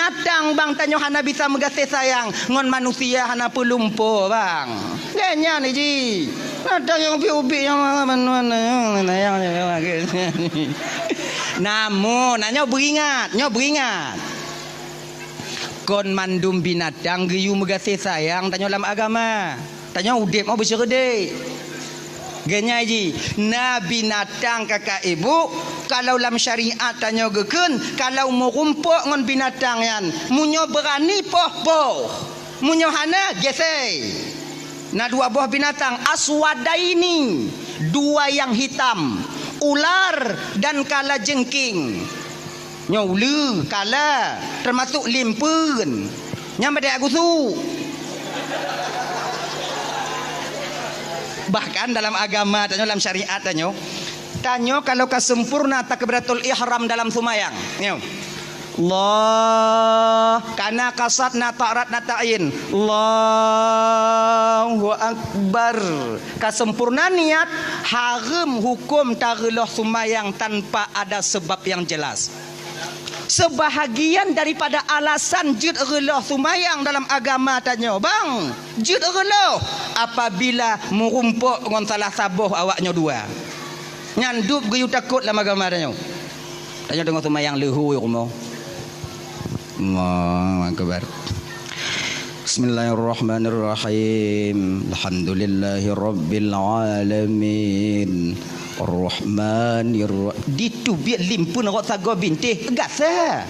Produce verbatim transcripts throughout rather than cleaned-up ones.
Binatang bang tanyoe hana bisa meugaséh sayang, ngon manusia hana peulumpo bang. Gét nyan ji. Binatang nyang ubit-ubit nyang mana-mana nyang sayang. Namun, na nyoe beuingat, nyoe beuingat. Kon mandum binatang geuyue meugaséh sayang tanyoe lam agama. Tanyoe udeb mau beuseureude. Gét nyan ji, na binatang kakak ibu, kalau lam syariat tanyoe geukheun, kalau meurumpok ngon binatang nyan, meunyoe beurani poh-poh, meunyoe hana, gesei. Na dua boh binatang, aswadaini, dua nyang hitam, ular dan kalajengking. Nyoe uleue, kala, teumasuk limpeuen. Nyang padé gusu. Bahkan dalam agama tanyoe, dalam syariat tanyoe, tanyoe kalau ka sempurna takbiratul ihram dalam seumayang. Nyoe. Allah, kana kasat na ta'rat na ta'in. Allahu Akbar. Ka sempurna niat, hareuem huköm tareuloh seumayang tanpa ada sebab yang jelas. Seubahagian daripada alasan jeuet reuloh seumayang dalam agama tanyoe, bang, jeuet reuloh apabila meurumpok ngon salah saboh awak nyoe dua. Nyan dub geuyue takot lam agama tanyoe. Tanyoe teungoh seumayang leuhô rumoh. Allahu Akbar. Bismillahirrahmanirrahim. Alhamdulillahirabbil alamin. Arrahmanirra-, diteubiet limpeuen rot sagoe bintéh, gasa.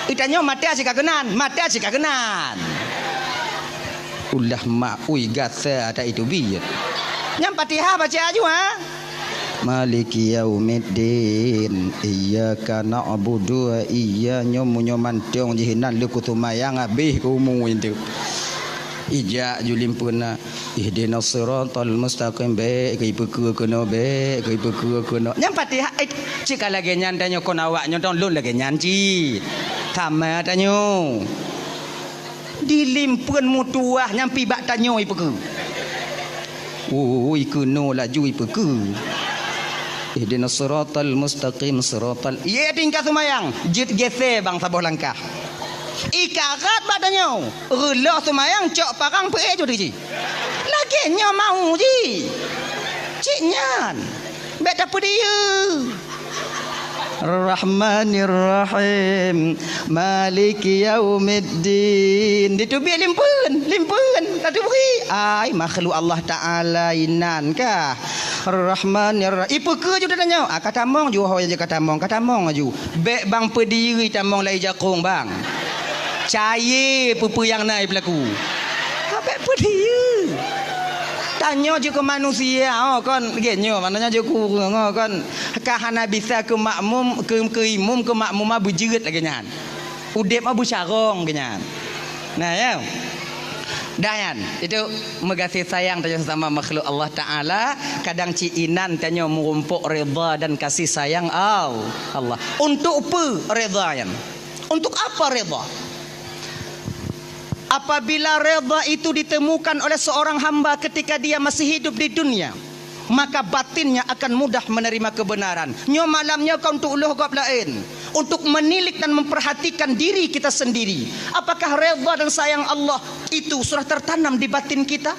Itanyoe mata cit ka keunan, mata cit ka keunan. Ulah mak ui gasa ata iteubiet. Nyang Fatihah baca aju, ha? Maliki yaumiddin. Iyyaka na'budu wa iyya-, nyoe meunyoe mantong jih inan lé kuseumayang habéh keu umu itu. Ijak ju limpeuna, ihdinas siratal mustaqim, bék keu ipeukeue keunoe, bék keu ipeukeue keunoe. Nyang Fatihah, eh, cit ka lagée nyan tanyoe kon awak nyoe dong lôn lagée nyan cit. Sama tanyoe. Di limpeuen meutuwah nyang pibak tanyoe ipeukeue. Ui, keunoe laju ipeukeue. Ihdinas siratal mustaqim, siratal, ié tingkat seumayang, jeuet gesé bang saboh langkah. Ikarat bak tanyoe, reuloh seumayang cok parang peuék ju teuji. Lagée nyoe mau ji. Cit nyan. Bék tapeudiyeu. Rahmanirrahim. Maliki yaumiddin. Diteubiet limpeuen, limpeuen. Tateubiet. Ai, makhluk Allah Taala inan kah. Rahmanirrahim. Ipeukeue ju tanyoe. Ah, ka tamong ju, ho, ka tamong, ka tamong ju. Bék bang peudiri tamong lai jakong bang. Cayée peue-peue nyang na ipeulaku. Ka bék peudiyeu. Tanyoe jeuet keu manusia, oh, kon, gét nyoe, maknanya jeuet keu ureuëng, oh, kon, ka hana bisa keu makmum, keu, keu imum, keu makmuma beujeuet lagée nyan. Udeb mah beucarông geuh nyan. Nah, ya. Dah nyan, itu meugaséh sayang tanyoe sesama makhluk Allah Taala, kadang cit inan tanyoe meurumpok redha dan kasih sayang Al-, Allah. Untuk peue redha nyan? Untuk apa redha? Apabila redha itu ditemukan oleh seorang hamba ketika dia masih hidup di dunia, maka batinnya akan mudah menerima kebenaran. Nyoe malam nyoe ka untuk lheueh gob laén, untuk menilik dan memperhatikan diri kita sendiri. Apakah redha dan sayang Allah itu sudah tertanam di batin kita?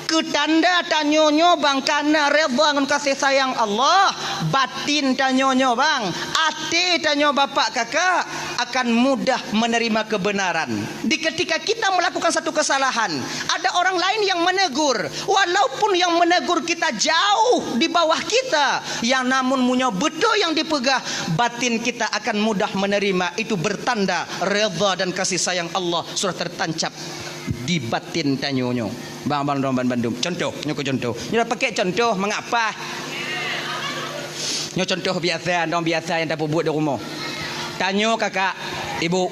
Keu tanda tanyoe nyoe bang kana redha ngon kasih sayang Allah, batin tanyoe nyoe bang, até tanyoe bapak kakak akan mudah menerima kebenaran. Di ketika kita melakukan satu kesalahan, ada orang lain yang menegur, walaupun yang menegur kita jauh di bawah kita, yang namun meunyoe beutôi yang dipeugah, batin kita akan mudah menerima. Itu bertanda redha dan kasih sayang Allah sudah tertancap di batin tanyoe nyoe. Bang, bang, dong, ban, bandum. Contoh, nyoe keu contoh. Nyoe pakai contoh mengapa? Nyoe contoh biasa, dong biasa nyang tapeubuet di rumoh. Tanyoe kakak, ibu.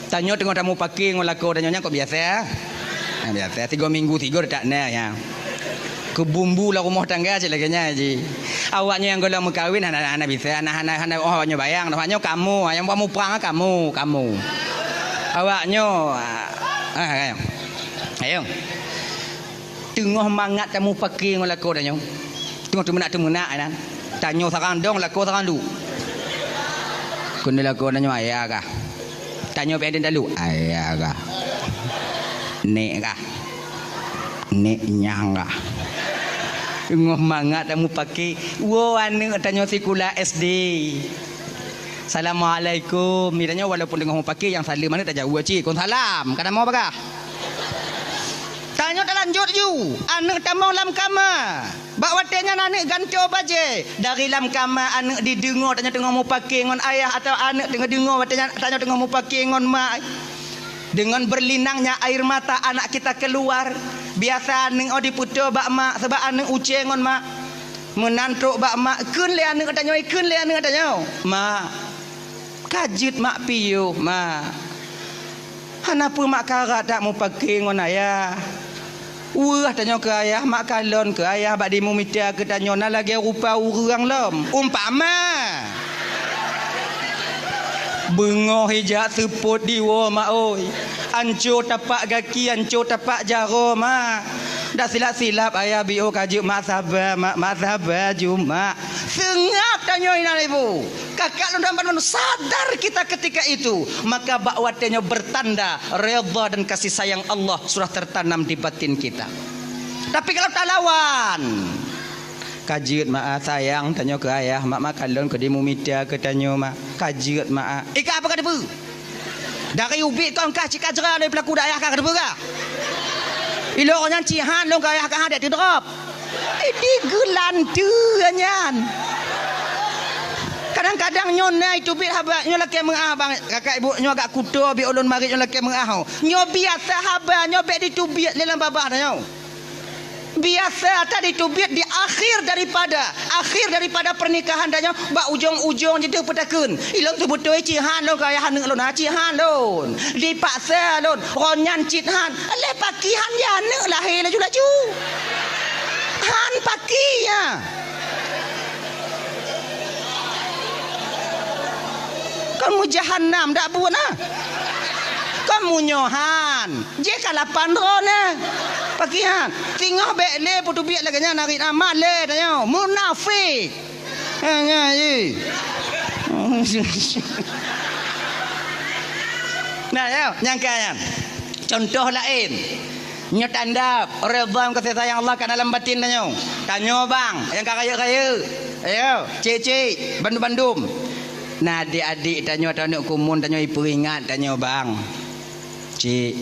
Tanyoe teungoh tamupake ngon lakoe tanyoe nyan kok biasa. Nah, biasa, tiga minggu tiga tak na ya. Keu bumbu lam rumoh tangga cit lagée nyan ji. Awaknyoe nyang gohlom meukawen hana, hana bisa, hana, hana, hana, oh, awaknyoe bayang, awaknyoe kamoe, nyang buat muprang kamoe, kamoe. Awaknyoe, ah, ah, ayo. Teungoh mangat tamupake ngon lakoe tanyoe. Teungoh teumeunak-teumeunak nyan. Tanyoe sarang dong, lakoe sarang duek. Keuneuk lakoe tanyoe ayah kah? Tanyoe pih talu, ayah kah? Nek kah? Nek nyang kah? Teungoh mangat tamupake, woe aneuk tanyoe sikula S D. "Assalamualaikum." Tanyoe walaupun teungoh mupake, nyang saleuem aneuk tajaweueb cit, "Waalaikumsalam." Ka na mo bagah. Tanyoe talanjut ju, aneuk tamong lam kama. Bak watée nyan aneuk gantoe bajée. Dari lam kama aneuk dideungoe tanyoe teungoh mupake ngon ayah, atawa aneuk teungoh deungoe watée nyan tanyoe teungoh mupake ngon ma. Dengan berlinangnya air mata anak kita keluar. Biasa aneuk oh dipeutoe bak mak, sabab aneuk ucée ngon mak. Meunan trok bak mak, kheun lé aneuk tanyoe, kheun lé aneuk tanyoe, "Mak, ka jeuet mak piôh, mak." "Hana peue mak, karat that mupake ngon ayah. Weueh tanyoe keu ayah, mak kalon keu ayah bak dimumita keu tanyoe na lagée rupa ureuëng lom." Umpama. Beungoh ijak seupôt diwoe mak oi. Anco tapak gaki, anco tapak jaroe mak. Dak silap-silap ayah biôh ka jeuet mak, saba mak, mak saba ju mak. Seungab tanyoe inan ibu. Kakak lôn dan bandum sadar kita ketika itu, maka bak watée nyoe bertanda redha dan kasih sayang Allah sudah tertanam di batin kita. Tapi kalau talawan, "Ka jeuet mak ah, sayang tanyoe keu ayah, mak, mak kalon keu dimumita keu tanyoe mak. Ka jeuet mak ah." Ika apa ka teupeu? Dari ubit kon kah cit ka jra lé peulaku dak ayah kah ka teupeu kah? Ilok nyan cit han lôn keu ayah kah han dek teudrop. Idi geulanteue nyan. Kadang-kadang nyoe na iteubiet haba, nyoe lakée meu'ah bang, kakak ibu nyoe agak kuto bi ulôn marit nyoe lakée meu'ah ho. Nyoe biasa haba, nyoe bék diteubiet lé lam babah tanyoe. Biasa that diteubiet di akhir daripada, akhir daripada pernikahan tanyoe, bak ujong-ujong jideuh peutakheun. Ilôn seubeutôi cit han lôn keu ayah aneuk lôn, ha, cit han lôn. Dipaksa lôn, ron nyan cit han. Lé paki han di aneuk lahé laju-laju. Han paki nyan. Kon meujahanam dak buet na. Kon meunyoe han, jih ka lapan droe na. Paki han. Singoh bék lé peuteubiet lagée nyan narit amat lé tanyoe. Munafik. Ha, nyan, ye. Nah, ya, nyangka nyan. Contoh laén. Nyoe tanda redha dan kasih sayang Allah ka na lam batin tanyoe. Tanyoe bang, nyang ka rayeuk-rayeuk. Ayo, cik-cik, bandum-bandum. Na adik-adik tanyoe atau aneuk kumun tanyoe ipeuingat tanyoe bang. Cik,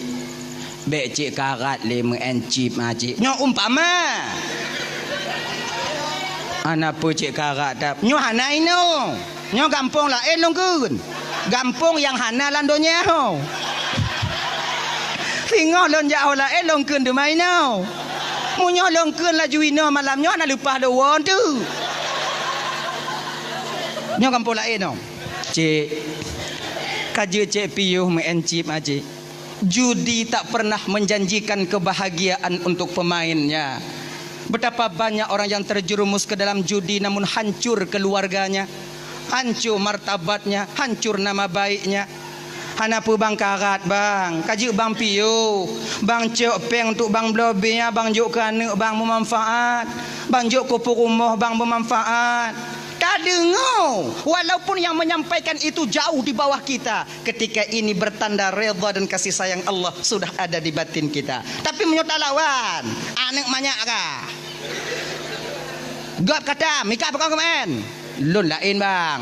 bék cik karat lé meu'en cip ma cik. Nyoe umpama. Hana peue cik karat tap. Nyoe hana inoe. Nyoe gampông laén lôn kheun. Gampông nyang hana lam donya ho. Singoh lôn jak ho laén lôn kheun teuma inoe. Meunyoe lôn kheun laju inoe malam nyoe hana leupah lôn woe teuk. Nyoe gampông laén nyoe. Cik, ka jeuet cik piôh meu'en cip ma cik. Judi tak pernah menjanjikan kebahagiaan untuk pemainnya. Betapa banyak orang yang terjerumus ke dalam judi namun hancur keluarganya, hancur martabatnya, hancur nama baiknya. Hana peue bang karat bang, ka jeuet bang piôh, bang cok péng untuk bang bloe bi, bang jok keu aneuk bang meumanfaat, bang jok keu peurumoh bang meumanfaat. Tadeungoe, walaupun yang menyampaikan itu jauh di bawah kita, ketika ini bertanda redha dan kasih sayang Allah sudah ada di batin kita. Tapi meunyoe talawan, aneuk manyak kah? Gob kata, mika pakon keumaén? Lôn laén bang.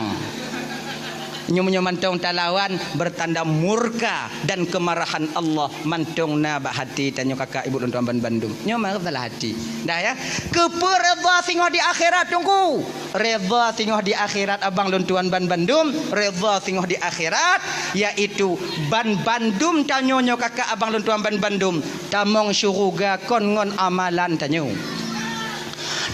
Nyoe meunyoe mantong talawan bertanda murka dan kemarahan Allah mantong na bak hati tanyoe kakak ibu lôn tuan ban bandum. Nyoe meusalah hati. Dah ya. Keupeue redha singoh di akhirat teungku? Redha singoh di akhirat abang lôn tuan ban bandum, redha singoh di akhirat, yaitu ban bandum tanyoe nyoe kakak abang lôn tuan ban bandum, tamong syuruga kon ngon amalan tanyoe.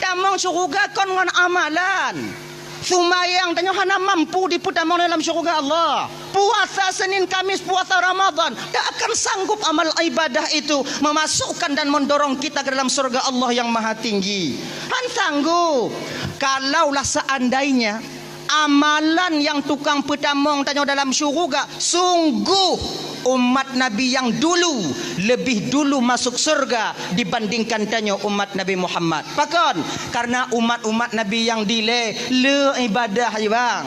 Tamong syuruga kon ngon amalan. Seumayang tanyoe hana mampu dipeutamong dalam syuruga Allah. Puasa Senin Kamis, puasa Ramadan, tak akan sanggup amal ibadah itu memasukkan dan mendorong kita ke dalam surga Allah yang Maha Tinggi. Han sanggup. Kalaulah seandainya amalan yang tukang peutamong tanyoe dalam syuruga, sungguh umat Nabi yang dulu lebih dulu masuk surga dibandingkan tanyoe umat Nabi Muhammad. Pakon? Karena umat-umat Nabi yang dilée le ibadah, bang.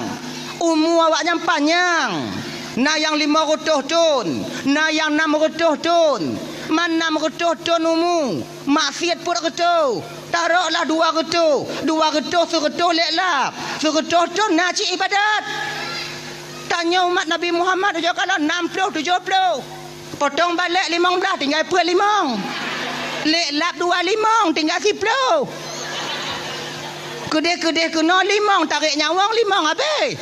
Umu awaknyan panyang, na nyang limong reutôh thon, na nyang nam reutôh thon. Man nam reutôh thon umu, maksiet peuet reutôh, taroklah dua reutôh, dua reutôh seureutôh lé lap, seureutôh thon na cit ibadat. Tanyoe umat Nabi Muhammad ujoe kalon nam ploh tujoh ploh. Potong balek limong blaih, tinggai peuet limong. Lé lap dua limong, tinggai siploh. Keudeh-keudeh keunoe limong, tarek nyawöng limong habéh.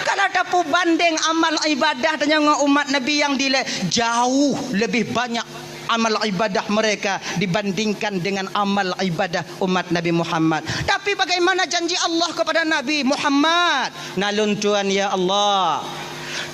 Kalau tapeubandeng amal ibadah tanyoe ngon umat Nabi nyang dilée, jauh leubeh banyak amal ibadah mereka dibandingkan dengan amal ibadah umat Nabi Muhammad. Tapi bagaimana janji Allah kepada Nabi Muhammad? Na lôn tuan, ya Allah,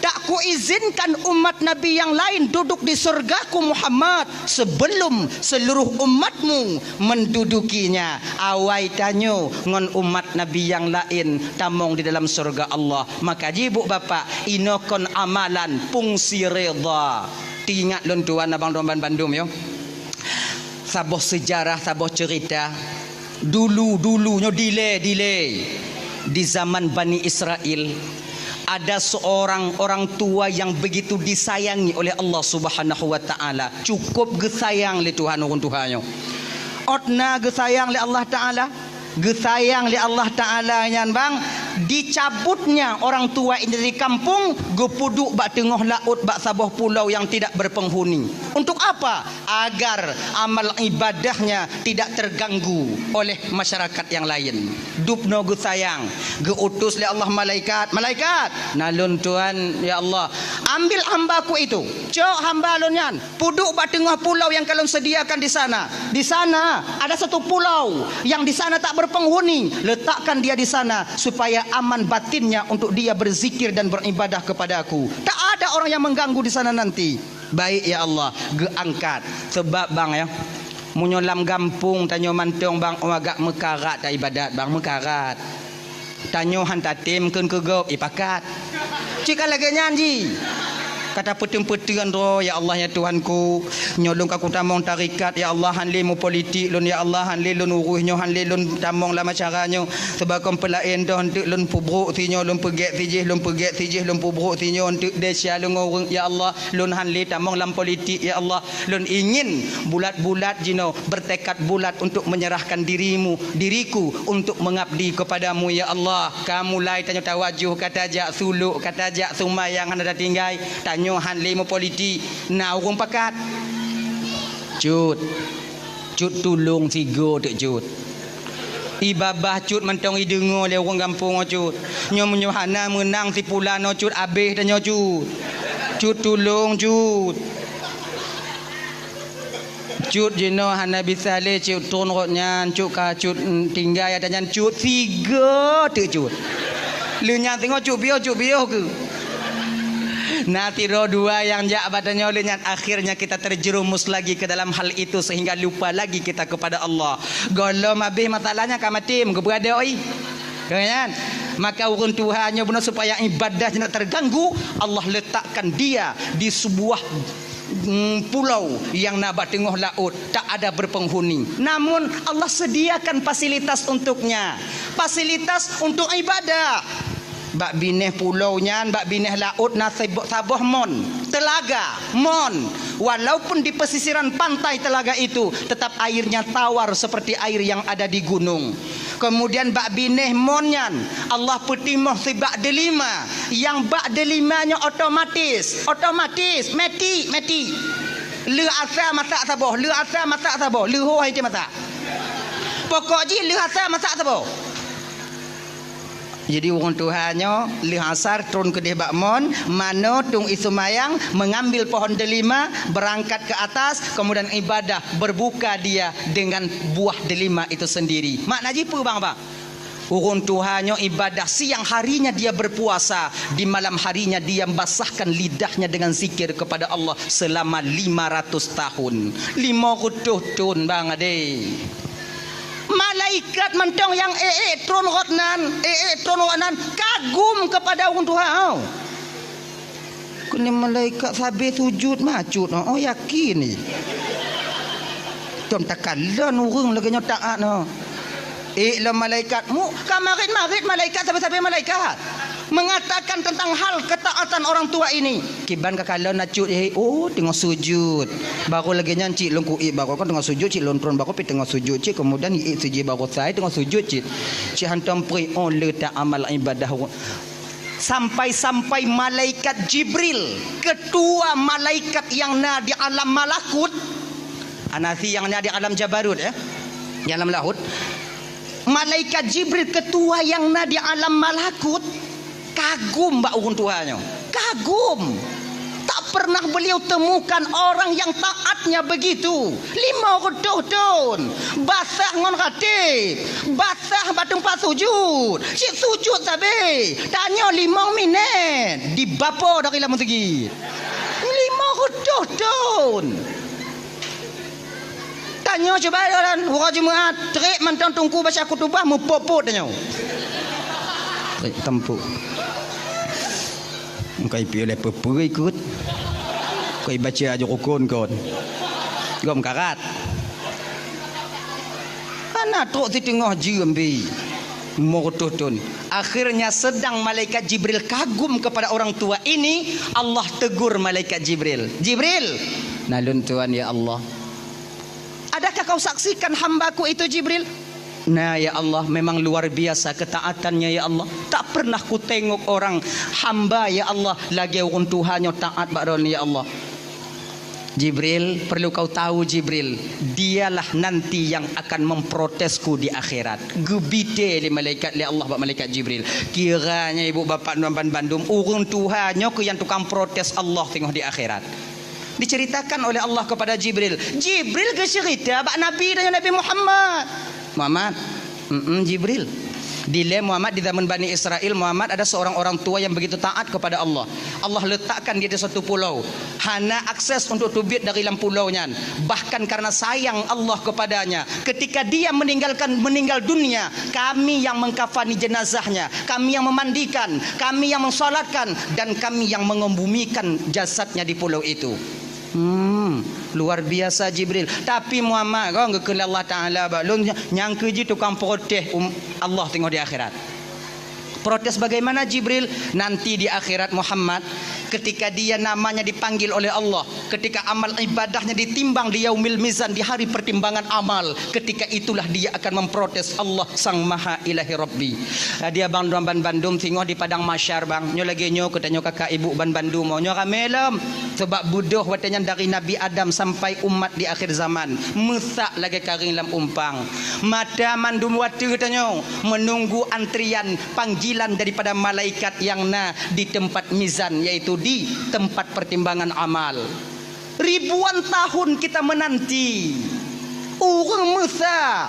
tak kuizinkan umat Nabi yang lain duduk di surgaku Muhammad sebelum seluruh umatmu mendudukinya. Awai tanyoe ngon umat Nabi yang lain tamong di dalam surga Allah. Maka jibuk bapak, inoe kon amalan fungsi reda. Teuingat lôn tuan abang doman bandum yo. Saboh seujarah, saboh ceurita. Dulu-dulu nyoe dilée-dilée, di zaman Bani Israel, ada seorang orang tua yang begitu disayangi oleh Allah Subhanahu wa Ta'ala. Cukup geusayang lé Tuhan ureuëng tuha nyoe. Ôt na geusayang lé Allah Ta'ala, geusayang lé Allah Ta'ala nyan bang, dicabutnya orang tua ini dari kampung, geupeuduek bak teungoh laôt bak saboh pulau yang tidak berpenghuni. Untuk apa? Agar amal ibadahnya tidak terganggu oleh masyarakat yang lain. Dubnoe geusayang, geuutus lé Allah malaikat, "Malaikat, na lôn tuan, ya Allah, ambil hambaku itu, cok hamba lôn nyan, peuduek bak teungoh pulau yang ka lôn sediakan di sana. Di sana ada satu pulau yang di sana tak berpenghuni, letakkan dia di sana supaya aman batinnya untuk dia berzikir dan beribadah kepada-Ku. Tak ada orang yang mengganggu di sana nanti." Baik, ya Allah, geuangkat. Sebab, bang, ya, meunyoe lam gampông tanyoe mantong, bang, oh, agak meukarat ta ibadat, bang, meukarat. Tanyoe han tatem kheun keu gob, ipakat. Cit ka lagée nyan jih. Ka tapeuteun-peuteun droe, "Ya Allah, ya Tuhanku, nyoe lôn ka kutamong tarekat, ya Allah, han lé meupolitik lôn, ya Allah, han lé lôn urus nyoe, han lé lôn tamong lam acara nyoe. Sebab kon peulaén doh, eunteuk lôn peubrok sinyoe, lôn peugét sijih, lôn peugét sijih, lôn peubrok sinyoe, eunteuk desya lôn ngon ureuëng, ya Allah." Lôn han lé tamong lam politik, ya Allah. Lôn ingin bulat-bulat jinoe, bertekad bulat untuk menyerahkan dirimu, diriku untuk mengabdi kepada-Mu, ya Allah. Ka mulai tanyoe tawajoh, ka tajak suluk, ka tajak seumayang hana tatinggai. Tanyoe han lé meupolitik, na ureuëng pakat. Cut. Cut tulông sigoe teuk cut. Ibabah cut mantong ideungoe lé ureuëng gampông nyoe cut. Nyoe meunyoe hana meunang si pulan nyoe cut, abéh tanyoe cut. Cut tulông cut. Cut jinoe hana bisa lé cut, tron rot nyan, cut ka cut, mm, tinggai ata nyan cut, sigoe teuk cut. Lheueh nyan teungoh cut piôh, cut piôh keuh. Na sidroe dua nyang jak bak tanyoe lheueh nyan, akhirnya kita terjerumus lagi ke dalam hal itu sehingga lupa lagi kita kepada Allah. Gohlom abéh masalahnya ka maté, meugeubeuadoi. Kan? Maka ureuëng tuha nyoe bunoe supaya ibadah jih hana terganggu, Allah letakkan dia di sebuah, mm, pulau yang na bak teungoh laôt, tak ada berpenghuni. Namun Allah sediakan fasilitas untuknya. Fasilitas untuk ibadah. Bak binéh pulo nyan, bak binéh laôt na sebo-, saboh mon, teulaga, mon. Walaupun di pesisiran pantai telaga itu, tetap airnya tawar seperti air yang ada di gunung. Kemudian bak binéh mon nyan, Allah peutimoh sibak deulima. Nyang bak deulima nyoe otomatis, otomatis, meti, meti. Lheueh asa masak saboh, lheueh asa masak saboh, lheueh ho hai masak. Pokok jih lheueh asa masak saboh. Jadi, ureuëng tuha nyoe lheueh asar tron keudeh bak mon, manoe tueng ie seumayang, mengambil pohon delima, berangkat ke atas, kemudian ibadah, berbuka dia dengan buah delima itu sendiri. Makna jih peue, bang, bang? Ureuëng tuha nyoe ibadah, siang harinya dia berpuasa, di malam harinya dia basahkan lidahnya dengan zikir kepada Allah selama lima ratus tahun. Lima ratus tahun, bang, adé. Malaikat mantong nyang ék-ék tron rot nan, ék-ék tron rot nan kagum kepada ureuëng tuha. Keuneuk malaikat sabe sujud macut, oh, yakin ni. Tom takalon ureuëng lagée nyoe taat, oh. Ék lom malaikat, mu ka marit-marit malaikat sabe-sabe malaikat. Mengatakan tentang hal ketaatan orang tua ini. Kiban ka kalon na cut, eh, oh, teungoh sujud. Baru lagèe nyan cit lôn kuék, baru kan teungoh sujud cit lôn tron, baru pi teungoh sujud cit, kemudian iék sujud baru sai teungoh sujud cit. Cit hantom pri, oh, le ta amal ibadah. Sampai-sampai malaikat Jibril, ketua malaikat yang na di alam malakut, anasi yang na di alam jabarut, ya, di alam lahut. Malaikat Jibril, ketua yang na di alam malakut, kagum bak ureuëng tuha nyoe. Kagum. Tak pernah beliau temukan orang yang taatnya begitu. Lima reutôh thon. Basah ngon ratib. Basah bak teumpat sujud. Cit sujud sabe. Tanyoe limong minét. Dibapo dari lam meuseujid. Lima reutôh thon. Tanyoe cuba jalan, uroe Jumat, trép mantong teungku baca khutubah, meupot-pot tanyoe. Trép tampok. Engkai piôh lé peue-peue ikot. Engkai baca aju rukun kon. Gom karat. Hana trok siteungoh jeuem bi. Lima reutôh thon. Akhirnya sedang malaikat Jibril kagum kepada orang tua ini, Allah tegur malaikat Jibril. "Jibril, na lôn tuan ya Allah." "Adakah kau saksikan hambaku itu, Jibril?" "Na, ya Allah, memang luar biasa ketaatannya, ya Allah. Tak pernah kutengok orang hamba, ya Allah, lagèe ureuëng tuha nyoe taat bak droeneuh, ya Allah." "Jibril, perlu kau tahu, Jibril, dialah nanti yang akan memprotesku di akhirat." Geubite lé malaikat, lé Allah bak malaikat Jibril. Kiranya ibu bapak nuan ban bandum, ureuëng tuha nyoe keuh nyang tukang protes Allah teungoh di akhirat. Diceritakan oleh Allah kepada Jibril. Jibril geuceurita bak Nabi dan Nabi Muhammad. "Muhammad, mm Jibril. Dilèe Muhammad di zaman Bani Israel, Muhammad ada seorang orang tua yang begitu taat kepada Allah. Allah letakkan dia di satu pulau. Hana akses untuk teubiet dari lam pulau nyan. Bahkan karena sayang Allah kepadanya, ketika dia meninggalkan, meninggal dunia, kami yang mengkafani jenazahnya, kami yang memandikan, kami yang mensalatkan, dan kami yang mengebumikan jasadnya di pulau itu." Hmm, luar biasa Jibril. Tapi Muhammad, kon geukheun lé Allah Taala bak lôn, nyang keuh jih tukang protes um, Allah teungoh di akhirat. Protes bagaimana Jibril? Nanti di akhirat Muhammad, ketika dia namanya dipanggil oleh Allah, ketika amal ibadahnya ditimbang di yaumil mizan, di hari pertimbangan amal, ketika itulah dia akan memprotes Allah Sang Maha Ilahi Rabbi. Dia bang dua ban bandum singoh di padang mahsyar bang. Nyoe lagèe nyoe keu tanyoe kakak ibu ban bandum. Nyoe ramè lom. Sebab beudôh watèe nyan dari Nabi Adam sampai umat di akhir zaman. Meusak lagèe karéng lam umpang. Mata mandum watèe tanyoe menunggu antrian panggilan daripada malaikat yang na di tempat mizan, yaitu di tempat pertimbangan amal. Ribuan tahun kita menanti. Ureuëng meusa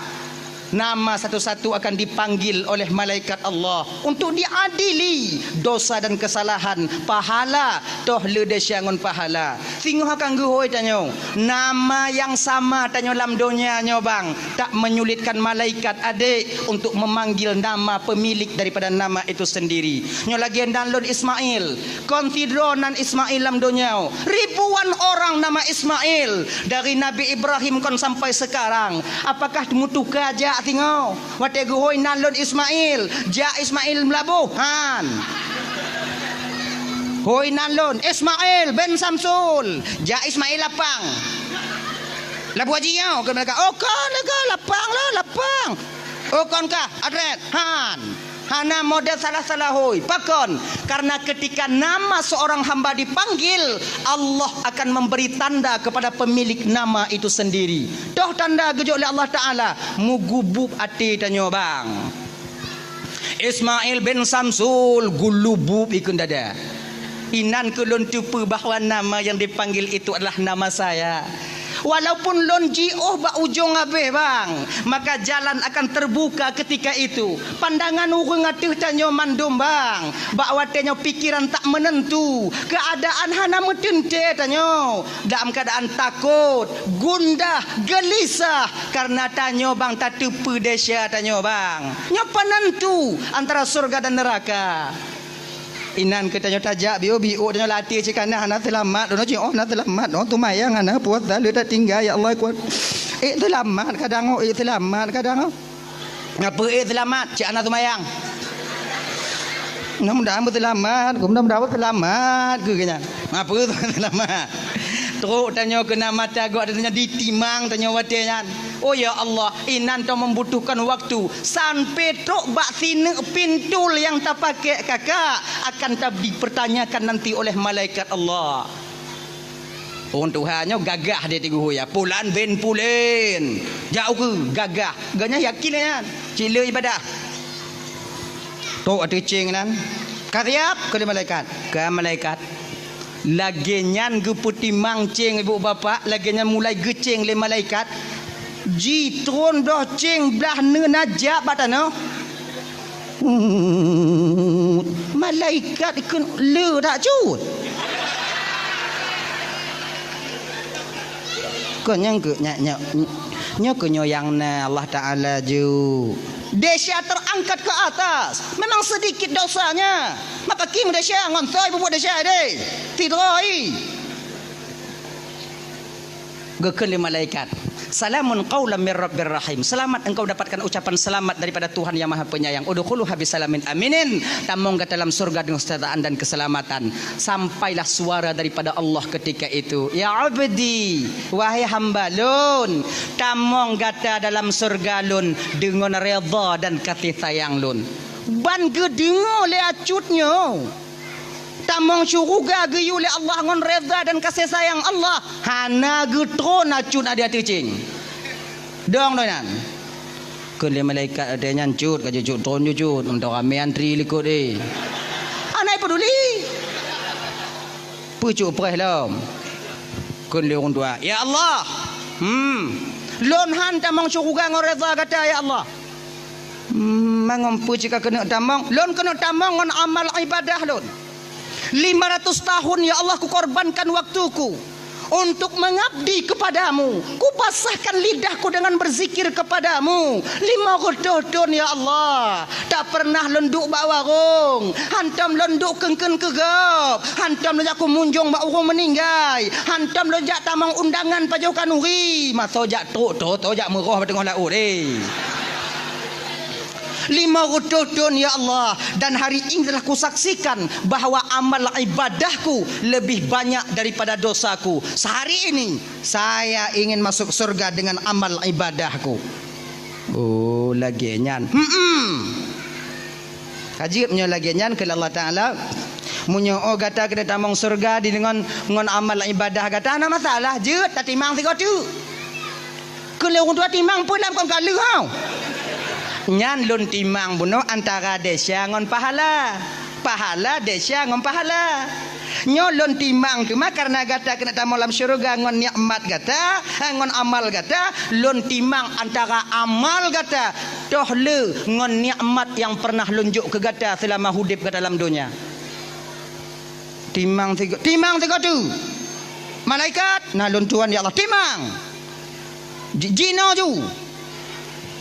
nama satu-satu akan dipanggil oleh malaikat Allah untuk diadili dosa dan kesalahan, pahala, toh le desya ngon pahala. Singoh akan geuhôi tanyoe, nama yang sama tanyoe lam donya nyoe bang, tak menyulitkan malaikat adek untuk memanggil nama pemilik daripada nama itu sendiri. Nyoe lagèe nan lôn Ismail, kon sidroe nan Ismail lam donya. Ribuan orang nama Ismail dari Nabi Ibrahim kon sampai sekarang. Apakah meutuka jak singoh? Watèe geuhôi nan lôn Ismail, jak Ismail Meulaboh, han. Hôi nan lôn Ismail bin Samsul, jak Ismail Lapang. Laboh Haji nyoe keu mereka. Oh, kon lagèe Lapang lah, Lapang. Oh, kon kah, Adret, han. Hana model salah-salah hôi. Pakon? Karena ketika nama seorang hamba dipanggil, Allah akan memberi tanda kepada pemilik nama itu sendiri. Toh tanda geujok lé Allah Taala, meugubuk até tanyoe bang. Ismail bin Samsul gulubub ikun dada. Inan keu lôn teupeue bahwa nama yang dipanggil itu adalah nama saya. Walaupun lôn jiôh bak ujong abéh bang, maka jalan akan terbuka ketika itu. Pandangan ureuëng ateueh tanyoe mandum bang, bak watèe nyoe pikiran tak menentu, keadaan hana meuteuntèe tanyoe. Dalam keadaan takot, gundah, gelisah, karena tanyoe bang tateupeue desya tanyoe bang. Nyoe penentu antara surga dan neraka. Inan keu tanyoe tajak biôh-biôh tanyoe latih cit kana hana seulamat, droeneuh cit oh hana seulamat, oh teumayang hana puasa le tatinggai ya Allah kuat. Eh seulamat kadang oh, eh seulamat kadang oh. Ngapa eh seulamat cit hana teumayang. Mudah-mudahan beuseulamat, mudah-mudahan beuseulamat keu geuhnyan. Apa seulamat? Trok tanyoe keunan mata geuh, ada tanyoe ditimang tanyoe watée nyan. Oh ya Allah, inan ta membutuhkan waktu sampai trok bak sineuk pintul nyang tapakai kakak akan ta dipertanyakan nanti oleh malaikat Allah. Ureuëng tuha nyoe gagah di tigu huya. Pulan bin pulen. Jak ukeue gagah. Geuhnyan yakin nyan. Cit le ibadah. Trok ateueh céng nan. Ka siab keu lé malaikat. Ka malaikat. Lagée nyan geupeutimang céng ibu bapak, lagée nyan mulai geucéng lé malaikat. Jitron doh céng blah neuna jak bak tanoh. Malaikat ikheun le dak cut. Kon nyang keu nyak nyak nyoe keu nyoe nyang na Allah Taala ju. Desya terangkat ke atas. Memang sedikit dosanya. Maka kim desya ngon toi bubuet desya deh. Tidroi. Geukheun lé malaikat, "Salamun qaulam mir rabbir rahim." Selamat engkau dapatkan ucapan selamat daripada Tuhan yang Maha Penyayang. "Udkhuluha bisalamin aminin." Tamong gata dalam surga dengan kesejahteraan dan keselamatan. Sampailah suara daripada Allah ketika itu, "Ya abdi, wahai hamba lôn, tamong gata dalam surga lôn dengan redha dan kasih sayang lôn." Ban geudeungoe lé acut nyoe. Tamong syuruga geuyue lé Allah ngon redha dan kasih sayang Allah, hana geutron acut na di ateueh céng. Dong doh nyan. Kheun lé malaikat watée nyan, "Cut, ka jeuet cut tron jeuet cut, mantong ramé antri likot eh." Hana peduli. Peucok preh lom. Kheun lé ureuëng tuha, "Ya Allah, hmm, lôn han tamong syuruga ngon redha gata ya Allah." Hmm, mangon peue cit ka keuneuk tamong? Lôn keuneuk tamong ngon amal ibadah lôn. Lima ratus tahun, ya Allah, kukorbankan waktuku untuk mengabdi kepadamu. Kupasahkan lidahku dengan berzikir kepadamu. Lima reutôh thon, ya Allah, tak pernah lôn duek bak warong. Hantom lôn duek keun-keun keu gob. Hantom lôn jak kumunjong bak ureuëng meuninggai. Hantom lôn jak tamong undangan pajoh khanuri. Masa jak trok, trok, trok jak meuroh bak teungoh laôt, eh. Lima reutôh thon, ya Allah, dan hari ini telah kusaksikan bahwa amal ibadahku lebih banyak daripada dosaku. Sehari ini, saya ingin masuk surga dengan amal ibadahku. Oh, lagée nyan. Hmm. Ka jeuet meunyoe lagée nyan keu Allah Taala. Meunyoe oh gata keuneuk tamong surga di deungon ngon amal ibadah gata, hana masalah, jeuet tatimang sigoe teuk. Keu lheueh ureuëng tuha timang peue lam kon ka lheueh hau. Nyan lôn timang bunoe antara desya ngon pahala. Pahala desya ngon pahala. Nyoe lôn timang teuma kareuna gata keuneuk tamong lam syeuruga ngon nikmat gata, eh, ngon amal gata, lôn timang antara amal gata toh le ngon nikmat nyang pernah lôn jok keu gata seulama udeb gata lam donya. Timang sigo-, timang sigoe teuk. Malaikat, na lôn tuan ya Allah, timang. Ji-, jinoe ju.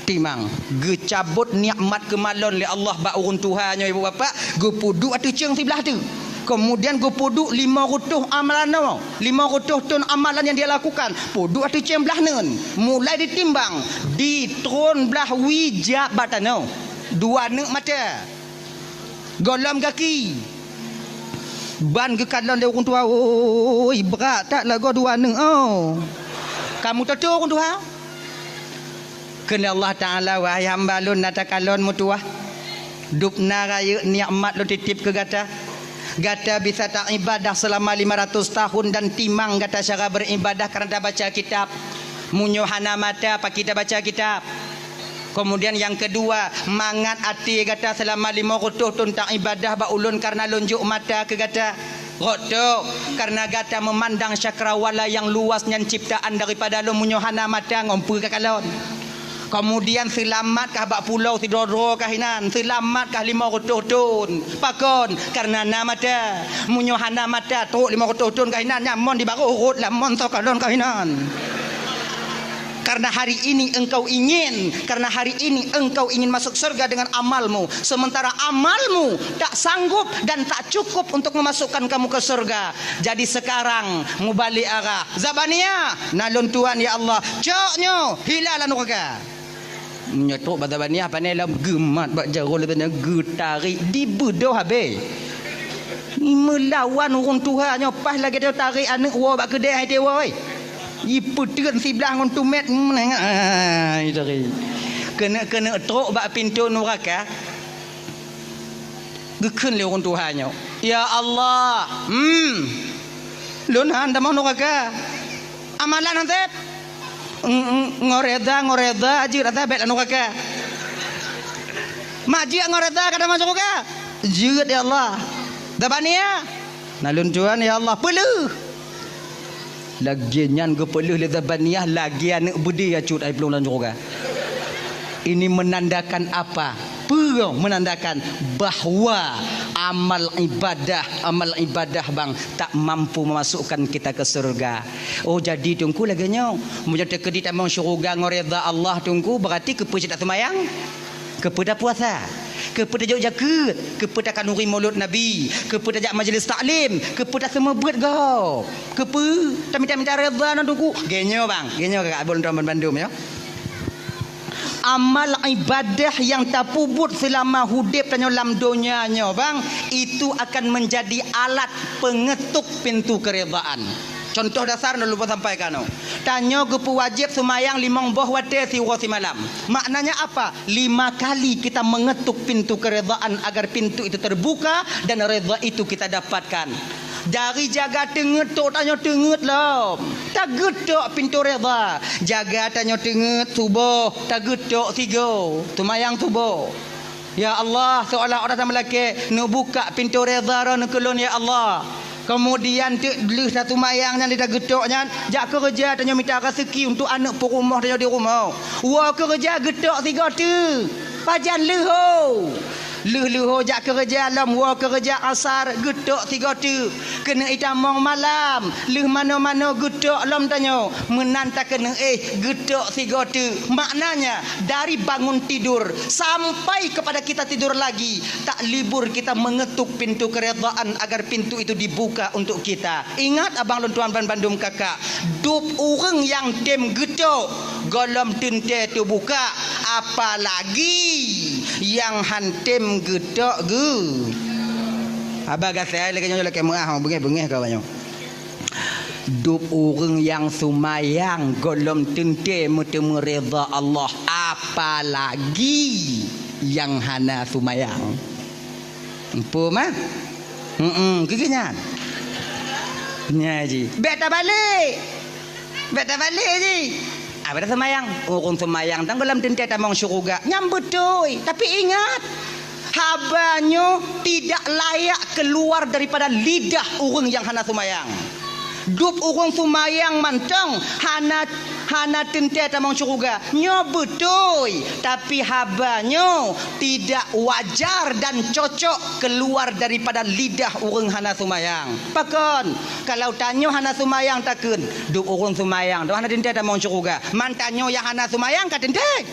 Timang. Geucabot nikmat keumalon lé Allah bak ureuëng tuha nyoe ibu bapak, geupeuduek ateueh ceueng siblah teuk. Kemudian geupeuduek lima reutôh amalan nyoe, lima reutôh thon amalan nyang dia lakukan, peuduek ateueh ceueng blah neuen. Mulai ditimbang, ditron blah wie jak bak tanoh. Dua neuk mata. Gohlom gaki. Ban geukalon lé ureuëng tuha, "Oi, brat that lagoe dua neuk, oh." Kamu toto ureuëng tuha? Kheun Allah Taala, "Wahai hamba lôn, na takalon meutuwah. Dubna rayeuk nikmat lôn titip keu gata. Gata bisa taibadah seulama lima ratus tahun dan timang gata cara beribadah kareuna tabaca kitab. Meunyoe hana mata, pakri tabaca kitab?" Kemudian nyang keudua, mangat até gata seulama lima reutôh thon taibadah bak ulôn kareuna lôn jok mata keu gata. Rot tok, kareuna gata meumandang cakrawala nyang luas nyan ciptaan daripada lôn, meunyoe hana mata ngon peue kakalon. Kemudian seulamat kah bak pulo sidroe-droe kah inan, seulamat kah lima reutôh thon. Pakon? Kareuna na mata. Meunyoe hana mata, trok lima reutôh thon kah inan, nyan mon di barôh rot lam mon soe kalon kah inan. Karena hari ini engkau ingin, karena hari ini engkau ingin masuk surga dengan amalmu, sementara amalmu tak sanggup dan tak cukup untuk memasukkan kamu ke surga. Jadi sekarang mubalik arah. Zabania, na lôn tuan ya Allah, cok nyoe hila lam nuraka. Meunyoe trok bak Zabaniah, pane lom geumat bak jaroe lé, pane geutarek, dibeudôh habéh. Meulawan ureuëng tuha nyoe, paih lagée nyoe tarek aneuëk woe bak keudée hai teuwoe. Jipeuteun siblah ngon tumét, meunengah, ah, tarek. Keuneuk-keuneuk trok bak pintoe nuraka. Geukheun lé ureuëng tuha nyoe, "Ya Allah, hmm, lôn han tamong nuraka. Amalan han sép. Ng-, ng-, ngon reda, ngon reda jeuet ata bék lam nuraka. Mak jeuet ngon reda ka tamong syeuruga?" "Jeuet, ya Allah." "Zabaniah?" "Na lôn tuan, ya Allah." "Peuleueh." Lagée nyan geupeuleueh lé Zabaniah lagée aneuëk beudé, acut ai plueng lam syeuruga. Ini menandakan apa? Peue menandakan bahwa amal ibadah, amal ibadah bang tak mampu memasukkan kita ke surga. Oh, jadi Teungku lagée nyoe, meunyoe teukeudi tamong syeuruga ngon reda Allah Teungku, berarti keupeue cit taseumayang? Keupeue tapuasa? Keupeue tajok jakeuet? Keupeue takhanuri mulod Nabi? Keupeue tajak majlis taklim? Keupeue taseumeubeuet gob? Keupeue tamita-mita reda ngon Teungku? Geuh nyoe bang, geuh nyoe kakak abon tuan bandum nyoe. Amal ibadah nyang tapeubuet seulama udeb tanyoe lam donya nyoe bang, itu akan menjadi alat pengetuk pintu keredaan. Contoh dasar na lôn sampaikan nyoe. Tanyoe geupeuwajéb seumayang limong boh watée siuroe simalam. Maknanya apa? Lima kali kita mengetuk pintu keredaan agar pintu itu terbuka dan reda itu kita dapatkan. Dari jaga teungeut trok tanyoe teungeut lom. Tageutok pintoe reda. Jaga tanyoe teungeut suboh, tageutok sigoe. Seumayang suboh. Ya Allah, seolah-olah tameulakée, neubukak pintoe reda droeneuh keu lôn, ya Allah. Keumudian teuk lheueh taseumayang nyan, di tageutok nyan, jak keureuja tanyoe mita raseuki untuk aneuëk peurumoh tanyoe di rumoh. Woe keureuja geutok sigoe teuk. Pajan leuho? Lheueh leuho jak keureuja lom, woe keureuja asar geutok sigoe teuk. Keuneuk itamong malam, lheueh manoe-manoe geutok lom tanyoe. Meunan takeuneuk éh geutok sigoe teuk. Maknanya, dari bangun tidur sampai kepada kita tidur lagi, tak libur kita mengetuk pintu keredaan agar pintu itu dibuka untuk kita. Ingat abang lôn tuan ban bandum kakak, dub ureuëng nyang tem geutok, gohlom teuntée teubukak, apalagi nyang han tem geutok geu. Haba gasai lagée nyoe, lakée meuah, beungéh-beungéh ka nyoe. Dub ureuëng nyang seumayang gohlom teuntée meuteumé reda Allah, apalagi nyang hana seumayang. Empu mah? Heeh, keu nyan. Nya ji. Bék tabalek. Bék tabalek ji. Abada seumayang. Ureuëng seumayang tan gohlom teuntée tamong syeuruga. Nyan beutôi. Tapi ingat, haba nyoe tidak layak keluar daripada lidah ureuëng nyang hana seumayang. Dub ureuëng seumayang mantong hana, hana teuntée tamong syeuruga. Nyoe beutôi, tapi haba nyoe tidak wajar dan cocok keluar daripada lidah ureuëng hana seumayang. Pakon? Kalau tanyoe hana seumayang takheun, dub ureuëng seumayang tu hana teuntée tamong syeuruga. Man tanyoe nyang hana seumayang ka teuntée.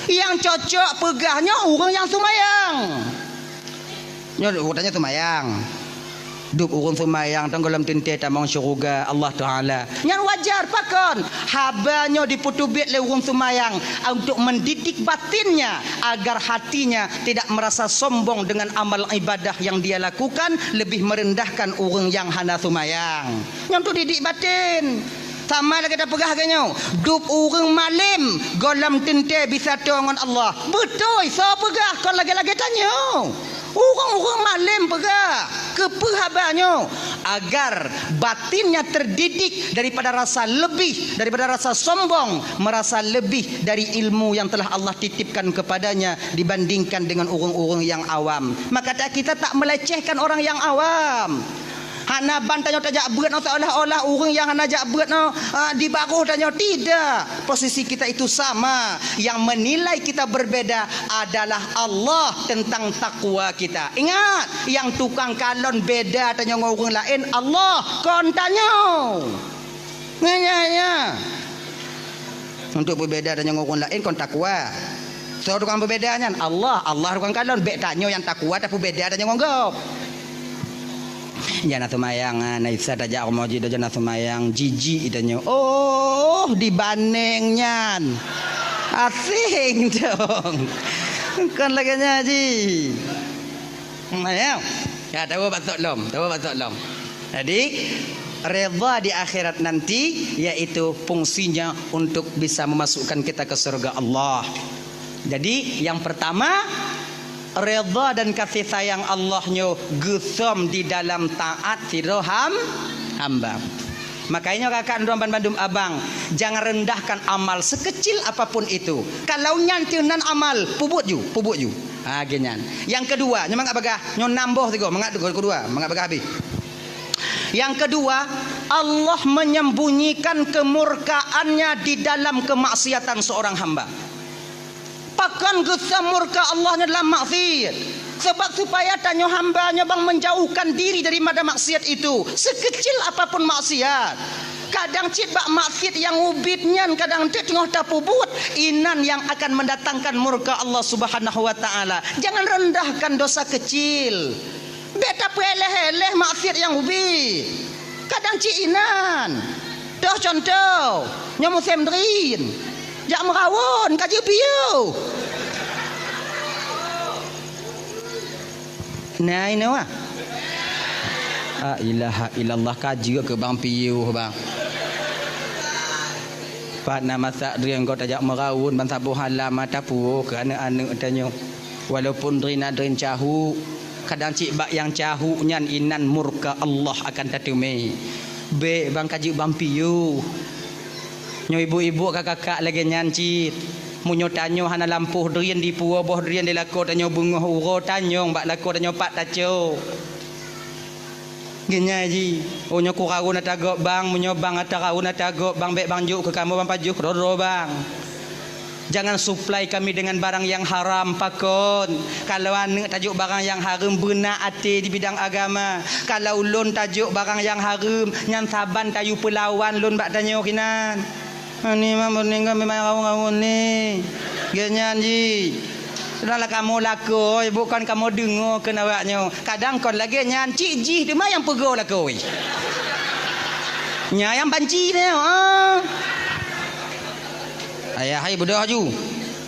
Nyang cocok peugah nyoe ureuëng nyang seumayang. Nyoe ureuëng tanyoe seumayang. Dub ureuëng seumayang tan gohlom teuntée tamong syeuruga Allah Taala. Nyan wajar pakon? Haba nyoe dipeuteubiet lé ureuëng seumayang untuk mendidik batinnya agar hatinya tidak merasa sombong dengan amal ibadah yang dia lakukan, lebih merendahkan ureuëng nyang hana seumayang. Nyan tu didik batin. Sama lagée tapeugah lagée nyoe, dub ureuëng malém gohlom teuntée bisa toe ngon Allah. Beutôi, soe peugah kon lagée-lagée tanyoe. Ureuëng-ureuëng malém peugah, keupeue haba nyoe? Agar batinnya terdidik daripada rasa lebih, daripada rasa sombong, merasa lebih dari ilmu yang telah Allah titipkan kepadanya dibandingkan dengan ureuëng-ureuëng nyang awam. Maka ta-, kita tak melecehkan orang yang awam. Hana ban tanyoe tajak beuet nyoe seolah-olah ureuëng nyang hana jak beuet nyoe, ah, di barôh tanyoe. Tidak. Posisi kita itu sama. Yang menilai kita berbeda adalah Allah tentang takwa kita. Ingat, nyang tukang kalon beda tanyoe ngon ureuëng laén Allah, kon tanyoe. Nyan, nyan, nyan. Untuk peubeda tanyoe ngon ureuëng laén kon takwa. Soe tukang peubeda nyan? Allah. Allah tukang kalon. Bék tanyoe nyang takwa tapeubeda tanyoe ngon gob. Jana seumayang, ah, na Isa tajak rumoh jih, jana seumayang, jijik tanyoe. Oh, dibandéng nyan. Asing dong. Kon lagèe nyan, Haji. Hmm, ya. Ya, tawa batok lom, tawa batok lom. Jadi, redha di akhirat nanti, yaitu fungsinya untuk bisa memasukkan kita ke surga Allah. Jadi, yang pertama, redha dan kasih sayang Allah nyoe geusom di dalam taat sidroe ham-, hamba. Makanya kakak droe bandum abang, jangan rendahkan amal sekecil apapun itu. Kalau nyan teuh nan amal, pubuet ju, pubuet ju. Ha, geuh nyan. Yang kedua, nyoe mangat bagah, nyoe nam boh sigoe, mangat kedua, mangat bagah habéh. Yang kedua, Allah menyembunyikan kemurkaan-Nya di dalam kemaksiatan seorang hamba. Pakon geusom murka Allah nyoe lam maksiat? Sebab supaya tanyoe hamba nyoe bang menjauhkan diri daripada maksiat itu, sekecil apapun maksiat. Kadang cit bak maksiat nyang ubit nyan kadang cit teungoh tapeubuet, inan nyang akan mendatangkan murka Allah Subhanahu wa Taala. Jangan rendahkan dosa kecil. Bèk tapeuéléh-éléh maksiat nyang ubit. Kadang cit inan. Toh contoh, nyoe musém drien. Jak meurawon, ka jeuet piôh. Nah, inoe wah. La ilaha illallah, ka jeuet keu bang piôh, bang. Pat na masak drien, kon tajak meurawon, ban saboh alam mata puwoe keu aneuk-aneuk tanyoe. Walaupun drien na drien cahôk, kadang cit bak nyang cahôk nyan inan murka Allah akan tateumé. Bèk bang ka jeuet bang piôh. Nyoe ibu-ibu ka kakak lagèe nyan cit. Meunyoe tanyoe hana lampôh drien dipuwoe boh drien di lakoe tanyoe beungoh uroe tanyong bak lakoe tanyoe pat tacok. Geuh nyan jih, oh nyoe kurawon ata gob bang, meunyoe bang ata rawon ata gob bang, bèk bang jok keu kamoe bang pajoh keudroe-droe bang. Jangan supply kami dengan barang yang haram, pakon. Kalau aneuk tajok barang yang hareuem, beuna até di bidang agama. Kalau ulôn tajok barang yang hareuem, nyan saban tayue peulawan lôn bak tanyoe kinan. Ani mah meuneuk memang rawon-rawon ni. Geuh nyan jih. Sudahlah kamoe lakoe, bukon kamoe deungoe keu awaknyoe. Kadang kon lagèe nyan, cit jih teuma nyang peugoe lakoe. Nyan nyang banci nyoe, ah. Ayah hai beudôh aju.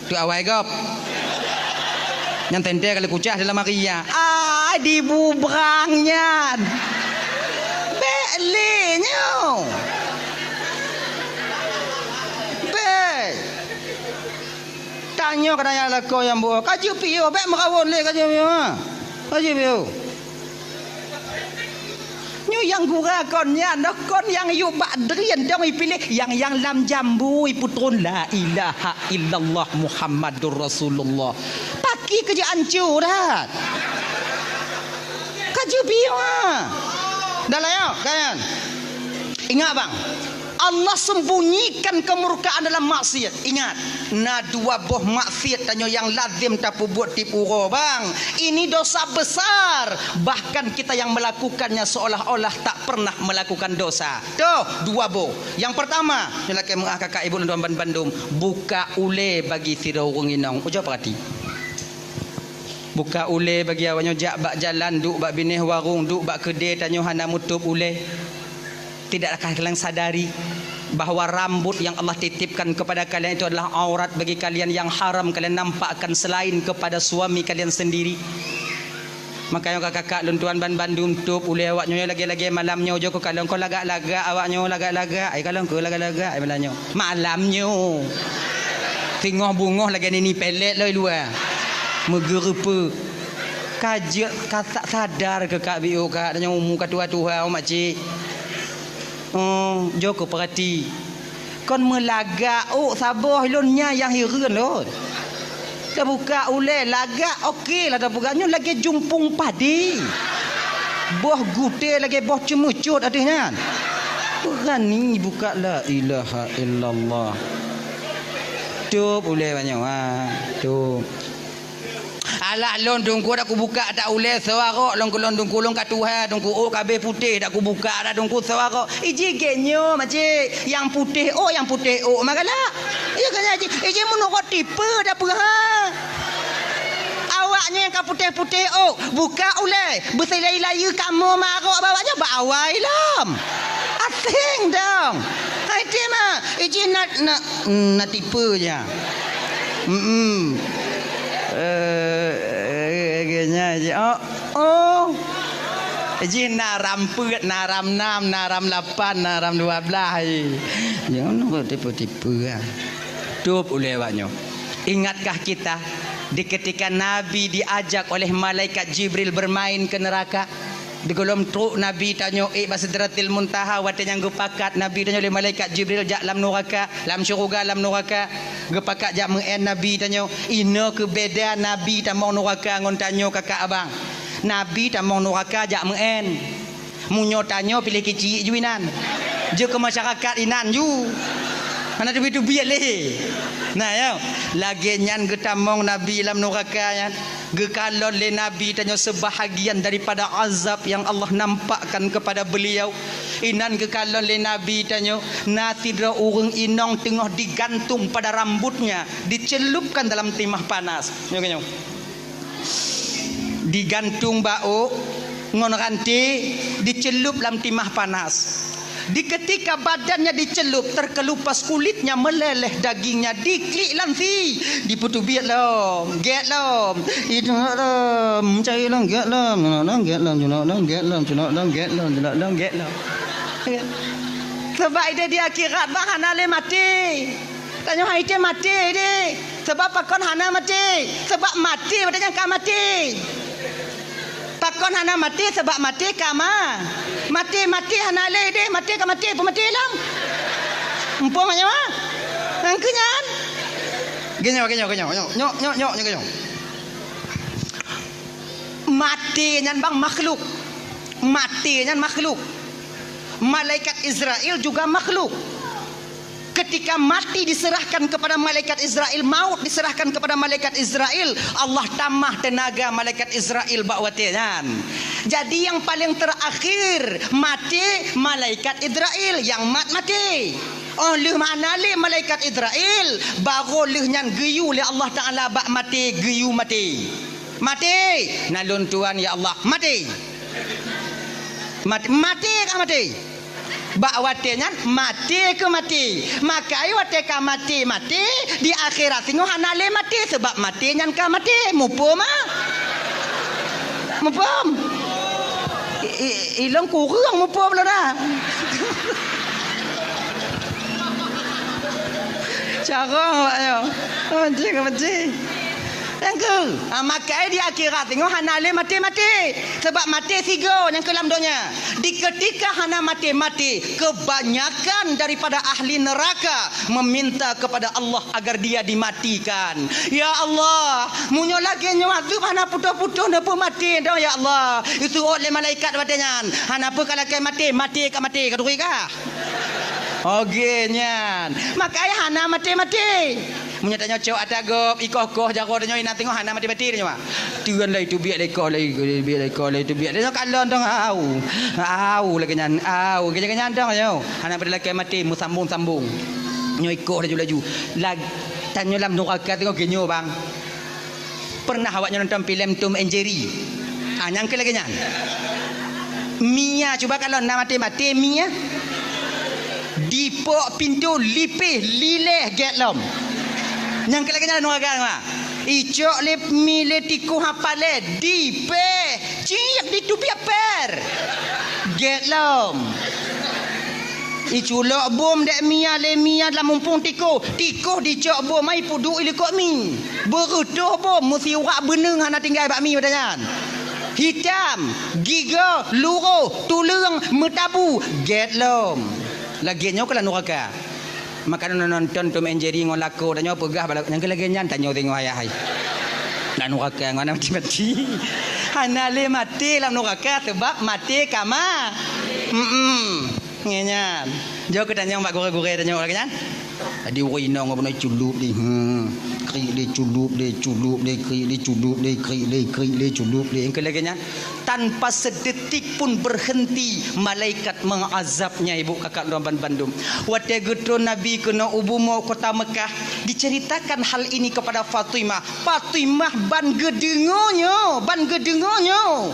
Tu awai gob. Nyang teuntèe kali kucah dalam hari nyan. Ai dibubrang nyan. Bèk lé nyoe. Bèk. Tanyoe keu nyan lakoe nyang buet. Ka jeuet piôh, bèk meurawon lé ka jeuet piôh. Ha. Ka jeuet piôh. Nyoe nyang gura kon nyan, noh kon nyang yue bak drien dong ipiléh, nyang, nyang lam jambu ipeutron la ilaha illallah Muhammadur Rasulullah. Pakri keu jeuet anco that. Ka jeuet piôh, ha. Dah lah, ya, kan? Ingat, bang. Allah sembunyikan kemurkaan dalam maksiat. Ingat, na dua boh maksiat tanyoe nyang lazem tapeubuet tiep uroe, bang. Ini dosa besar. Bahkan kita yang melakukannya seolah-olah tak pernah melakukan dosa. Toh, dua boh. Yang pertama, nyoe lakèe meu'ah kakak ibu lôn tuan ban-, bandum, buka ulèe bagi sidroe ureueng inong. Ujoe peurati. Buka ulèe bagi awaknyoe jak bak jalan, duek bak binéh warong, duek bak keudè tanyoe hana meutôp ulèe. Tidakkah kalian sadari bahwa rambut yang Allah titipkan kepada kalian itu adalah aurat bagi kalian yang haram kalian nampakkan selain kepada suami kalian sendiri? Makanya kakak-kakak lôn tuan ban bandum tôp ulèe awaknyoe lagèe-lagèe malam nyoe jok keu kalon kon lagak-lagak awaknyoe lagak-lagak, ai kalon kon lagak-lagak ai malam nyoe. Malam nyoe. Teungoh beungoh lagèe nini pelet lom i luwa. Meugeureupeuk. Ka jeuet ka sa-, sadar keu kak biôh kak, tanyoe umu ka tuha-tuha, oh, makcik. Oh, jok keu peurati. Kon meulagak ôk saboh lôn nyan nyang hireuen lôn. Tabuka ulèe lagak, oke lah tabuka. Nyoe lagèe jumpung padé. Boh gutèe lagèe boh ceumeucot ateueh nyan. Beurani buka, la ilaha illallah. Tôp ulèe banyoe, ha. Tôp. Alah lôn teungku dak kubuka dak ulèe soe arok lôn keu lôn teungku lôn ka tuha teungku ôk ka abéh putéh dak kubuka dak teungku soe arok. Iji gèt nyoe makcik, nyang putéh ôk, nyang putéh ôk mah galak. Iya kan, Haji? Iji meunurot tipe dak peue ha. Awaknyan ka putéh-putéh ôk, buka ulèe, beusilai-layeu kamoe marok bak awaknyan bak awai lom. Asing dong. Hai ti mah, iji na, na, na tipe nya. Mm-mm. Eh, eh, eh, nyan ji, oh, oh. Jih na ram peuet, na ram nam, na ram lapan, na ram dua belas, eh. Jangan tipu-tipu, ah. Tôb ulée awak nyoe. Ingatkah kita di ketika Nabi diajak oleh malaikat Jibril bermain ke neraka? Di gohlom trok Nabi tanyoe ék bak Sidratil Muntaha, watée nyang geupakat Nabi tanyoe lé malaikat Jibril jak lam nuraka, lam syeuruga, lam nuraka. Geupakat jak meu'én Nabi tanyoe. Inoe keuh beda Nabi tamong nuraka ngon tanyoe kakak abang. Nabi tamong nuraka jak meu'én. Meunyoe tanyoe piléh keuchik ju inan. Jeuet keu masyarakat inan ju. Hana teubiet-teubiet lé. Nah, ya. Lagée nyan geutamong Nabi lam nuraka nyan. Geukalon lé Nabi tanyoe seubahagian daripada azab nyang Allah nampakkan kepada beliau. Inan geukalon lé Nabi tanyoe, na sidroe ureuëng inong teungoh digantung pada rambutnya, dicelupkan dalam timah panas. Nyoe, nyoe. Digantung bak ôk ngon ranté, dicelup lam timah panas. Di ketika badannya dicelup, terkelupas kulitnya, meleleh dagingnya, diklik lam sie, dipeuteubiet lom, gét lom, iduek lom, mencari lom, gét lom, junok lom, gét lom, junok lom, gét lom, junok lom, gét lom, junok lom, gét lom. Sabab ideh di akhirat bah hana lé maté. Tanyoe hai tém maté deh. Sabab pakon hana maté? Sabab maté watée nyan ka maté. Pakon hana maté? Sabab maté ka ma-, maté, maté hana lé deh, maté ka maté, peumaté lom. Muphom nyoe? Nyang keu nyan. Geunyoe, geunyoe, geunyoe, nyoe, nyoe, nyoe, nyoe, nyoe, geunyoe. Maté nyan bang makhluk. Maté nyan makhluk. Malaikat Israel juga makhluk. Ketika mati diserahkan kepada malaikat Israel, maut diserahkan kepada malaikat Israel, Allah tamah tenaga malaikat Israel bak watée nyan. Jadi nyang paléng terakhir maté malaikat Israel, nyang mat maté. Oh lheueh mana lé malaikat Israel, baru lheueh nyan geuyue lé Allah Taala bak maté, geuyue maté. Maté, na lôn tuan ya Allah, maté. Mat-, maté ka maté. Bak watée nyan maté keu maté. Makai watée ka maté, maté, di akhirat singoh hana lé maté, sabab maté nyan ka maté. Muphom, ah? Muphom? I, i, ilong kureueng muphom lôn, ah. Carông awak nyoe. Mancing, mancing. Nyang keu, ha, makai di akhirat singoh hana lé maté-maté. Sabab maté sigoe nyang keu lam donya. Di ketika hana maté-maté, kebanyakan daripada ahli neraka meminta kepada Allah agar dia dimatikan. Ya Allah, meunyoe lagée nyoe azeueb hana putôh-putôh neupeumaté dong ya Allah. Iseuôt lé malaikat watée nyan. Hana peue ka lakée maté, maté ka maté, ka turi kah? Oke nyan. Makai hana maté-maté. Meunyoe tanyoe cok ata gob, ikoh-koh jaroe tanyoe inan teungoh hana maté-maté tanyoe. Teun lé teubiet lé ikoh lé, teubiet lé ikoh lé, teubiet lé. Nyoe kalon dong au. Au lagée nyan, au. Lagée nyan dong nyoe. Hana pada lakée maté meusambong-sambong. Nyoe ikoh laju-laju. Lag-, tanyoe lam nuraka teungoh geunyoe bang. Pernah awak nyoe nonton filem Tom and Jerry? Ah, nyang keu lagée nyan. Mia, cuba kalon na maté-maté Mia. Dipok pintoe lipéh lilée gét lom. Nyang keu lagée nyan nuraka, ha. Icok lé mi lé tikus hapalé dipéh ciek diteubiet pér. Gét lom. Iculok bom dék Mia lé Mia lam muphom tikus. Tikus dicok bom ai peuduek ilikot mi. Beureutoh bom meusiwak beuneueng hana tinggai bak mi watée nyan. Hitam, gigoe, luroh, tuleueng, meutabu, gét lom. Lagée nyoe keuh lam nuraka. Maka nonton Tom and Jerry ngon lakoe tanyoe peugah bak lakoe, nyang keu lagée nyan tanyoe teungoh ayah hai. Lam nuraka ngon hana maté-maté. Hana lé maté lam nuraka sabab maté ka ma-, mm-mm. Ngieng nyan. Jok keu tanyong bak gurée-gurée tanyong lagée nyan. Jadi ureuëng inong ngon bunoe culub di, hmm. Krik di culub di, culub di, krik di culub di, krik di, krik di culub di. Nyang keu lagée nyan. Tanpa sedetik pun berhenti malaikat mengazabnya, ibu kakak lôn bandum. Watée geutron Nabi keunoe u bumoe kota Mekah, diceritakan hal ini kepada Fatimah. Fatimah ban geudeungoe nyoe, ban geudeungoe nyoe.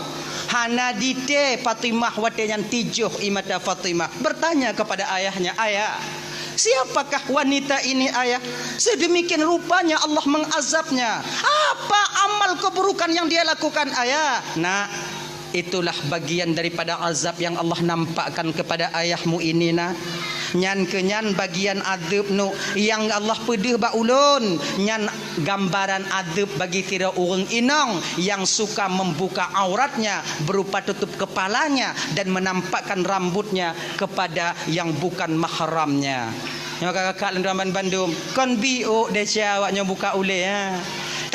Hana ditée Fatimah watée nyan tijoh ie mata Fatimah. Bertanya kepada ayahnya, "Ayah, Siapakah wanita ini, Ayah? Sedemikian rupanya Allah mengazabnya. Apa amal keburukan yang dia lakukan, Ayah? Nak, itulah bagian daripada azab yang Allah nampakkan kepada ayahmu ini, Nak. Nyan keu nyan bagian adeueb, Nuk, nyang Allah peudeuh bak ulôn. Nyan gambaran adeueb bagi sidroe ureuëng inong yang suka membuka auratnya berupa tutup kepalanya dan menampakkan rambutnya kepada yang bukan mahramnya. Nyoe kakak-kakak lôn tuan bandum, kon biôk desya awak nyoe buka ulée, ha.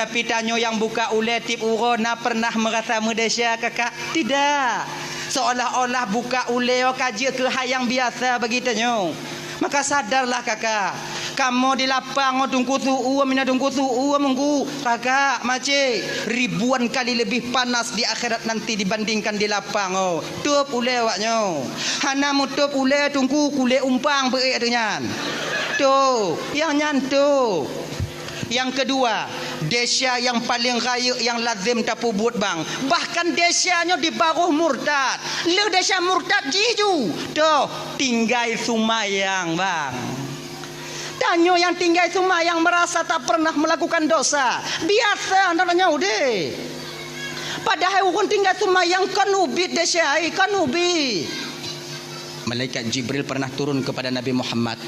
Tapi tanyoe nyang buka ulée tieb uroe na pernah meurasa meudesya, kakak? Tidak. Seolah-olah buka ulée ka jeuet keu hai nyang biasa bagi tanyoe. Maka sadarlah, kakak. Kamoe di lapang ngon Teungku Su'uem, mina Teungku Su'uem, Teungku. Kakak, makcik, ribuan kali lebih panas di akhirat nanti dibandingkan di lapang, oh. Tôb ulée awak nyoe. Hana meutôb ulée, Teungku, kulét umpang beuék ateueh nyan. Tôb, nyang nyan tôb. Nyang keudua, desya nyang paleng rayeuk nyang lazem tapeubuet bang. Bahkan desya nyoe di baroh murtad. Lheueh desya murtad jih ju. Toh, tinggai seumayang, bang. Tanyoe nyang tinggai seumayang meurasa tak pernah meulakukan dosa. Biasa na tanyoe udeb. Padahai ureuëng tinggai seumayang kon ubit desya, ai, kon ubit. Malaikat Jibril pernah turun kepada Nabi Muhammad,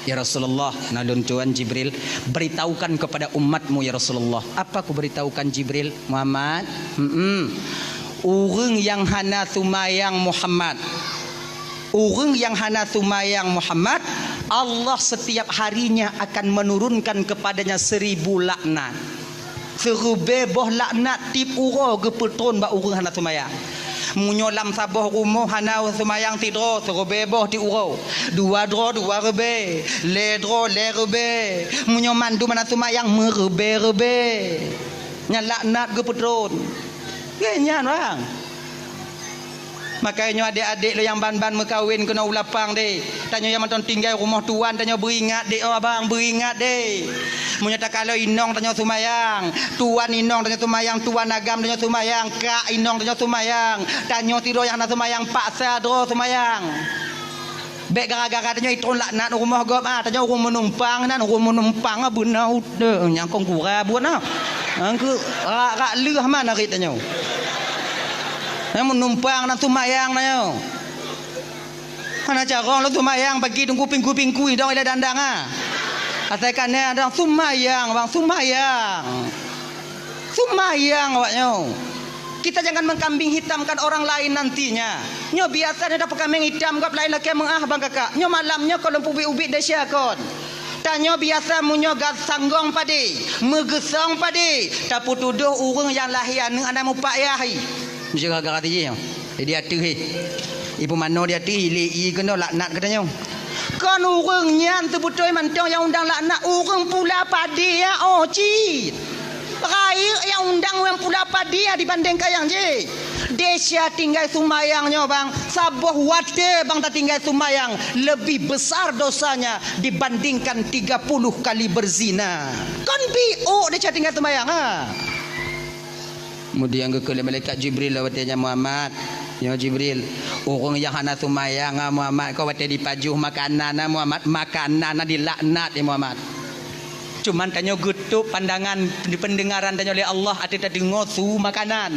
"Ya Rasulullah, na lôn tuan Jibril, beritahukan kepada umatmu, ya Rasulullah." "Apa kuberitahukan, Jibril?" "Muhammad, hmm, ureuëng nyang hana seumayang, Muhammad, ureuëng nyang hana seumayang, Muhammad, Allah setiap harinya akan menurunkan kepadanya seribu laknat." Siribée boh laknat tieb uroe geupeutron bak ureuëng hana seumayang. Meunyoe lam saboh rumoh hana seumayang sidroe, siribée boh tieb uroe. Dua droe, dua ribée. Lhée droe, lhée ribée. Meunyoe mandum hana seumayang, meuribée-ribée. Nyan laknat geupeutron. Keu nyan, bang. Makajih nyoe adék-adék lôn nyang ban-ban meukawen keunoe u lapang deh. Tanyoe nyang mantong tinggai rumoh tuan, tanyoe beuingat deh, oh abang, beuingat deh. Meunyoe takalon inong tanyoe seumayang, tuan inong tanyoe seumayang, tuan agam tanyoe seumayang, kak inong tanyoe seumayang, tanyoe sidroe nyang hana seumayang, paksa droe seumayang. Bék gara-gara tanyoe itron laknat u rumoh gob, ah, tanyoe ureuëng meunumpang nan, ureuëng meunumpang, ah, beuna udeb nyang kon gura buet na. Angkeu rak-rak leuh man arit tanyoe. Nyang meunumpang nan seumayang tanyoe. Hana carông lôn seumayang pagi teungku pingkui-pingkui dong ilée dandang, ah. Asai ka na dong seumayang, bang, seumayang. Seumayang awak nyoe. Kita jangan mengkambing hitamkan orang lain nantinya. Nyoe biasa nyoe tapeukameng itam gob laén lakée meuáh bang kakak. Nyoe malam nyoe kon lôn peubiet-ubiet desya kon. Tanyoe biasa meunyoe gat sanggong padé, meugeusong padé, tapeutudôh ureuëng nyang lahé aneuëk hana mupayah. Meujaga-jaga tijih nyoe. Jadi ateueh hé. Ipeumanoe di ateueh, ilée ié keunoe laknat keu tanyoe. Kon ureuëng nyan teubeutôi mantong nyang undang laknat, ureuëng pula padé nyan, oh, cit. Rayeuk nyang undang ureuëng pula padé nyan dibandéng kayang jih. Desya tinggai seumayang nyoe, bang, saboh watée bang tatinggai seumayang, leubeh besar dosanya dibandingkan tiga puluh kali berzina. Kon biôk desya tinggai seumayang, ha? Kemudian geukheun lé malaikat Jibril lom watée nyan, "Muhammad, nyoe Jibril, ureuëng nyang hana seumayang, ah, Muhammad, kon watée jipajoh makanan, ah, Muhammad, makanan na jilaknat, ya Muhammad." Cuman tanyoe geutôb pandangan, peundengaran tanyoe lé Allah ateueh tadeungoe su makanan.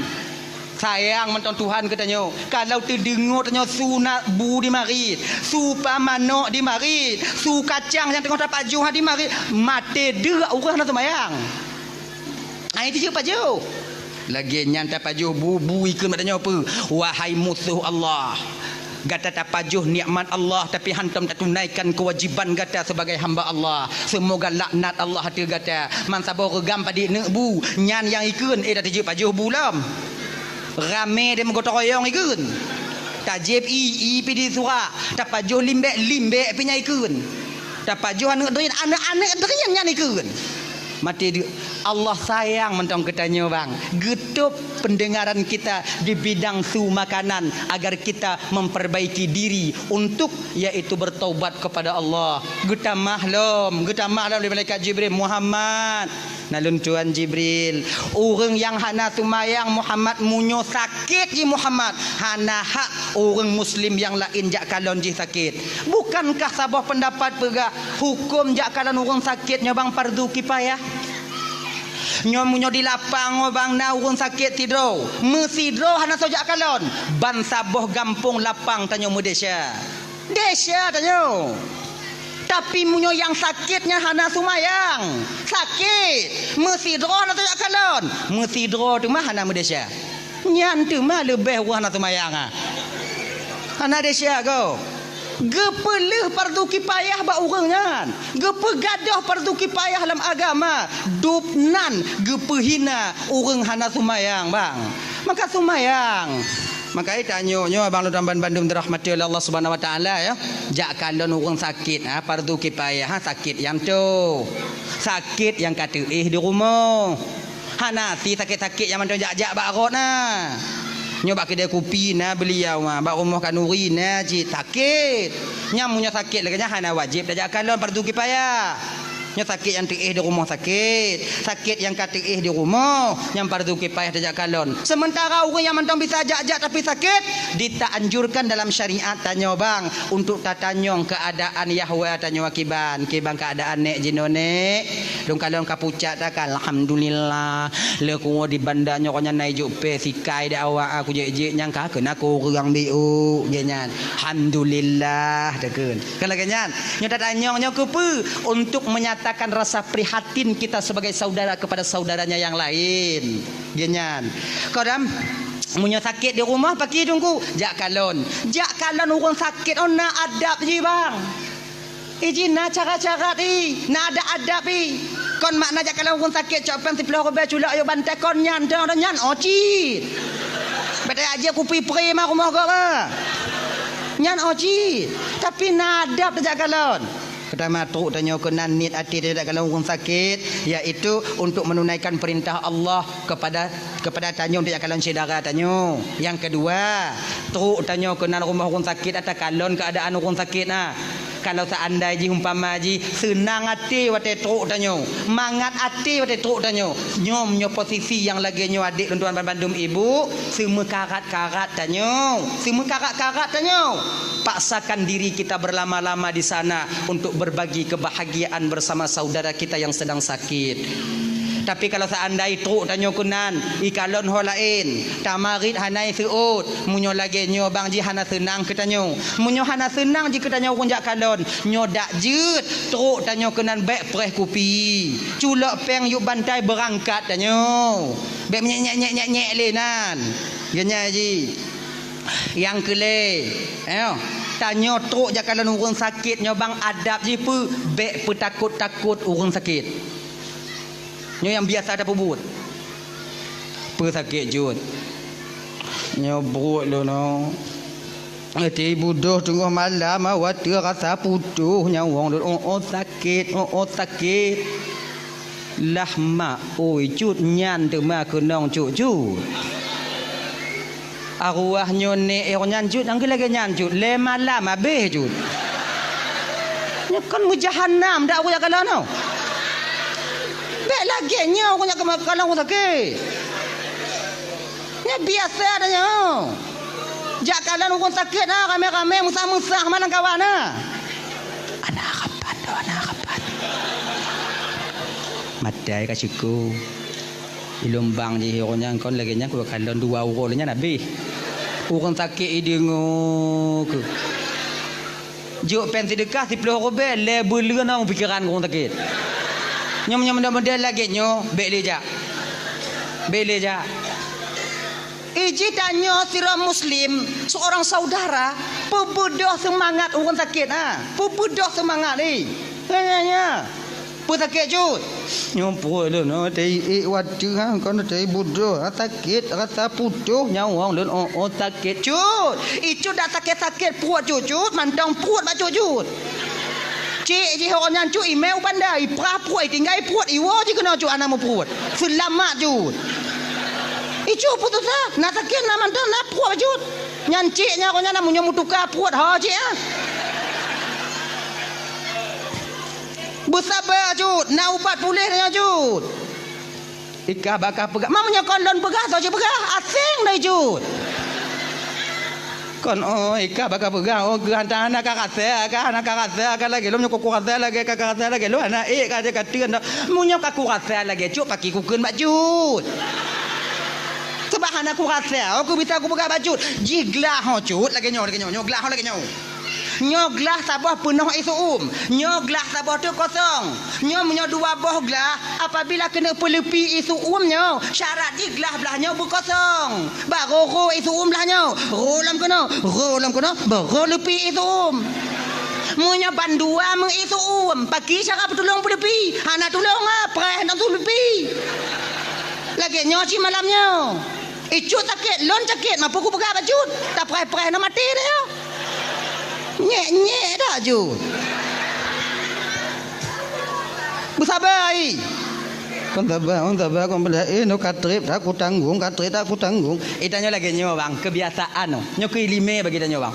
Sayang mantong Tuhan keu tanyoe. Kalau teudeungoe tanyoe su na bu jimarit, su pamanok jimarit, su kacang nyang teungoh tapajoh jimarit, maté deuk ureuëng hana seumayang. Ai tijeuek pajoh. Lagée nyan tapajoh bu, bu ikheun bak tanyoe peue? Wahai musoh Allah, gata tapajoh nikmat Allah, tapi hantom tatunaikan keuwajiban gata sibagai hamba Allah. Seumoga laknat Allah ateueh gata. Man saboh reugam padé neuk bu, nyan nyang ikheun, eh, dak tijeuek pajoh bu lom. Ramé deh meugotong royong ikheun. Tajieb ié, ié pih disurak. Tapajoh limbék, limbék pih nyan ikheun. Tapajoh aneuëk drien, aneuëk-aneuëk drien nyan ikheun. Maté deuk. Allah sayang mantong keu tanyoe, bang. Geutôb pendengaran kita di bidang su makanan agar kita memperbaiki diri untuk, yaitu bertaubat kepada Allah. Geutamah lom, geutamah lom lé malaikat Jibril, "Muhammad, Na lôn tuan Jibril, ureuëng nyang hana seumayang Muhammad, meunyoe sakét jih Muhammad, hana hak ureuëng muslim nyang laén jak kalon jih sakét. Bukankah saboh peundapat peugah hukôm jak kalon ureuëng sakét nyoe bang fardu kifayah? Nyoe meunyoe di lapang nyoe bang na ureuëng sakét sidroe, meusidroe hana soe jak kalon, ban saboh gampông lapang tanyoe meudesya. Desya tanyoe. Tapi meunyoe nyang sakét nyan hana seumayang, sakét, meusidroe hana soe jak kalon, meusidroe teuma hana meudesya. Nyan teuma leubeh ureuëng hana seumayang, ha. Hana desya goe. Geupeuleueh fardu kifayah bak ureuëng nyan. Geupeugadôh fardu kifayah lam agama. Dub nan geupeuhina ureuëng hana seumayang, bang. Maka seumayang. Maka tanyoe nyoe abang lôn ban bandum dirahmati oleh Allah Subhanahu Wa Taala, ya. Jak kalon ureuëng sakét, ha, fardu kifayah, ha, sakét nyang toe. Sakét nyang ka teuéh di rumoh. Hana si sakét-sakét nyang mantong jak-jak bak rot na. Nyoe bak keudè kupi na beuliau, ha, bak rumoh khanuri na cit sakét. Nyang meunyoe sakét lagée nyan hana wajéb tajak kalon, fardu kifayah. Nyoe sakét nyang teuéh di rumoh sakét, sakét nyang ka teuéh di rumoh, nyang fardu kifayah tajak kalon. Seumeuntara ureuëng nyang mantong bisa jak-jak tapi sakét, ditaanjurkan dalam syariat tanyoe bang untuk tatanyong keuadaan yahwa tanyoe kiban, kiban keuadaan nék jinoe nék. Lôn kalon ka pucak takan, alhamdulillah. Lé kuwoe di banda nyoe nyan na ijok pé sikai dak awak aku jek-jek nyang ka keunan kureueng biuk jek nyan. Alhamdulillah takheun. Kan lagée nyan. Nyoe tatanyong nyoe keupeue? Untuk menyatakan rasa prihatin kita sebagai saudara kepada saudaranya yang lain. Geuh nyan. Kadang meunyoe sakét di rumoh paki teungku, jak kalon. Jak kalon ureuëng sakét oh na adab jih bang. Iji na cara-cara i, na adab-adab i. Kon makna jak kalon ureuëng sakét cok péng siploh ribée culok ayok bantai kon nyan dong nyan oh cit. Beda aja kupi pri ma rumoh gob. Nyan oh cit. Tapi na adab tajak kalon. Pertama trok tanyoe keunan niet até tajak kalon ureuëng sakét, yaitu untuk menunaikan perintah Allah kepada kepada tanyoe untuk jak kalon syedara tanyoe. Nyang keudua, trok tanyoe keunan rumoh ureuëng sakét atawa kalon keuadaan ureuëng sakét na. Kalau seandai jih umpama jih seunang até watée trok tanyoe, mangat até watée trok tanyoe, nyoe nyoe posisi nyang lagée nyoe adék lôn tuan bandum ibu, seumeukarat-karat tanyoe, seumeukarat-karat tanyoe. Paksakan diri kita berlama-lama di sana untuk berbagi kebahagiaan bersama saudara kita yang sedang sakit. Tapi kalau seandai trok tanyoe keunan, ikalon ho laén, tamarit hana iseuôt, meunyoe lagée nyoe bang jih hana seunang keu tanyoe. Meunyoe hana seunang jih keu tanyoe ureuëng jak kalon, nyoe dak jeuet trok tanyoe keunan bék preh kupi. Culok péng yub bantai beurangkat tanyoe. Bék nyek-nyek-nyek-nyek lé nan. Geuh nyan jih. Nyang keulhée, eh, tanyoe trok jak kalon ureuëng sakét nyoe bang adab jih peue, bék peutakot-takot ureuëng sakét. Nyoe nyang biasa tapeubuet. Peue sakét jeuet? Nyoe pruet lôn nyoe. Até budôh teungoh malam, watée rasa putôh nyawöng lôn, oh, oh, sakét, oh, oh, sakét. Lah mak, oi cut nyan teuma keunong cut-cut. Arwah nyoe nék eh nyan cut, nyang lagée nyan cut, lé malam habéh cut. Nyoe kon meujahanam dak ureuëng jak kalon nyoe. Bék lagée nyoe ureuëng jak kalon ureuëng sakét. Nyoe biasa dah nyoe. Jak kalon ureuëng sakét na ramé-ramé meusah-meusah malam kawan na. Ana kapan doh, ana kapan. Matai ka syukur. Di lumbang jih ureuëng nyan kon lagée nyan kukalon dua uroe nyan habéh. Ureuëng sakét ideungoe keu. Jok péng seudeukah siploh ribée lé beuleuen ong pikeran ureuëng sakét. Nyoe meunyoe model lagée nyoe bék lé jak. Bék lé jak. Iji tanyoe sidroe muslim, seorang saudara, peubeudoh seumangat ureuëng sakét ha. Peubeudoh seumangat ni. Nya nya nya. Peue sakét cut? Nyoe pruet lôn, oh, teuiek watée ha, kon teuiek budôh, ha, sakét, rasa putôh nyawöng lôn, oh, oh, sakét cut. Icut dak sakét-sakét pruet cut-cut, mantong pruet bak cut-cut. Cék jih awak nyan cut, imé u banda, iprah pruet, itinggai pruet, iwoe jih keunoe cut, hana meupruet. Seulamat cut. Icut putus asa, na sakét, na mantong, na pruet cut. Nyan cék nyan, awak nyan na meunyoe meutuka pruet, ho cék ah. Beusaba cut, na ubat puléh nyoe cut. Ikah bak ka peugah. Meunyoe kon lôn peugah, soe jipeugah? Aséng dai jeuet. Kon, oh, ikah bak ka peugah, oh, geuh hana ka rasa, ka hana ka rasa, ka lagée lôn, meunyoe ku rasa lagée ka, ka rasa lagée lôn, hana ék ka, ka teun dah. Meunyoe ka kurasa lagée cut, pakri kukheun bak cut. Sabab hana kurasa, oh, ku bisa kupeugah bak cut. Jih glah ho cut, lagée nyoe, lagée nyoe, nyoe glah ho lagée nyoe. Nyoe glah saboh peunoh ié su'um. Nyoe glah saboh teuk kosong. Nyoe meunyoe dua boh glah, apabila keuneuk peuleupi ié su'um nyoe, syarat jih glah blah nyoe beukosong. Barô rô ié su'um blah nyoe. Rô lam keunoe, rô lam keunoe, barô leupi ié su'um. Meunyoe bandua meu ié su'um, pakri cara peutulông peuleupi? Hana tulông ah, preh ngon tuleupi. Lagée nyoe cit malam nyoe. Icut sakét, lôn sakét, mampu kupeugah bak cut. Tapreh-preh na maté dah nyoe. Nyek-nyek dah cut. Beusaba ai. Kon saba, kon saba, kon beulah, eh, nyoe ka treb, dak kutanggong, ka treb, dak kutanggong. Eh, tanyoe lagée nyoe, bang, keubiasaan nyoe. Nyoe keu iéleumé bagi tanyoe, bang.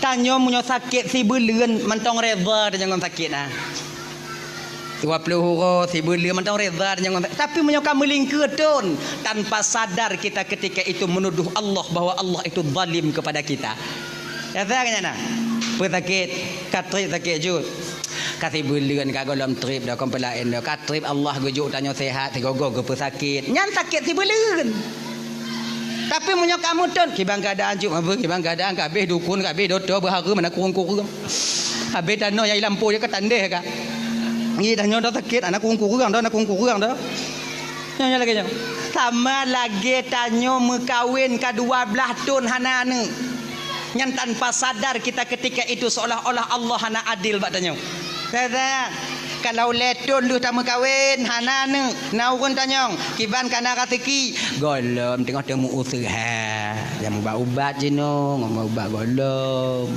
Tanyoe meunyoe sakét sibeuleuen mantong reda tanyoe ngon sakét, ah. Dua ploh uroe sibeuleuen mantong reda tanyoe ngon sakét. Tapi meunyoe ka meulingkeue thon, tanpa sadar kita ketika itu menuduh Allah bahwa Allah itu zalim kepada kita. Nyata kan nyan na? Peue sakét? Ka treb sakét cut. Ka sibeuleuen ka gohlom treb dah, kon peulaén dah. Ka treb Allah geujok tanyoe sehat, sigoe-goe geupeusakét. Nyan sakét sibeuleuen. Tapi meunyoe ka meuthon, kiban keuadaan cut, meupeue kiban keuadaan, ka habéh dukun, ka habéh dokto, beuhareuem, hana kureueng-kureueng. Habéh tanoh nyang i lampôh jih ka tandeh ka. Ngi tanyoe dah sakét, hana kureueng-kureueng dah, hana kureueng-kureueng dah. Nyoe, nyoe lagée nyoe. Sama lagée tanyoe meukawen ka dua blaih thon hana aneuëk. Nyan tanpa sadar kita ketika itu seolah-olah Allah hana adil bak tanyoe. Teuka, kalau lhée thon lheueh tameukawen, hana aneuëk, na ureuëng tanyong, kiban ka na raseuki, gohlom teungoh teumeuuseuha, nyang mubat-ubat jinoe, ngon mubat gohlom.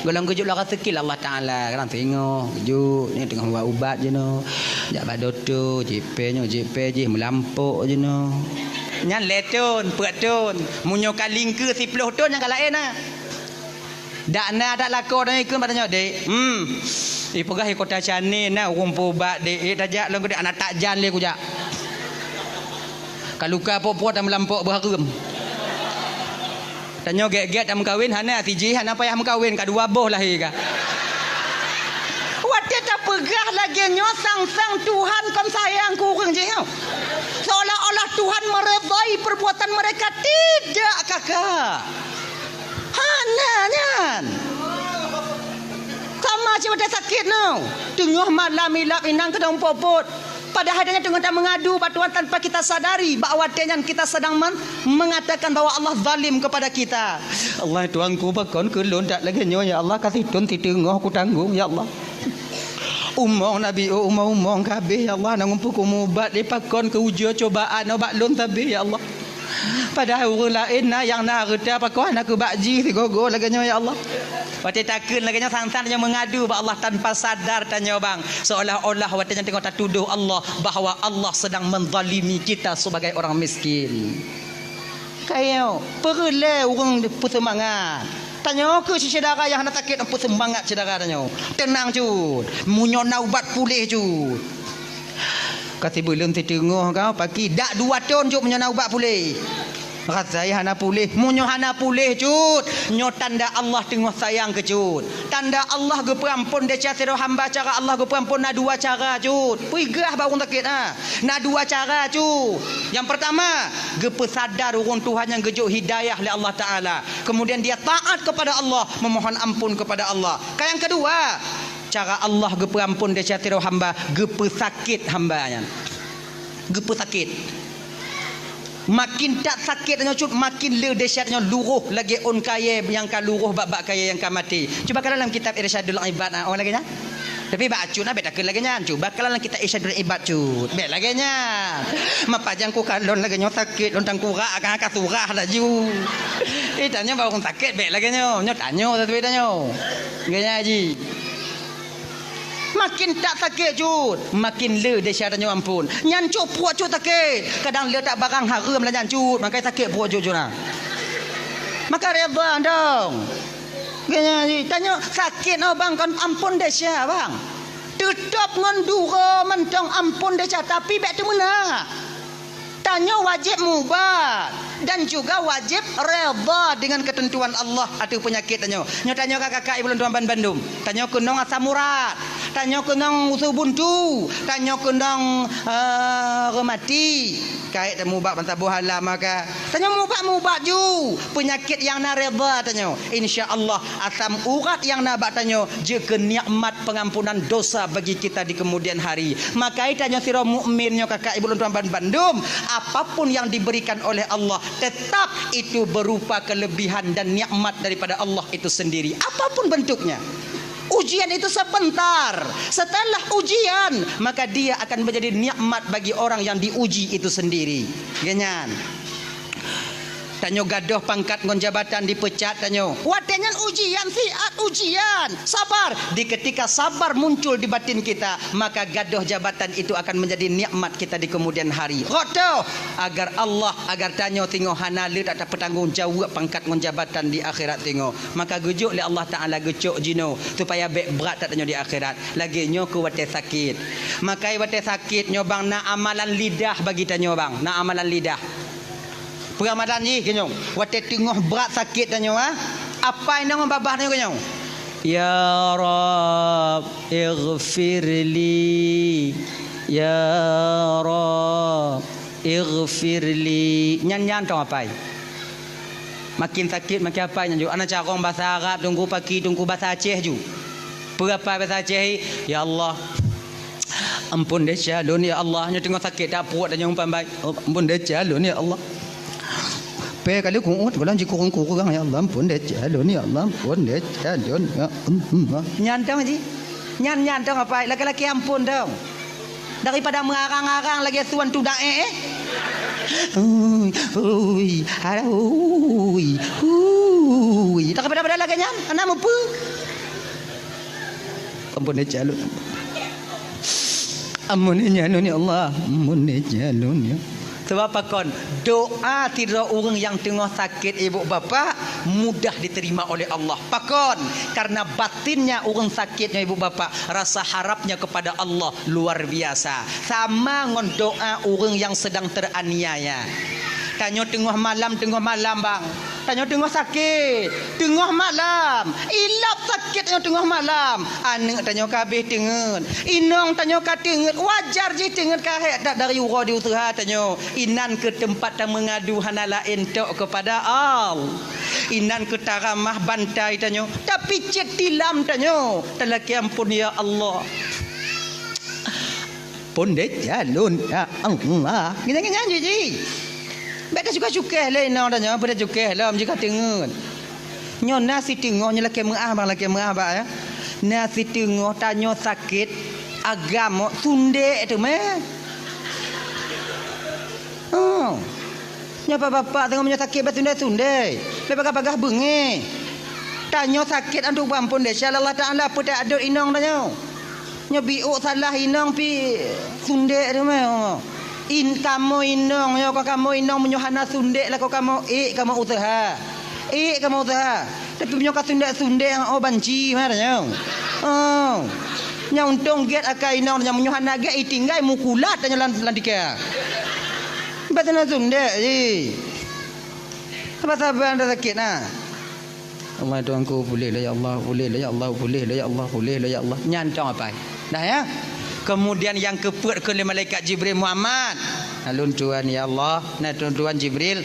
Gohlom geujok lom raseuki lé Allah Taala, kadang singoh, geujok, nyoe teungoh mubat-ubat jinoe. Jak bak dokto, jieb pèe nyoe, jieb pèe jih, meulampôk jinoe. Nyan lhée thon, peuet thon. Meunyoe ka lingkeue siploh thon, nyan ka laén na. Dak na, dak lakoe tanyoe ikheun bak tanyoe, "Dek, hmm, ipeugah i Kota Chennai na ureuëng peuubat, Dek, eh, tajak lôn keu Dek, hana tajan lé kujak. Ka luka pok-pok tameulampok beuhareuem. Tanyoe gét-gét tameukawen, hana sijih, hana payah meukawen, ka dua boh lahé ka." Watée tapeugah lagée nyoe, sang-sang Tuhan kon sayang keu ureuëng jih nyoe. Seolah-olah Tuhan meredai perbuatan mereka. Tidak, kakak. Hana nyan. Sama cit watée sakét nyoe. Teungoh malam ilab inong keudong pot-pot. Padahai tanyoe teungoh tameungadu bak Tuhan tanpa kita sadari bahwa watée nyan kita sedang men-, mengatakan bahwa Allah zalim kepada kita. "Allah Tuhanku, pakon keu lôn that lagée nyoe, ya Allah, ka sithon siteungoh kutanggong, ya Allah. Umong nabi, oh, umong-umong ka habéh, ya Allah, na ureuëng peukumeubat lé, pakon keu ujoe cobaan nyoe bak lôn sabé, ya Allah." Padahai ureuëng laén na nyang na hareuta, pakon hana keu bak jih sigoe-goe lagée nyoe, ya Allah. Watée takheun lagée nyoe, sang-sang tanyoe meungadu bak Allah tanpa sadar tanyoe bang, seolah-olah watée nyan teungoh tatudoh Allah bahwa Allah sedang menzalimi kita sebagai orang miskin. Kayo, peureulée ureuëng peuseumangat. Tanyoe keu syedara nyang hana sakét, peuseumangat syedara tanyoe. Teunang cut, meunyoe na ubat puléh cut. Ka sibeuleuen siteungoh ka, pakri dak dua thon cut meunyoe na ubat puléh. Rasai hana puléh, meunyoe hana puléh cut, nyoe tanda Allah teungoh sayang keu cut. Tanda Allah geupeuamphon desya sidroe hamba, cara Allah geupeuamphon na dua cara cut. Peugah bak ureuëng sakét, ha. Na dua cara cut. Nyang peurtama, geupeusadar ureuëng tuha nyang geujok hidayah lé Allah Taala. Kemudian dia taat kepada Allah, memohon ampun kepada Allah. Ka nyang keudua, cara Allah geupeuamphon desya sidroe hamba, geupeusakét hamba nyan. Geupeusakét. Makin that sakét nyoe cut, makin le dahsyat nyoe, luroh lagée ôn kayée nyang ka luroh bak-bak kayée nyang ka maté. Cuba kalon lam kitab Irsyadul Ibad, ah, oh, lagée nyan. Tapi bak acut na bék takheun lagée nyan. Cuba kalon lam kitab Irsyadul Ibad cut. Bék lagée nyan. Mapa jang ku kalon lagée nyoe sakét lôn tangkurak ka, ka surah laju. Eh, tanyoe bak ureuëng sakét bék lagée nyoe. Nyoe tanyoe, tapi tanyoe. Lagée nyan ji. Makin that sakét cut, makin le desya tanyoe ampon. Nyan cut pruet cut sakét. Kadang le that barang hareuem lah nyan cut, mangkai sakét pruet cut cut na. Maka reda dong. Geunya tanyoe sakét nyoe bang kon ampon desya bang. Teutap ngon dua mantong amphon desya, tapi bék teumeuna. Tanyoe wajéb mubat dan juga wajéb redha dengan ketentuan Allah ateueh peunyakét tanyoe. Nyoe tanyoe ka kakak ibu lôn tuan ban bandum. Tanyoe keunong asam urat, tanyoe keunong usus buntu, tanyoe keunong, eh, reumati. Kayém tamubat ban saboh hala maka. Tanyoe mubat-mubat ju peunyakét nyang na redha tanyoe. Insya Allah, asam urat nyang na bak tanyoe jeuet keu nikmat pengampunan dosa bagi kita di kemudian hari. Maka tanyoe sidroe mukmin nyoe kakak ibu lôn tuan ban bandum, apapun yang diberikan oleh Allah, tetap itu berupa kelebihan dan nikmat daripada Allah itu sendiri. Apapun bentuknya. Ujian itu sebentar. Setelah ujian, maka dia akan menjadi nikmat bagi orang yang diuji itu sendiri. Genyan. Tanyoe gadôh pangkat ngon jabatan dipeucat tanyoe. Watée nyan ujian, siat ujian. Sabar. Di ketika sabar muncul di batin kita, maka gadôh jabatan itu akan menjadi nikmat kita di kemudian hari. Rot toh, agar Allah, agar tanyoe singoh hana le that tapeutanggong jaweueb pangkat ngon jabatan di akhirat singoh. Maka geujok lé Allah Taala geucok jinoe supaya bék brat that tanyoe di akhirat. Lagée nyoe keu watée sakét. Maka watée sakét nyoe bang na amalan lidah bagi tanyoe bang, na amalan lidah. Peuramadan jih keunyoe, watée teungoh brat sakét tanyoe, ha? Apai nyoe ngon babah tanyoe keunyoe, "Ya Rabb, ighfirli. Ya Rabb, ighfirli." Nyan, nyan tong apai. Makin sakét, makin apai nyan ju. Ana carông basa Arab, teungku paki, teungku basa Aceh ju. Peue apai basa Aceh, "Ya Allah, ampôn desya lôn, ya Allah." Nyoe teungoh sakét that pruet dan nyang pambai. "Oh, ampôn desya lôn, ya Allah. Pé kali kuot, gohlom jikureueng-kureueng, ya Allah, ampôn desya lôn, ya Allah, ampôn desya lôn, ya Allah." Nyan tong ji. Nyan, nyan tong apai, laki-laki ampôn tong. Daripada meurarang-arang lagée suan tudak, eh, eh. Ui, ui, alah, ui, ui. Daripada-pada lagée nyan, hana mupeue. Ampôn desya lôn. Ampôn desya lôn, ya Allah. Ampôn desya lôn, ya. Sebab pakon, doa sidroe ureuëng nyang teungoh sakét ibu bapak mudah diterima oleh Allah. Pakon, karena batinnya ureuëng sakét nyoe ibu bapak, rasa harapnya kepada Allah luar biasa. Sama ngon doa ureuëng nyang sedang teraniaya. Tanyoe teungoh malam, teungoh malam bang. Tanyoe teungoh sakét, teungoh malam. Ilab sakét tanyoe teungoh malam. Aneuëk tanyoe ka habéh teungeut. Inong tanyoe ka teungeut. Wajar jih teungeut ka hék that dari uroe di useuha tanyoe. Inan keuh teumpat tameungadu hana laén tok keupada Allah. Inan keuh taramah bantai tanyoe. Tapi cit tilam tanyoe. Talakée ampôn ya Allah. Pondek jalon ya Allah. Nyan, nyan, nyan, ji, ji. Bék teucukéh-cukéh lé inong tanyoe, bék teucukéh lom jih ka teungeut. Nyoe na siteungoh, nyoe lakée meuáh bang, lakée meuáh bang, ya. Na siteungoh tanyoe sakét agam, sundek teuma. Oh. Nyoe bapak-bapak teungoh meunyoe sakét bak sundai-sundai, bak pagah-pagah beungéh. Tanyoe sakét antu beuampôn desya lé Allah Taala, peutak adot inong tanyoe. Nyoe biôk salah inong pi sundek teuma. In kamoe inong, nyoe ka kamoe inong meunyoe hana sundek lakoe kamoe, ék kamoe useuha. Ék kamoe useuha. Tapi meunyoe ka sundek-sundek, oh banci mah tanyoe. Oh. Nyoe untông gét akai inong tanyoe, meunyoe hana gét itinggai mukulat tanyoe lam, lam tika. Bak teungoh sundek jih. Saban-saban dah sakét na. Allah Tuhanku, pulih lah ya Allah, pulih lah ya Allah, pulih lah ya Allah, pulih lah ya Allah. Nyan tong apai. Dah ya. Kemudian nyang keupeuet keu lé malaikat Jibril, Muhammad. Alun Tuhan ya Allah, na Tuhan, Tuhan Jibril.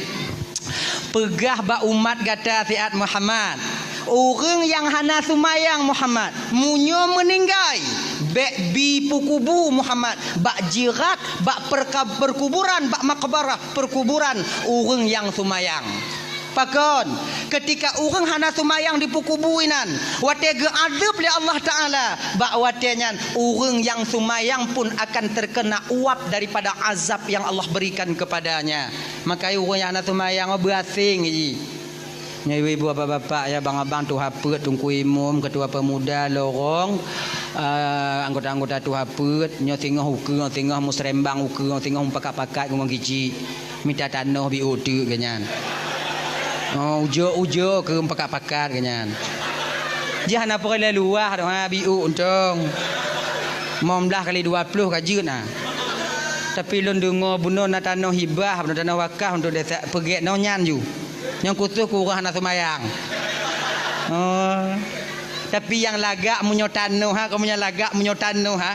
Peugah bak umat gata siat Muhammad. Ureuëng nyang hana seumayang Muhammad, meunyoe meuninggai, bék bi peukubu Muhammad, bak jirat, bak perka-, perkuburan, bak makbarah, perkuburan ureuëng nyang seumayang. Pakon, keutika ureuëng hana seumayang dipeukubu inan, watée geuadeueb lé Allah Taala, bak watée nyan ureuëng nyang seumayang pun akan terkena uap daripada azab yang Allah berikan kepadanya. Maka ureuëng nyang hana seumayang, oh, beuaséng jih. Nyoe ibu-ibu, bapak-bapak, ya, abang-abang, tuha peuet, teungku imum, ketua pemuda, lorong, eh, anggota-anggota tuha peuet, nyoe singoh ukeue, singoh musrembang ukeue, singoh mupakat-pakat ngon kicik. Mita tanoh biôk teuk geuh nyan. Oh, ujoe-ujoe keu mupakat-pakat geuh nyan. Jih hana peureulée luwah doh, ha, biôk untông. Limong blaih kali dua ploh ka jeuet na. Tapi lôn deungoe bunoe na tanoh hibah, bunoe tanoh wakaf untuk desa peugét nyoe nyan ju. Nyang khusos keu ureuëng hana seumayang. Oh. Tapi nyang lagak meunyoe tanoh ha, kamoe nyang lagak meunyoe tanoh ha.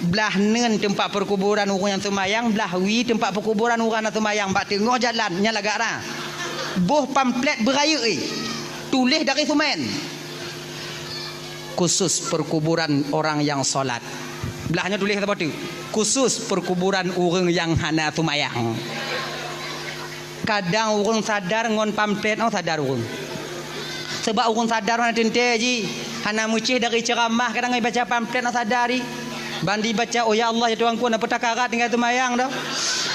Blaih neun teumpat peukuburan ureuëng nyang seumayang, blaih wie teumpat peukuburan ureuëng hana seumayang bak teungoh jalan nyang lagak ra. Boh pamflet beurayeuk eh. Tuléh dari seumén. Khusus perkuburan orang yang sholat. Blaih nyoe tuléh saboh teuk. Khusus perkuburan ureuëng nyang hana seumayang. Kadang ureuëng sadar ngon pamflet nyoe sadar ureuëng. Sebab ureuëng sadar hana teuntée jih, hana meucéh dari ceuramah kadang baca pamflet nyoe sadar jih. Ban jibaca, "Oh ya Allah, ya Tuhanku, na peutakarat tinggai seumayang dah."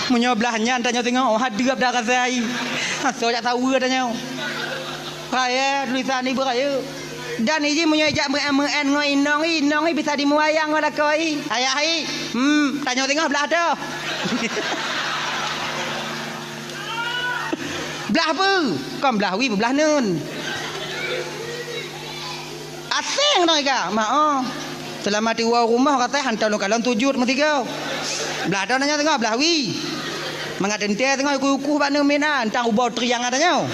Meunyoe blaih nyan tanyoe singoh, oh, hadeup dah rasa jih. Asoe jak saweue tanyoe. Raya tulisan ni beurayeuk. Dan iji meunyoe jak meu'en-meu'en ngon inong, inong bisa dimuayang ngon lakoe. Ayah i, hmm, tanyoe singoh blaih toh. Blaih peue? Kon blaih wie, blaih neun. Aseng nong iga, ma oh. Seulama tiwoe rumoh katai hantom lôn kalon sujud meusigoe. Blaih toh tanyoe singoh, blaih wie. Mangat teuntée singoh ukuh-ukuh bak neumit na, tang ubau triang tanyoe.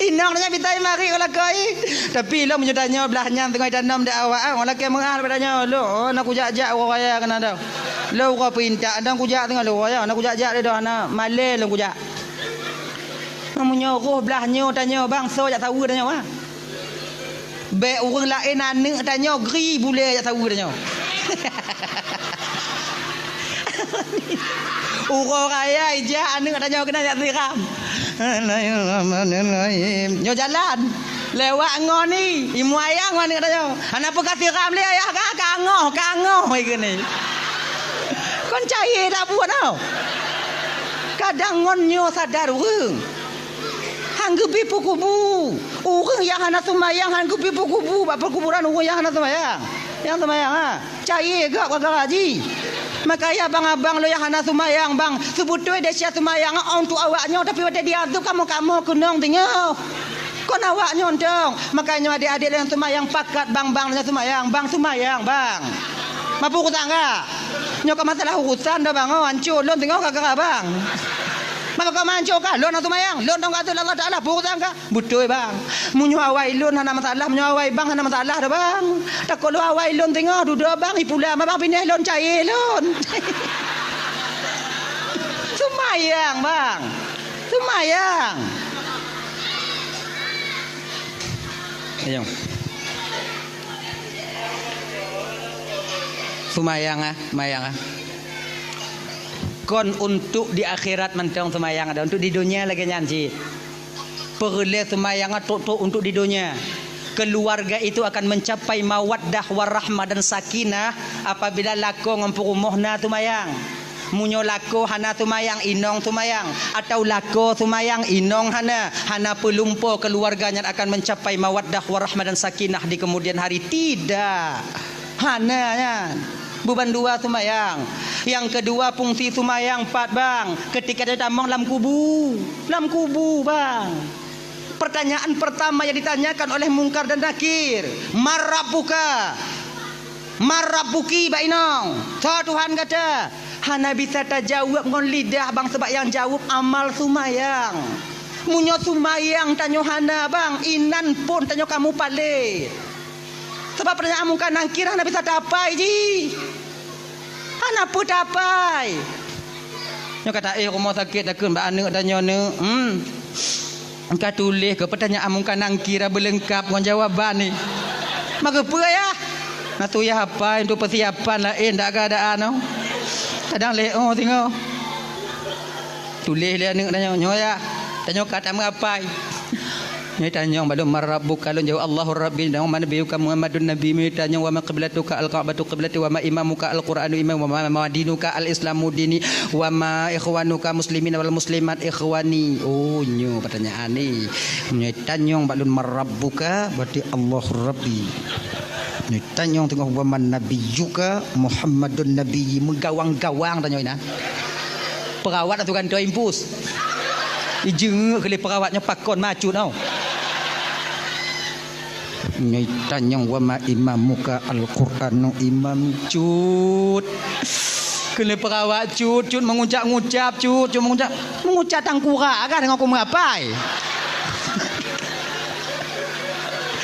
Inong nyan bitai mari u lakoe. Tapi lom meunyoe tanyoe blaih nyan teungoh tanom di awak, ah, lakée meu'ah bak tanyoe, "Lôn, oh, na kujak-jak uroe raya keunan dah. Lôn uroe peuintat, dong kujak teungoh lôn raya, na kujak-jak lé dah, na malée lôn kujak." Meunyoe roh blaih nyoe tanyoe bang, soe jak saweue tanyoe, ah. Bék ureuëng laén aneuëk tanyoe gri bulée jak saweue tanyoe. Uroe raya ijak aneuëk tanyoe keunan jak siram. Nyoe jalan. Lewat ngon i, imuayang ngon aneuëk tanyoe. Hana peue ka siram lé ayah ka, ka angoh, ka angoh i keunoe. Kon cayée dak buet tau. Kadang ngon nyoe sadar ureuëng. Han geubri peukubu. Ureuëng nyang hana seumayang han geubri peukubu bak peukuburan ureuëng nyang hana seumayang. Nyang seumayang, ha, cayée gak gara-gara jih. Makanya abang-abang lôn nyang hana seumayang, bang, seubeutôi desya seumayang untuk awak nyoe, tapi watée diazeueb kamoe-kamoe keunong teungoh. Kon awak nyoe tong. Makanya adék-adék lôn nyang seumayang pakat, bang, bang lôn nyang seumayang, bang seumayang, bang. Mapu kutangga. Nyoe ka masalah urusan dah, bang, oh, hancô lôn teungoh gara-gara bang. Maka kau manco kah? Lôn hana seumayang. Lôn dong kata Allah Taala, peue urusan kah? Beutôi, bang. Meunyoe awai lôn hana masalah, meunyoe awai bang hana masalah dah, bang. Takot lôn awai lôn teungoh dudoe bang, ipula ma bang pineh lôn cayée lôn. Seumayang, bang. Seumayang. Ayo. Seumayang, ah, seumayang, ah. Kon untuk di akhirat mantong seumayang ada, untuk di dunia lagée nyan cit. Peureulée seumayang trok-trok untuk di dunia. Keluarga itu akan mencapai mawaddah warahmah dan sakinah apabila lakoe ngon peurumoh na seumayang. Meunyoe lakoe hana seumayang, inong seumayang, atau lakoe seumayang, inong hana, hana peulumpo keluarga nyan akan mencapai mawaddah warahmah dan sakinah di kemudian hari. Tidak. Hana nyan. Buban dua seumayang. Nyang keudua fungsi seumayang pat, bang. Ketika dia tamong lam kubu. Lam kubu, bang. Pertanyaan pertama yang ditanyakan oleh Mungkar dan Nakir, "Man rabbuka?" "Man rabbuki, bak inong? Soe Tuhan gata?" Hana bisa tajaweueb ngon lidah, bang, sebab nyang jaweueb amal seumayang. Meunyoe seumayang tanyoe hana, bang, inan phon tanyoe ka mupalé. Sabab pertanyaan Mungkar Nakir hana bisa tapai jih. Hana peue tapai. Nyoe ka taéh rumoh sakét takheun bak aneuëk tanyoe, "Neuk, hmm, ka tuléh keu pertanyaan Mungkar Nakir beulengkap ngon jawaban ni." Maka peue, Yah? Na tuléh apai untuk persiapan laén dak keadaan, oh. Kadang lé, oh, singoh. Tuléh lé aneuëk tanyoe, nyoe ya, tanyoe ka tameuapai. Nyoe tanyong bak lôn, "Man rabbuka?" Lôn jaweueb, "Allahu Rabbi." Nyoe, "Man nabiyyuka?" "Muhammadun Nabi." Nyoe tanyong, "Wa ma qiblatuka?" "Al-Ka'batu qiblati." "Wa ma imamuka?" "Al-Qur'anu imami." "Wa ma, ma dinuka?" "Al-Islamu dini." "Wa ma ikhwanuka muslimin wal muslimat ikhwani." Oh, nyoe pertanyaan ni. Nyoe tanyong bak lôn, "Man rabbuka?" Berarti, "Allahu Rabbi." Nyoe tanyong teungoh, "Wa man nabiyyuka?" "Muhammadun nabiyyi." Meugawang-gawang tanyong inan. Perawat atau gantoe impus. Ijeungeuk keu lé perawat nyoe pakon macut tau. Nyoe tanyong, "Wa ma imamuka?" "Al-Qur'anu imami." Cut. Keuneuk peurawak cut, cut meungucap-ngucap, cut, cut meungucap, meungucap tangkurak kan ngon keu meurapai.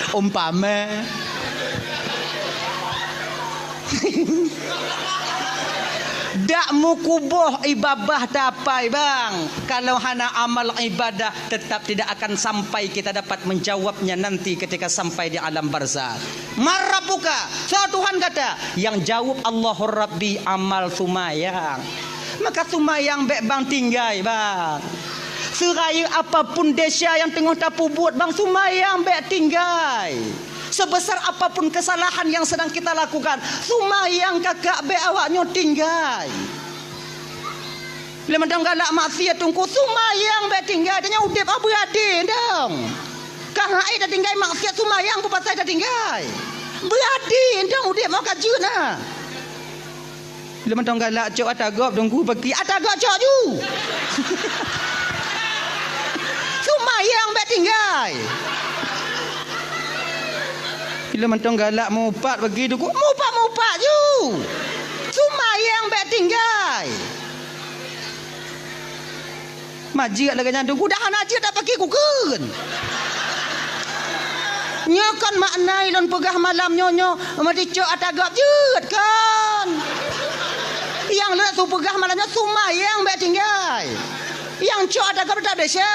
Umpama. Dak meukuboh ibadah tapai, bang. Kalau hana amal ibadah, tetap tidak akan sampai kita dapat menjawabnya nanti ketika sampai di alam barzakh. "Man rabbuka?" Soe Tuhan gata? Nyang jaweueb, "Allahu Rabbi," amal seumayang. Maka seumayang bék bang tinggai, bang. Seurayeuk apapun desya nyang teungoh tapeubuet, bang, seumayang bék tinggai. Sebesar apapun kesalahan yang sedang kita lakukan, seumayang kakak bék awak nyoe tinggai. Lé mantong galak maksiat teungku, seumayang bék tinggai, tanyoe udeb oh beuadé dong. Ka hai tatinggai maksiat seumayang peue pasai tatinggai. Beuadé dong udeb oh ka jeuet na. Lé mantong galak cok ata gob teungku, paki ata gob cok ju. Seumayang bék tinggai. Lé mantong galak mupat paki teungku, mupat-mupat ju. Seumayang bék tinggai. Majeuet lagée nyan teungku, dah hana jeuet dak paki kukheun. Nyoe kon makna ilôn peugah malam nyoe, nyoe meuticok ata gob jeuet kon. Nyang lôn su peugah malam nyoe seumayang bék tinggai. Nyang cok ata gob dak desya.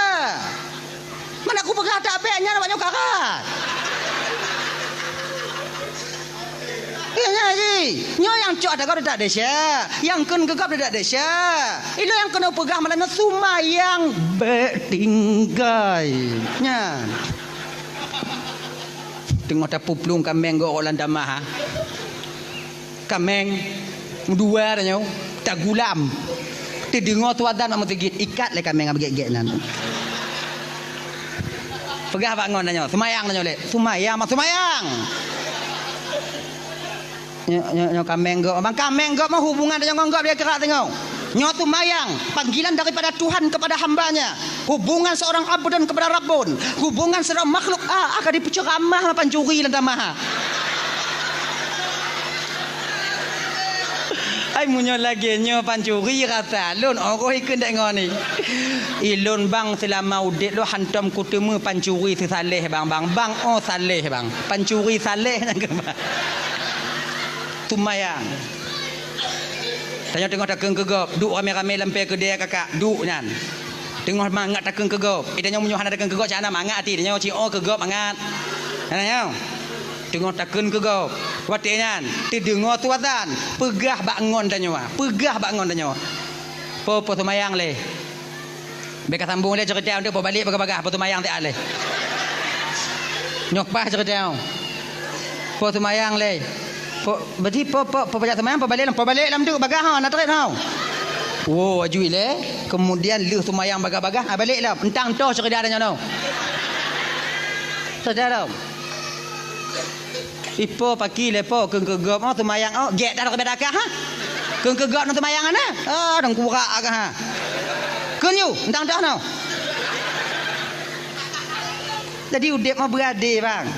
Mana kupeugah tak bék nyan awak nyoe karat. Iya nyan ji. Nyoe nyang cok ata gob dak desya, nyang kheun keu gob dak desya. Ilôn nyang keuneuk peugah malam nyoe seumayang bék tinggai. Nyan. Teungoh tapuplueng kaméng gob lam tamah, ha. Kaméng, meudua tanyoe, tagulam. Teudeungoe su azan bak meuseujid, ikat lé kaméng nyang beugét-gét nyan. Peugah bak ngon tanyoe, seumayang tanyoe lé. Seumayang, mak seumayang. Nyoe, nyoe, nyoe kaméng gob, bang, kaméng gob mah hubungan tanyoe ngon gob dia keurak tanyoe. Nyoe seumayang, panggilan daripada Tuhan kepada hamba-Nya. Hubungan seorang abdun kepada rabbun, hubungan seorang makhluk, ah, akan dipeuceramah pancuri lam tamah. Ai meunyoe lagée nyoe pancuri rasa lôn, oh, ikheun dek ngon ni. Ilôn bang seulama udeb lôn hantom kuteumé pancuri seusaléh bang, bang, bang, oh, saléh bang. Pancuri saléh nyang keubah. Seumayang. Tanyoe teungoh takheun keu gob, duek ramé-ramé lam pée keudée kakak, duek nyan. Teungoh mangat takheun keu gob. Eh, tanyoe meunyoe hana takheun keu gob, cak hana mangat até tanyoe, ci oh keu gob mangat. Hana nyoe. Teungoh takheun keu gob. Watée nyan, teudeungoe su azan, peugah bak ngon tanyoe, peugah bak ngon tanyoe. Po, po seumayang lé. Bék ka sambong lé ceurita nyoe, po balek bagah-bagah, po seumayang siat lé. Nyoe paih ceurita nyoe. Po seumayang lé. Po, berarti po, po, po pajak seumayang, po balek lam, po balek lam tu bagah ha, na trép ha. Wo, aju ilée, kemudian lheueh seumayang bagah-bagah, ha, balek lam. Entang toh ceurita nyoe nyoe. Ceurita nyoe. Ipo paki lé po kheun keu gob oh seumayang oh, gék dah ribet akah ha. Kheun keu gob nang seumayang ana. Ah, dang kurak akah ha. Kheun yu, entang dah noh. Jadi udeb mah beuadé, bang.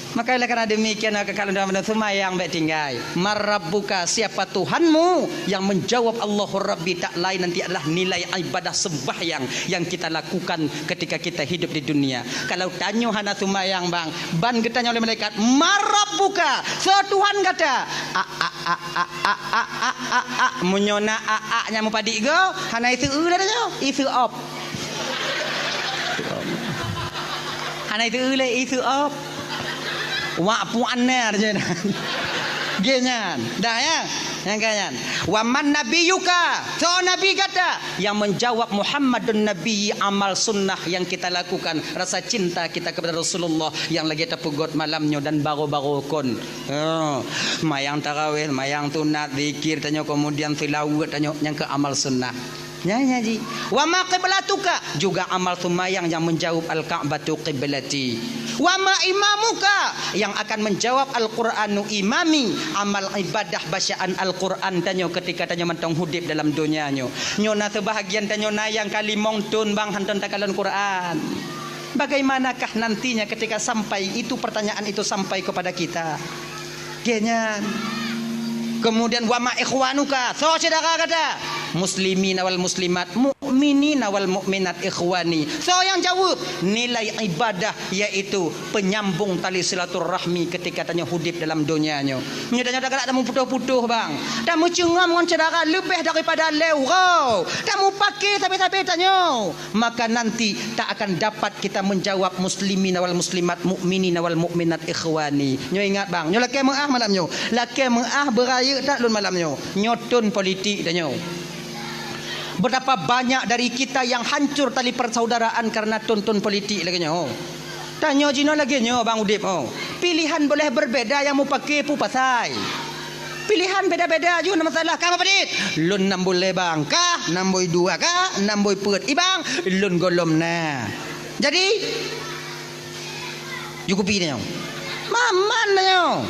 Maka oleh karena demikian, maka kalau dalam seumayang bék tinggai. Man rabbuka, siapa Tuhanmu? Yang menjawab Allahu Rabbi tak lain nanti adalah nilai ibadah sembahyang yang kita lakukan ketika kita hidup di dunia. Kalau tanyoe hana seumayang, bang, ban geutanyong lé malaikat, "Man rabbuka?" Soe Tuhan gata? A, a, a. Meunyoe na a, a nyang meupadik go, hana iseu lé tanyoe, iseu op. Hana iseu lé, iseu op. Wak puan na je. Ge nyan. Dah ya? Nyang ka nyan. "Wa man nabiyyuka?" Soe nabi gata? Yang menjawab, "Muhammadun Nabi," amal sunnah yang kita lakukan, rasa cinta kita kepada Rasulullah yang lagi tapeugot malam nyoe dan baru-baru kon. Oh, mayang tarawih, mayang sunat, zikir tanyoe, kemudian seulaweuet tanyoe, nyang keu amal sunnah. Nyan, nyan ji. "Wa ma qiblatuka?" Juga amal seumayang yang menjawab, "Al-Ka'batu qiblati." "Wa ma imamuka?" Yang akan menjawab, "Al-Qur'anu imami." Amal ibadah bacaan Al-Qur'an tanyoe ketika tanyoe mantong udeb dalam donya nyoe. Nyoe na seubahagian tanyoe na nyang ka limong thon bang hantom takalon Qur'an. Bagaimanakah nantinya ketika sampai itu, pertanyaan itu sampai kepada kita? Geuh nyan. Kemudian, "Wa ma ikhwanuka?" Soe syedara gata? "Muslimina wal muslimat, mu'minina wal mu'minat ikhwani." Soe nyang jaweueb? Nilai ibadah, yaitu penyambung tali silaturahmi ketika tanyoe udeb dalam donya nyoe. Meunyoe tanyoe tagalak tameuputoh-putoh, bang, tameucungam ngon syedara leubeh daripada lhèe uroe, tamupake sabe-sabe tanyoe, maka nanti tak akan dapat kita menjawab, "Muslimina wal muslimat, mu'minina wal mu'minat ikhwani." Nyoe ingat, bang, nyoe lakèe meu'ah malam nyoe. Lakèe meu'ah beurayeuk that lôn malam nyoe. Nyoe thon politik tanyoe. Betapa banyak dari kita yang hancur tali persaudaraan karena thon-thon politik lagèe nyoe. Tanyoe jinoe lagèe nyoe, bang, udeb, oh. Pilihan boleh berbeda, nyang mupake peue pasai. Pilihan beda-beda ju na masalah. Ka meupadit? Lôn nam buleue, bang. Ka nam bui dua, ka nam bui peuet. I, bang, lôn gohlom na. Jadi, ju kupi tanyoe. Maman tanyoe.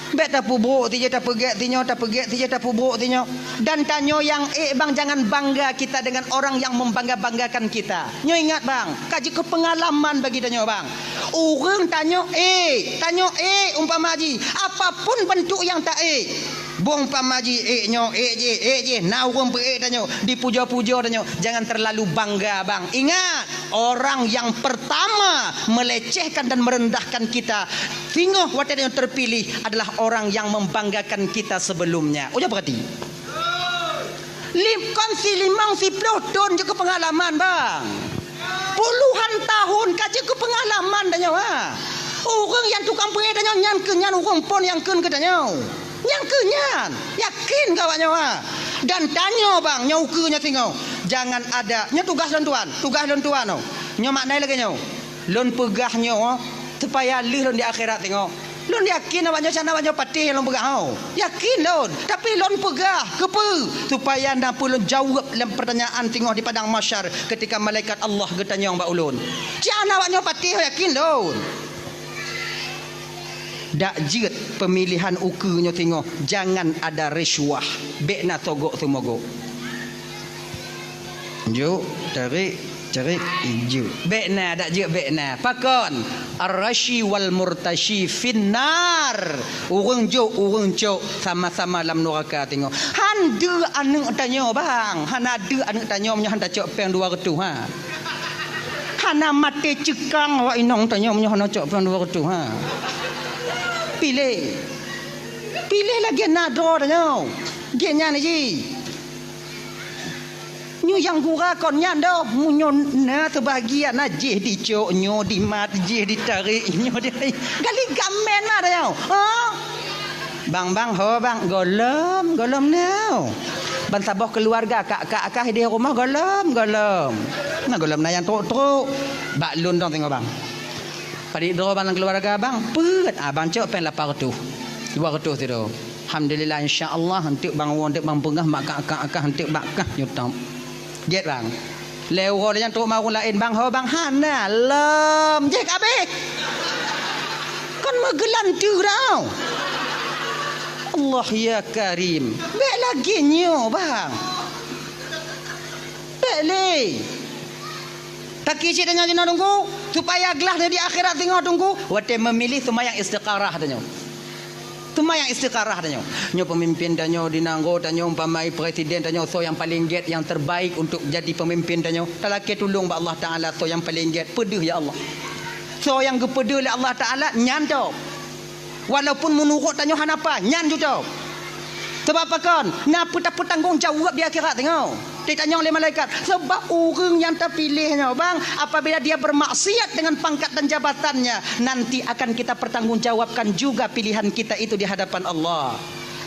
Bèk tapeubrok sijeuh, tapeugèt sinyoe, tapeugèt sijeuh, tapeubrok sinyoe. Dan tanyoe nyang ék, bang, jangan bangga kita dengan orang yang membangga-banggakan kita. Nyoe ingat, bang, ka jeuet keu peungalaman bagi tanyoe, bang. Ureueng tanyoe ék, tanyoe ék umpama jih, apapun bentuk nyang taék. Boh umpama jih ék nyoe, ék jih, ék jih, na ureueng peuék tanyoe, dipujoe-pujoe tanyoe, jangan terlalu bangga, bang. Ingat, orang yang pertama melecehkan dan merendahkan kita singoh watèe tanyoe terpilih adalah orang yang membanggakan kita sebelumnya. Ujoe peurati. Lim-, kon silimong siploh thon jeuet keu peungalaman, bang. Puluhan tahun ka jeuet keu peungalaman tanyoe, ha. Ureueng nyang tukang peuék tanyoe nyan keuh nyan ureueng phon nyang kheun keu tanyoe. Nyan keuh nyan. Yakin keu awak nyoe, ha. Dan tanyoe, bang, nyoe ukeue nyoe singoh. Jangan ada, nyoe tugaih lôn tuan, tugaih lôn tuan, oh. Nyoe makna lagèe nyoe. Lôn peugah nyoe supaya lheueh lôn di akhirat singoh. Lôn yakin awak nyoe, sana awak nyoe patéh nyang lôn peugah, ho. Yakin lôn. Tapi lôn peugah, keupeue? Supaya na peue lôn jaweueb lam pertanyaan singoh di padang mahsyar ketika malaikat Allah geutanyong bak ulôn. Sana awak nyoe patéh, ho, yakin lôn. Dak jeuet pemilihan ukeue nyoe singoh, jangan ada risuah. Bèk na sogok-seumogok. Juk, tarik, tarik, juk. Bèk na, dak jeuet bèk na. Pakon? Ar-rashi wal murtashi finnar. Ureueng jok, ureueng cok, sama-sama lam nuraka singoh. Han deuh aneuk tanyoe, bang. Hana deuh aneuk tanyoe meunyoe han tacok péng dua reutôh, ha. Hana maté ceukang awak inong tanyoe meunyoe hana cok péng dua reutôh, ha. Piléh. Piléh lagèe na droe tanyoe. Gét nyan jih. Nyoe nyang gura kon nyan doh, meunyoe na seubahagian na jih dicok, nyoe dimat, jih ditarék, nyoe di-, gali gamen mah dah nyoe. Ha? Bang, bang, ho bang, gohlom, gohlom nyoe. Ban saboh keuluwarga, kak-kak kah di rumoh gohlom, gohlom. Na gohlom na nyang trok-trok. Bak lôn dong singoh bang. Padit droe bang lam keuluwarga bang, peuet, ah, bang cok péng lapan reutôh, dua reutôh sidroe. Alhamdulillah, insya Allah, eunteuk bang woe, eunteuk bang peugah, mak kak-kak kah, eunteuk bak kah nyoe tom. Gét bang. Lhèe uroe lheuh nyan trok mawöh laén bang, ho bang, hana lom. Jih ka abéh. Kon meugeulanteue dah. Allah ya Karim. Bèk lagèe nyoe bang. Bèk lé. Taki cit tanyoe jinoe teungku, supaya glah di akhirat singoh teungku, watèe meumiléh seumayang istikharah tanyoe. Seumayang istikharah tanyoe. Nyoe peumimpin tanyoe di nanggroe tanyoe, umpama presiden tanyoe, soe nyang paleng gét, nyang terbaik untuk jadi peumimpin tanyoe. Talakèe tulông bak Allah Taala, soe nyang paleng gét, peudeuh ya Allah. Soe nyang geupeudeuh lé Allah Taala, nyan tôb. Walaupun meunurot tanyoe hana paih, nyan ju tôb. Sabab pakon? Na peue tapeutanggong jaweueb di akhirat singoh. Ditanyong lé malaikat, sebab ureueng nyang tapiléh nyoe, bang, apabila dia bermaksiat dengan pangkat dan jabatannya, nanti akan kita pertanggungjawabkan juga pilihan kita itu di hadapan Allah.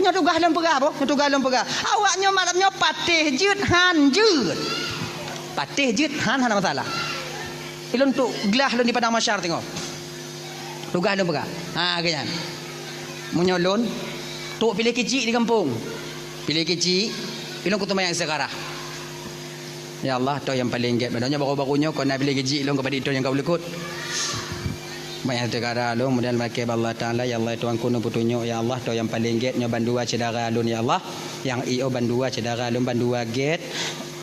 Nyoe tugaih lôn peugah, boh, nyoe tugaih lôn peugah. Awak nyoe malam nyoe patéh jeuet han jeuet. Patéh jeuet han hana masalah. Ilôn trok glah lôn di padang mahsyar singoh. Tugaih lôn peugah. Ha, geuh nyan. Meunyoe lôn trok piléh keuchik di gampông. Piléh keuchik, ilôn kuteuma nyang istikharah. Ya Allah, toh nyang paleng gét. Padahai nyoe baru-baru nyoe kon na piléh keuchik lôn keupada toh nyang ka ulukot. Banyak istikharah lôn, kemudian lakèe bak Allah Taala, ya Allah, Tuhanku, neupeutunyok, ya Allah, toh nyang paleng gét nyoe bandua syedara lôn, ya Allah. Nyang i o bandua syedara lôn bandua gét.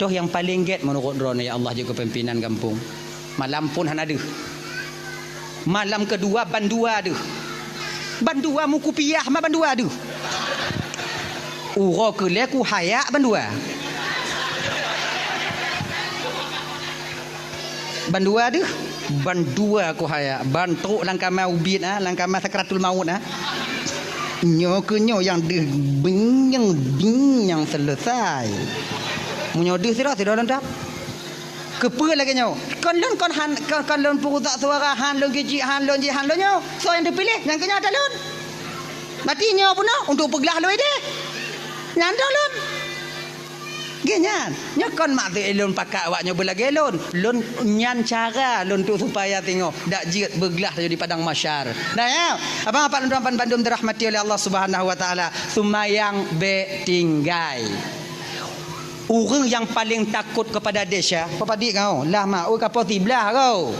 Toh nyang paleng gét meunurot droeneuh, ya Allah, jeuet keu pimpinan gampông. Malam phon hana deuh. Malam keudua bandua deuh. Bandua meukupiah ma bandua deuh. Uroe keu lhèe kuhayak bandua. Bandua deuh. Bandua kuhayak. Ban trok lam kama ubit, ah, lam kama sakratul maut, ah. Nyoe keuh nyoe nyang deuh binyang-binyang seuleusai. Meunyoe deuh sidroe, sidroe lôn dap. Keupeue lagèe nyoe? Kon lôn kon han, kon, kon lôn peurusok suara, han lôn geujiek, han lôn jih, han lôn nyoe. Soe nyang teupiléh? Nyang keu nyoe ata lôn. Berarti nyoe bunoe untuk peuglah lôn idéh. Nyan droe lôn. Geuh nyan. Nyoe kon maksud lôn pakat awak nyoe beulagèe lôn. Lôn nyan cara lôn tu supaya singoh dak jeuet beuglah laju di padang mahsyar. Nah, ya. Abang apak lôn tuan bandum dirahmati oleh Allah Subhanahu wa Taala. Seumayang bèk tinggai. Ureuëng nyang paleng takot keupada desya, peue padit ngon? Lah mak, oi ka poh siblaih ko.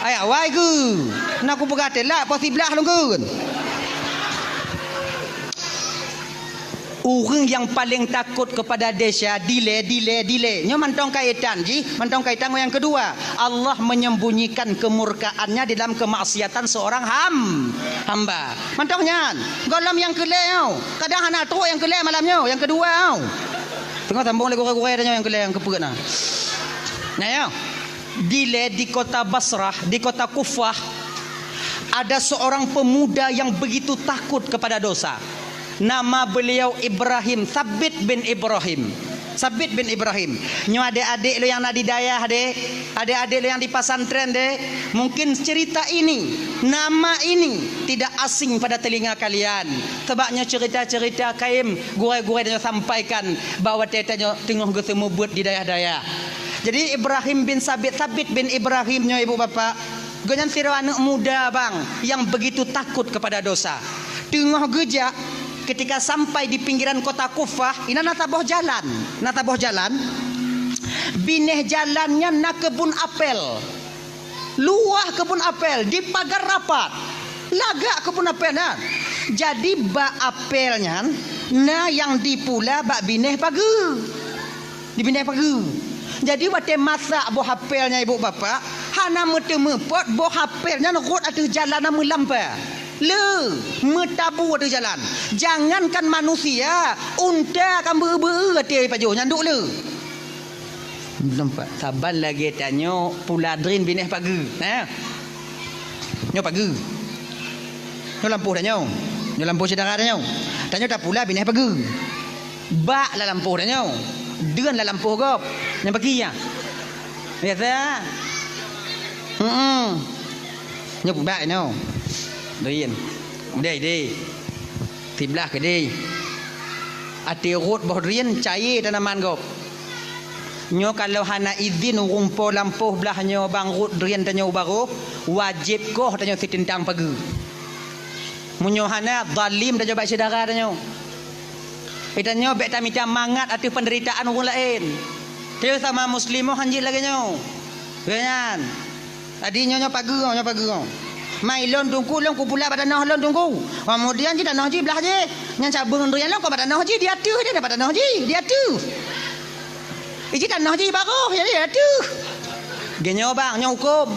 Ai awai geu. Na kupeugah teulat poh siblaih lôn geun. Ureuëng nyang paleng takot keupada desya, dilée, dilée, dilée. Nyoe mantong kaitan jih, mantong kaitan ngon nyang keudua. Allah menyembunyikan kemurkaan-Nya di dalam kemaksiatan seorang ham-, hamba. Mantong nyan, gohlom nyang keu lhée nyoe. Kadang hana trok nyang keu lhée malam nyoe, nyang keudua nyoe. Teungoh sambong lé gurée-gurée tanyoe nyang keu lhée nyang keupeuet na. Nah, ya. Dilée di kota Basrah, di kota Kufah, ada seorang pemuda yang begitu takut kepada dosa. Nama beliau Ibrahim, Sabit bin Ibrahim. Sabit bin Ibrahim. Nyoe adék-adék lôn nyang na di dayah deh, adék-adék lôn nyang di pesantren deh, mungkin cerita ini, nama ini tidak asing pada telinga kalian. Sebab nyoe cerita-cerita kayém gurée-gurée tanyoe sampaikan bak watée tanyoe teungoh geuseumeubeuet di dayah-dayah. Jadi Ibrahim bin Sabit, Sabit bin Ibrahim nyoe ibu bapak, gobnyan sidroe aneuëk muda bang yang begitu takut kepada dosa. Teungoh geujak, ketika sampai di pinggiran kota Kufah, inan na saboh jalan. Na saboh jalan. Binéh jalan nyan na keubun apel. Luwah keubun apel, dipagar rapat. Lagak keubun apel nyan. Jadi bak apel nyan na nyang dipula bak binéh pageue. Di binéh pageue. Jadi watée masak boh apel nyan ibu bapak, hana meuteumeupot boh apel nyan rhot ateueh jalan na meulampa. Le, meutabu ateueh jalan. Jangankan manusia, unta ka beu-beu ateueh pajoh nyan duek le. Nampak? Saban lagée tanyoe pula drien binéh pageue. Nah. Nyoe pageue. Nyoe lampôh tanyoe. Nyoe lampôh syedara tanyoe. Tanyoe tapula binéh pageue. Bak lam lampôh tanyoe. Drien lam lampôh gob. Nyang bagi ya. Biasa. Hmm. Nyoe bak nyoe. Drien. Deh, deh. Siblaih keudeh. Até rhot boh drien cayée tanaman gob. Nyoe kalau hana idhin ureuëng po lampôh blaih nyoe bang rhot drien tanyoe u barôh, wajéb koh tanyoe siteundang pageue. Meunyoe hana, zalim tanyoe bak syedara tanyoe. Geutanyoe bék tamita mangat ateueh peundeuritaan ureuëng laén. Tanyoe sama muslim han jeuet lagée nyoe. Geuhnyan. Jadi nyoe, nyoe pageue, nyoe pageue. Mai lôn teungku, lôn kupula bak tanoh lôn teungku. Keumudian jih tanoh jih blaih jih. Nyan cabeueng drien lôn keu bak tanoh jih, di ateueh jih, bak tanoh jih, di ateueh. Iji tanoh jih barôh, jadi di ateueh. Geuhnyoe bang, nyoe huköm.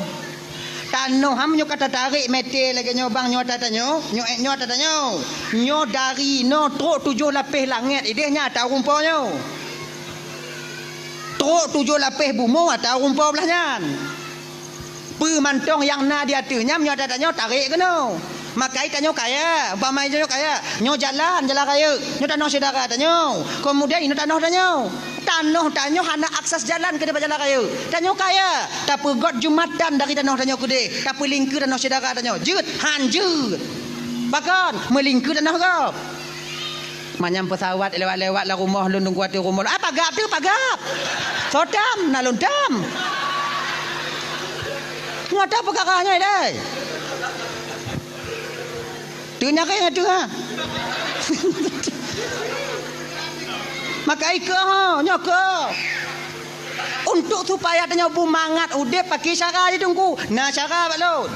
Tanoh ham nyoe ka tatarek mete lagée nyoe bang, nyoe ata tanyoe, nyoe, nyoe ata tanyoe. Nyoe dari noe trok tujoh lapéh langét ideh nyan ata ureuëng po nyoe. Trok tujoh lapéh bumoe ata ureuëng po blaih nyan. Peue mantong nyang na di ateueh nyan, nyoe ata tanyoe tarek keunoe. Makai tanyoe kaya, umpama tanyoe kaya, nyoe jalan, jalan rayeuk, nyoe tanoh syedara tanyoe. Keumudian inoe tanoh tanyoe. Tanoh tanyoe hana akses jalan keudeh bak jalan rayeuk. Tanyoe kaya, tapeugot jeumatan dari tanoh tanyoe keudeh, tapeulingkeue tanoh syedara tanyoe. Jeuet, han jeuet. Pakon, meulingkeue tanoh gob. Manyang peusawat lewat-lewat lam rumoh lôn teungku ateueh rumoh lôn. Ah, pagab tu, pagab. Soe tam, na lôn tam. Nyoe ata peukara nyoe ilée. Teunyakét ngon teuha. Maka ikeu ho, nyoe keu. Untuk supaya tanyoe beumangat udeb pakai cara jih teungku. Na cara bak lôn.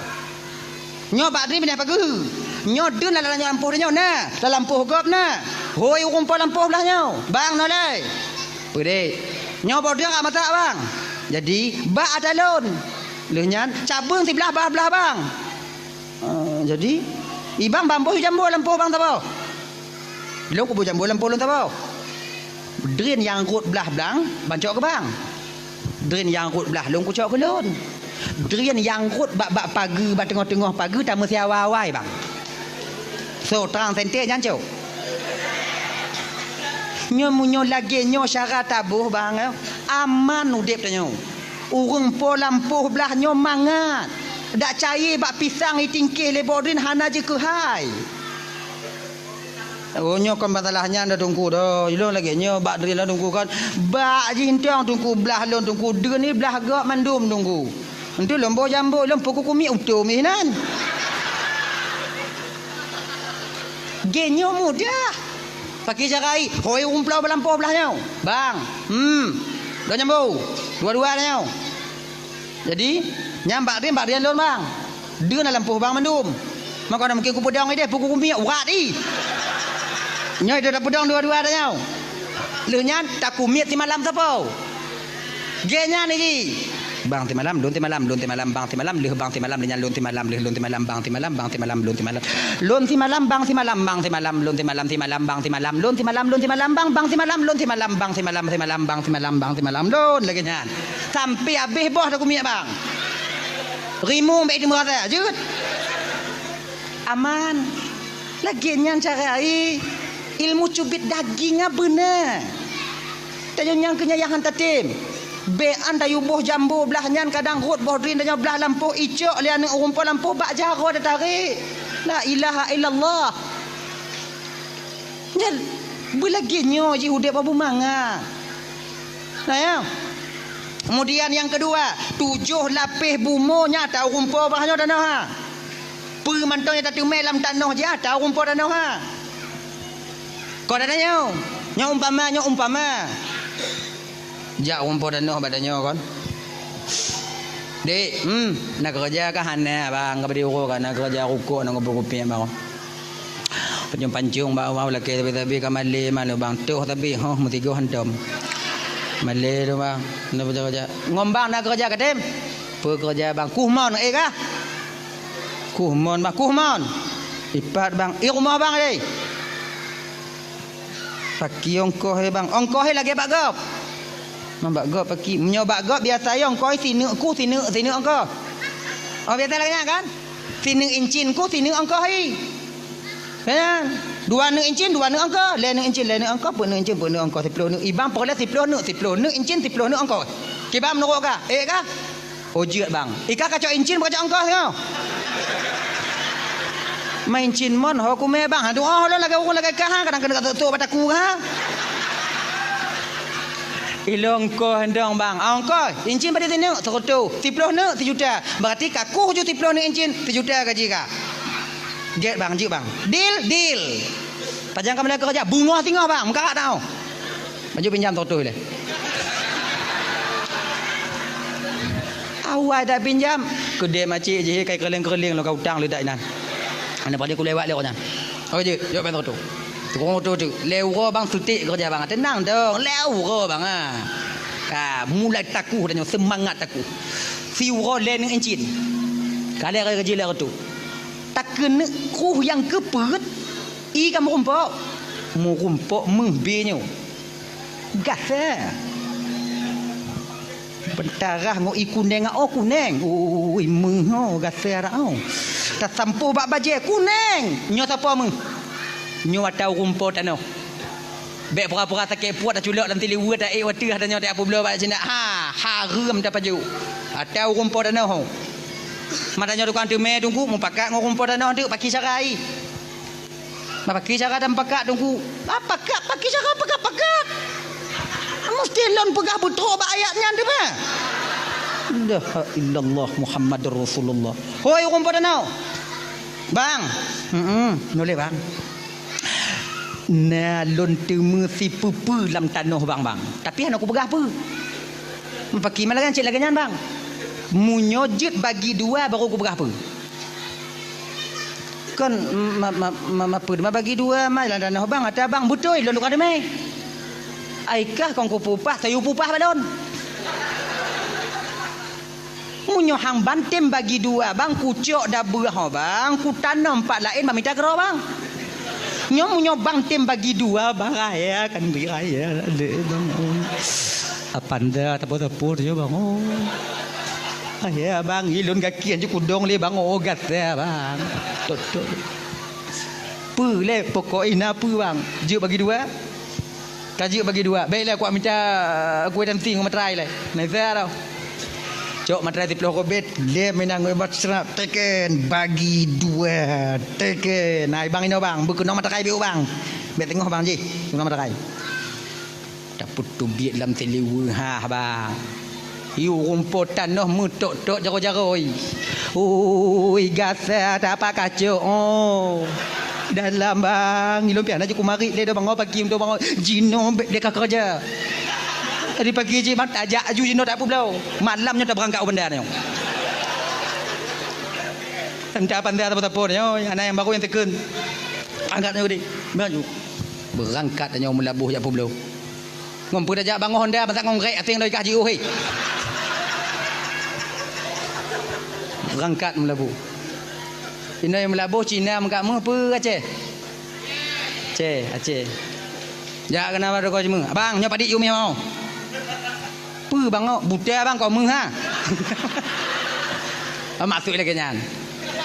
Nyoe bak drien binéh pageue. Nyoe deun lam lampôh tanyoe na, lam lampôh gob na. Hôi ureuëng po lampôh blaih nyoe. Bang nyoe lé. Peudeh. Nyoe boh drien ka masak bang. Jadi, bak ata lôn. Lheueh nyan, cabeueng siblah bah blah bang. Ah, jadi, ibang bamboh jambo lampôh bang saboh. Lôn kuboh jambo lampôh lôn saboh. Drien nyang rhot blah blang, ban cok keu bang. Drien nyang rhot blah lôn kucok keu lôn. Drien nyang rhot bak, bak pageue, bak teungoh-teungoh pageue, tameusiawai-awai bang. So, trang sente nyan cok. Nyoe meunyoe lagèe nyoe syara taboh bang, aman udép tanyoe. Ureueng po lampôh blah nyoe mangat. Dak cayée bak pisang itingkeh lé boh drien hana jikeuhai. Oh, nyoe kon masalah nyan dah Teungku dah. Ilôn lagèe nyoe bak drien lôn Teungku kan. Bak jih entong Teungku blah lôn Teungku. Drien ni blah gob mandum Teungku. Entu lôn boh jambo lôn peukuku miet utom inan. Gèt nyoe mudah. Pakri cara ai, hôi umplau balampôh blah nyoe. Bang, hmm, dua jambo. Dua-dua nyoe. Jadi, nyan bak drien, bak drien lôn, bang. Deun na lampôh bang mandum. Maka na mungkin kupeudong ideh, puku kumiek urat i. Nyoe ideh tapeudong dua-dua dah nyoe. Lheueh nyan takumiet simalam sapo? Gèt nyan i. Bang simalam, lôn simalam, lôn simalam, bang simalam, lheueh bang simalam, lheueh nyan lôn simalam, lheueh lôn simalam, bang simalam, bang simalam, lôn simalam. Lôn simalam, bang simalam, bang simalam, lôn simalam, simalam, bang simalam, lôn simalam, lôn simalam, bang, bang simalam, lôn simalam, bang simalam, simalam, bang simalam, bang simalam, lôn lagèe nyan. Sampai habéh boh takumiet, bang. Rimueng bèk teumeu rasa, jeuet. Aman. Lagèe nyan cara ai. Ilmu cubiet daging nyan beuna. Tanyoe nyang keu nyan nyang han tatem. Bèk an tayue boh jambo blah nyan kadang rhot boh drien tanyoe blah lampôh icok lé aneuk ureueng po lampôh bak jaroe tatarek. La ilaha illallah. Nyan beulagèe nyoe jih udép bak bumangat. Nah, ya. Kemudian nyang keudua, tujoh lapéh bumoe nyang ata ureueng po bak nyoe tanoh ha. Peue mantong nyang tateumé lam tanoh jih ata ureueng po tanoh ha. Kon ata nyoe, nyoe umpama, nyoe umpama. Jak ureueng po tanoh bak tanyoe kon. Dek, hmm, na keureuja kah? Hana, bang, ka bri uroe ka na keureuja rukok na kupeue kupiek bang. Pancong-pancong bak awak lakèe sabe-sabe ka malèe malu bang. Toh sabe, hoh, meusigoe hantom. Malèe tu bang. Na keureuja. Ngon bang na keureuja katem? Peue keureuja bang? Kuh mon, eh kah? Kuh mon bang, kuh mon. Ipat bang. Eh rumoh bang deh. Paki ongkoh he bang. Ongkoh he lagèe bak gob. Mang bak gob paki. Meunyoe bak gob biasa he ongkoh he sineuk kuh, sineuk, sineuk ongkoh. Oh, biasa lagèe nyan kan? Sineuk incin kuh, sineuk ongkoh he. Kan? Dua neuk incin, dua neuk ongkoh. Lhèe neuk incin, lhèe neuk ongkoh. Peuet neuk incin, peuet neuk ongkoh. Siploh neuk. Ibang peureulèe siploh neuk, siploh neuk incin, siploh neuk ongkoh. Kiban meunurot kah? Eh kah? Oh, jeuet bang. I kah kacok incin, kacok ongkoh singoh. Ma incin mon, ho kumè bang. Ha, doa ho lôn lagèe ureueng lagèe kah, ha, kadang keuneuk ka tok-tok bak taku, ha. Ilôn ongkoh dong bang. Ah, ongkoh, incin padum sineuk? Seureutôh. Siploh neuk? Sijuta. Berarti ka kuh ju siploh neuk incin, sijuta gaji kah. Gèt bang, jeuet bang. Deal, deal. Pajan ka mulai keureuja, beungoh singoh bang, meukarat tau. Maju pinjam seratus lé. Awai dak pinjam, keudè macik jih kai keureulieng-keureulieng lôn ka utang leudak inan. Aneuk padé kulewat lé nyan. Oke jeuet, jok pèng seratus. Tukang oto tu, lhèe uroe bang seutik keureuja bang. Teunang dong, lhèe uroe bang ah. Ka mulai takuh dan nyoe seumangat takuh. Siuroe lhèe neuk incin. Ka lhèe gaji lhèe reutôh. Takeuneuk kuh nyang keu peuet. I ka meurumpok. Meurumpok meuh bie nyoe. Gasa. Beutarah ngon i kuneng, oh kuneng. Ui, meuh oh, gasa arak oh. Tasampôh bak bajèe, kuneng. Nyoe sapo meuh? Nyoe ata ureueng po tanoh. Bèk pura-pura sakét puet taculok lam siliweuet, taék watèe tanyoe tapubloe bak sindak. Ha, hareuem tapajoh. Ata ureueng po tanoh. Mata nyoe tukang teumè teungku mupakat ngon ureueng po tanoh teuk paki cara ai. Bah paki cara dan pakat teungku. Ah, pakat, paki cara pakat-pakat. Musti lôn peugah beutrok bak ayat nyan teuma. La ilaha illallah Muhammadur Rasulullah. Hoi ureueng po tanoh. Bang. Heeh, nulèe bang. Na lôn teumé sipeue-peue lam tanoh bang, bang. Tapi hana kupeugah peue. Paki ma lagèe cit lagèe nyan bang. Meunyoe jeuet bagi dua baru kupeugah peue. Kon ma, ma, ma, ma peue ma bagi dua ma lam tanoh bang, ata bang beutôi lôn tukang teumé. Ai kah kon kupeupah, tayue peupah bak lôn. Meunyoe hang ban tem bagi dua, bang, kucok dabeuh ho, bang, kutanom pat laén bang mita keudroe, bang. Nyoe meunyoe bang tem bagi dua, bang, raya kan bri raya lé, bang. Oh. Apanda tapo-tapo tu, bang. Oh. Raya, bang, ilôn gaki anjuk kudong lé, bang. Oh, gata, bang. Tok, tok. Peue lé pokok ina peue, bang? Jeuet bagi dua? Ka jeuet bagi dua. Baiklah, kuat mita kueh tanti ngon materai lé. Naiza tau. Cok materai siploh kobet, lé meunan ngon ibat seurap, teken, bagi dua, teken. Nah, bang inoe bang, beukeunong materai biôk bang. Bèk teungoh bang jih, keunong materai. Tapeutubiet lam siliweue hah bang. Yue ureueng po tanoh meutok-tok jaroe-jaroe. Ui, gasa tapak kacok, oh. Dalam bang, ilôn pian aju kumarit lé do bang, oh, pagi untuk bang, oh, jinoe bèk deka keureuja. Tadi pagi jih bang, tajak aju jinoe tak peubloe. Malam nyoe tabeurangkat u banda nyoe. Entah apa entah apa-apa nyoe, anak nyang baru nyang teukeun. Angkat nyoe geude. Maju. Beurangkat nyoe meulaboh jak peubloe. Ngon peue tajak bangoh honda, masa ngon grék aséng lôi kah jiôh, hé. Beurangkat meulaboh. Inoe meulaboh Cina meukat meuh peue Aceh? Aceh, Aceh. Jak keunan bak toko jimeung. Abang, nyoe padit yue meuh mau. Peue bang, oh, buta bang, kok meuh ha? Maksud lagèe nyan.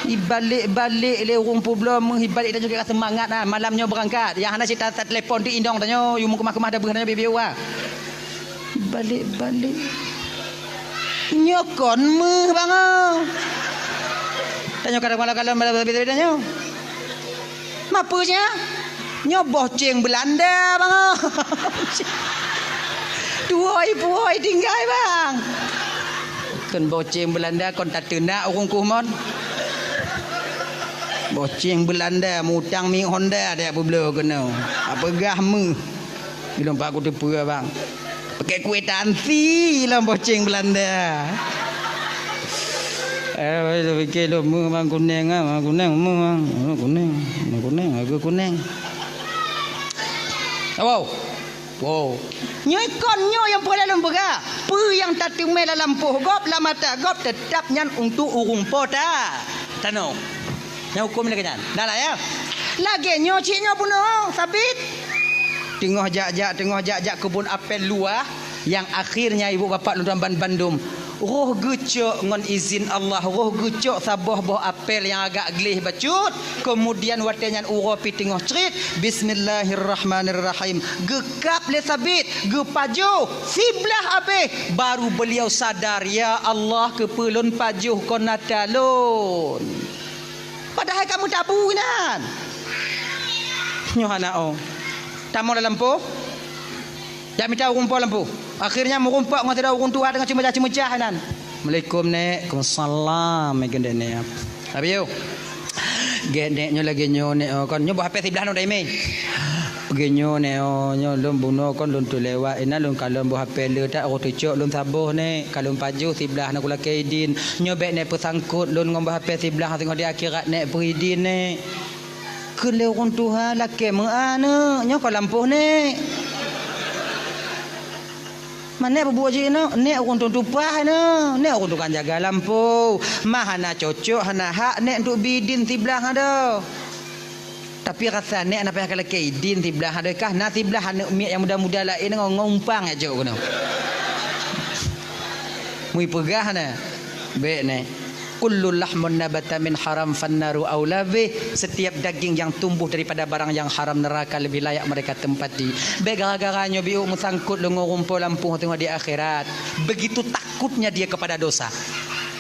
Ibalek-balek lé ureueng peubloe meuh, ibalek tanyoe ka seumangat na. Malam nyoe beurangkat. Nyang hana cit ta-, tatelepon di inong tanyoe, yue meukeumah-keumah dabeuh tanyoe bibi wa. Ibalek-balek. Nyoe kon meuh bang, oh. Tanyoe kadang malam-malam malam beda-beda nyoe. Mapeue nya? Nyoe boh ceng Beulanda bang, oh. Tuwoi-puwoi tinggai bang. Kon boh ceng Beulanda, kon tateunak ureueng kuh mon. Boh ceng Beulanda, mutang miet honda dak peubloe keunoe. Apeugah meuh. Ilôn pat kuteupeue bang. Pakèk kueh tanti lam boh ceng Beulanda. Eh, pikir lôn meuh bang kuneng ah, bang kuneng meuh bang. Meuh kuneng, meuh kuneng, aku kuneng. Wow. Wow. Nyoe kon nyoe nyang peureulèe lôn peugah. Peue nyang tateumé lam lampôh gob, lam mata gob, teutap nyan untuk ureueng po ta-, tanoh. Nyang huköm lagèe nyan. Dah lah ya. Lagèe nyoe cit nyoe bunoe sabit. Teungoh jak-jak, teungoh jak-jak keubon apel luwah, nyang akhirnya ibu bapak lôn tuan ban-, bandum roh geucok ngon izin Allah, roh geucok saboh boh apel nyang agak gleh bacut. Keumudian watèe nyan uroe pih teungoh crit, bismillahirrahmanirrahim. Geukab lé sabit, geupajoh, siblah abéh, baru beuliau sadar, "Ya Allah, keupeue lôn pajoh kon ata lôn?" Padahai ka meutabu inan. Nyoe hana oh. Tamong lam lampôh. Jak mita ureueng po lampôh. Akhirnya meurumpok ngon sidroe ureueng tuha teungoh ceumeucah-ceumeucah inan. "Assalamualaikum, Nèk." "Waalaikumsalam," meukeunong Nèk. Habéh yoh. Gét Nèk nyoe lagèe nyoe Nèk, oh, kon nyoe boh H P siblah nyoe daimé. Lagèe nyoe Nèk, oh, nyoe lôn bunoe kon lôn teulewat, inan lôn kalon boh H P le that, oh, teucok lôn saboh Nèk, ka lôn pajoh siblah na kulakèe idin. Nyoe bèk Nèk peusangkot lôn ngon boh H P siblah, teungoh di akhirat Nèk peuidin Nèk. Kheun lé ureueng tuha lakèe meu'ah Nèk, nyoe kon lampôh Nèk. Manèk peubuet jih nyoe, nèk ureueng tueng tupaih nyoe, nèk ureueng tukang jaga lampôh. Ma hana cocok, hana hak nèk untuk bidin siblah nyoe. Tapi rasa nèk hana payah kalakèe idin siblah nyoe kah, na siblah aneuk miet nyang muda-muda laén ngon, ngon umpang jak jok keunoe. Meuipeugah na. Bèk nèk. Kullu lahmun nabata min haram fannaru aula bih. Setiap daging yang tumbuh daripada barang yang haram, neraka lebih layak mereka tempati. Bèk gara-gara nyoe biôh meusangkot lôn ngon ureueng po lampôh teungoh di akhirat. Begitu takutnya dia kepada dosa.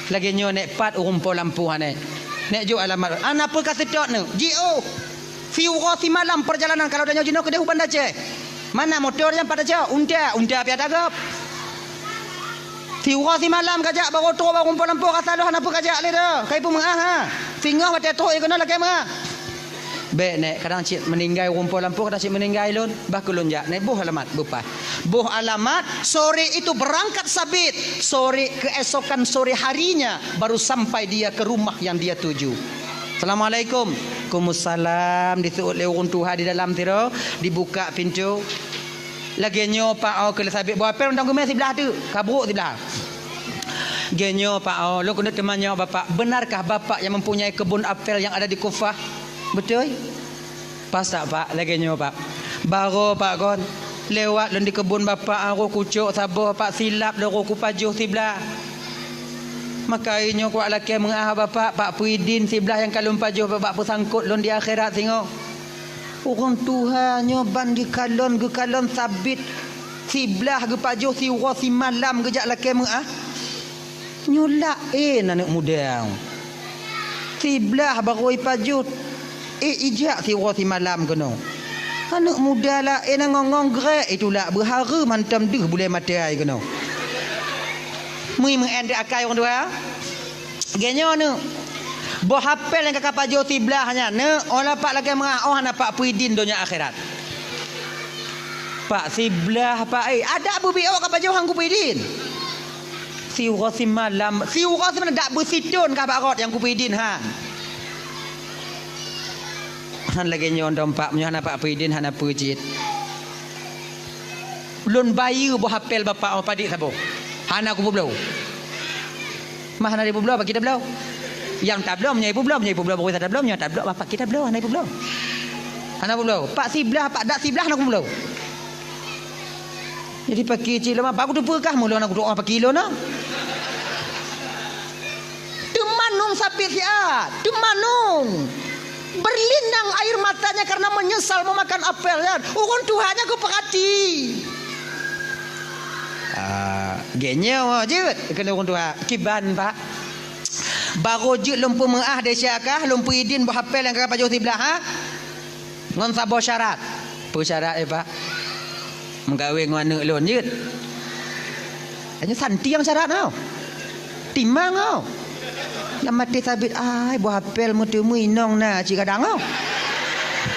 Lagèe nyoe nèk pat ureueng po lampôh nèk. Nèk jok alamat. Ana peue ka seutôt nyoe? Jiôh. Siuroe simalam perjalanan kalau tanyoe jinoe keudeh u Banda Aceh. Mana motor nyan pat tacok? Unta, unta piah tagop. Siuroe simalam kajak baroe trôk bak ureueng po lampôh rasa lôn hana peue kajak lé dah. Kai peumeu'ah ha. Singoh watèe trôk keunoe lakèe meu'ah. Bèk nèk, kadang cit meuninggai ureueng po lampôh, kadang cit meuninggai lôn. Bah keu lôn jak nèk, boh alamat, beupaih. Boh alamat, sore itu berangkat sabit. Sore, keesokan sore harinya baru sampai dia ke rumah yang dia tuju. Assalamualaikum. Waalaikumsalam. Diseuôt lé ureueng tuha di dalam sidroe, dibuka pintoe. Lagèe nyoe, Pak, oh, keu lé sabit boh apel mantong geumè siblah teuk, ka brôk siblah. Geuh nyoe, Pak, oh, lôn keuneuk teumanyong, Bapak, beunarkah Bapak nyang mempunyai keubon apel nyang ada di Kufah? Beutôi? Pas that, Pak, lagèe nyoe, Pak. Barô, Pak, kon, lewat lôn di keubon Bapak, ah, roh kucok saboh, Pak, silap lôn roh kupajoh siblah. Maka nyoe kuwat lakèe meu'ah, Bapak, Pak, peue idin siblah nyang ka lôn pajoh, Bapak, peusangkot lôn di akhirat singoh. Ureueng tuha nyoe ban geukalon, geukalon sabit siblah geupajoh siuroe simalam geujak lakèe meu'ah. Nyoe laén aneuk muda. Siblah barô ipajoh, ék ijak siuroe simalam keunoe. Aneuk muda laén ngong-ngong grek itulak beuhareuem hantom deuh bulèe maté ai keunoe. Mui meu'en di akai ureueng tuha. Geuh nyoe neuk. Boh apel nyang ka kapajoh siblah nyan neuk, oh la Pak lakèe meu'ah, oh hana Pak peue idin donya akhirat. Pak siblah, Pak, eh, adak beubiôk kapajoh han kupeue idin. Siuroe simalam, siuroe simalam dak beusithon kah bak rot nyang kupeue idin han. Han lagèe nyoe dom Pak, meunyoe hana Pak peue idin hana peue cit. Lôn bayeue boh apel Bapak, oh, padit saboh. Hana kupeubloe. Mah hana ipeubloe, Pak, kita bloe. Nyang tabloe, meunyoe ipeubloe, meunyoe ipeubloe, baru tabloe, meunyoe tabloe, Bapak, kita bloe, hana ipeubloe. Hana peubloe. Pak siblah, Pak dak siblah hana kupeubloe. Jadi paki cit lôn, Pak, kuteupeue kah meulôn aneuk kudoa paki lôn, ah? Teumanung sabit siat, teumanung. Berlinang air matanya karena menyesal memakan apel nyan. Ureueng tuha nyan geupeurati. Ah, geuh nyoe jeuet keuneuk ureueng tuha. Kiban, Pak. Barô jeuet lôn peumeu'ah desya kah, lôn peue idin boh apel nyang ka pajoh siblah, ha? Ngon saboh syarat. Peue syarat, eh, Pak? Meukawen ngon aneuk lôn jeuet. Hanya santiang syarat nyoe. Timang nyoe. Lam até sabit, ai, boh apel meuteumé inong na cit kadang nyoe.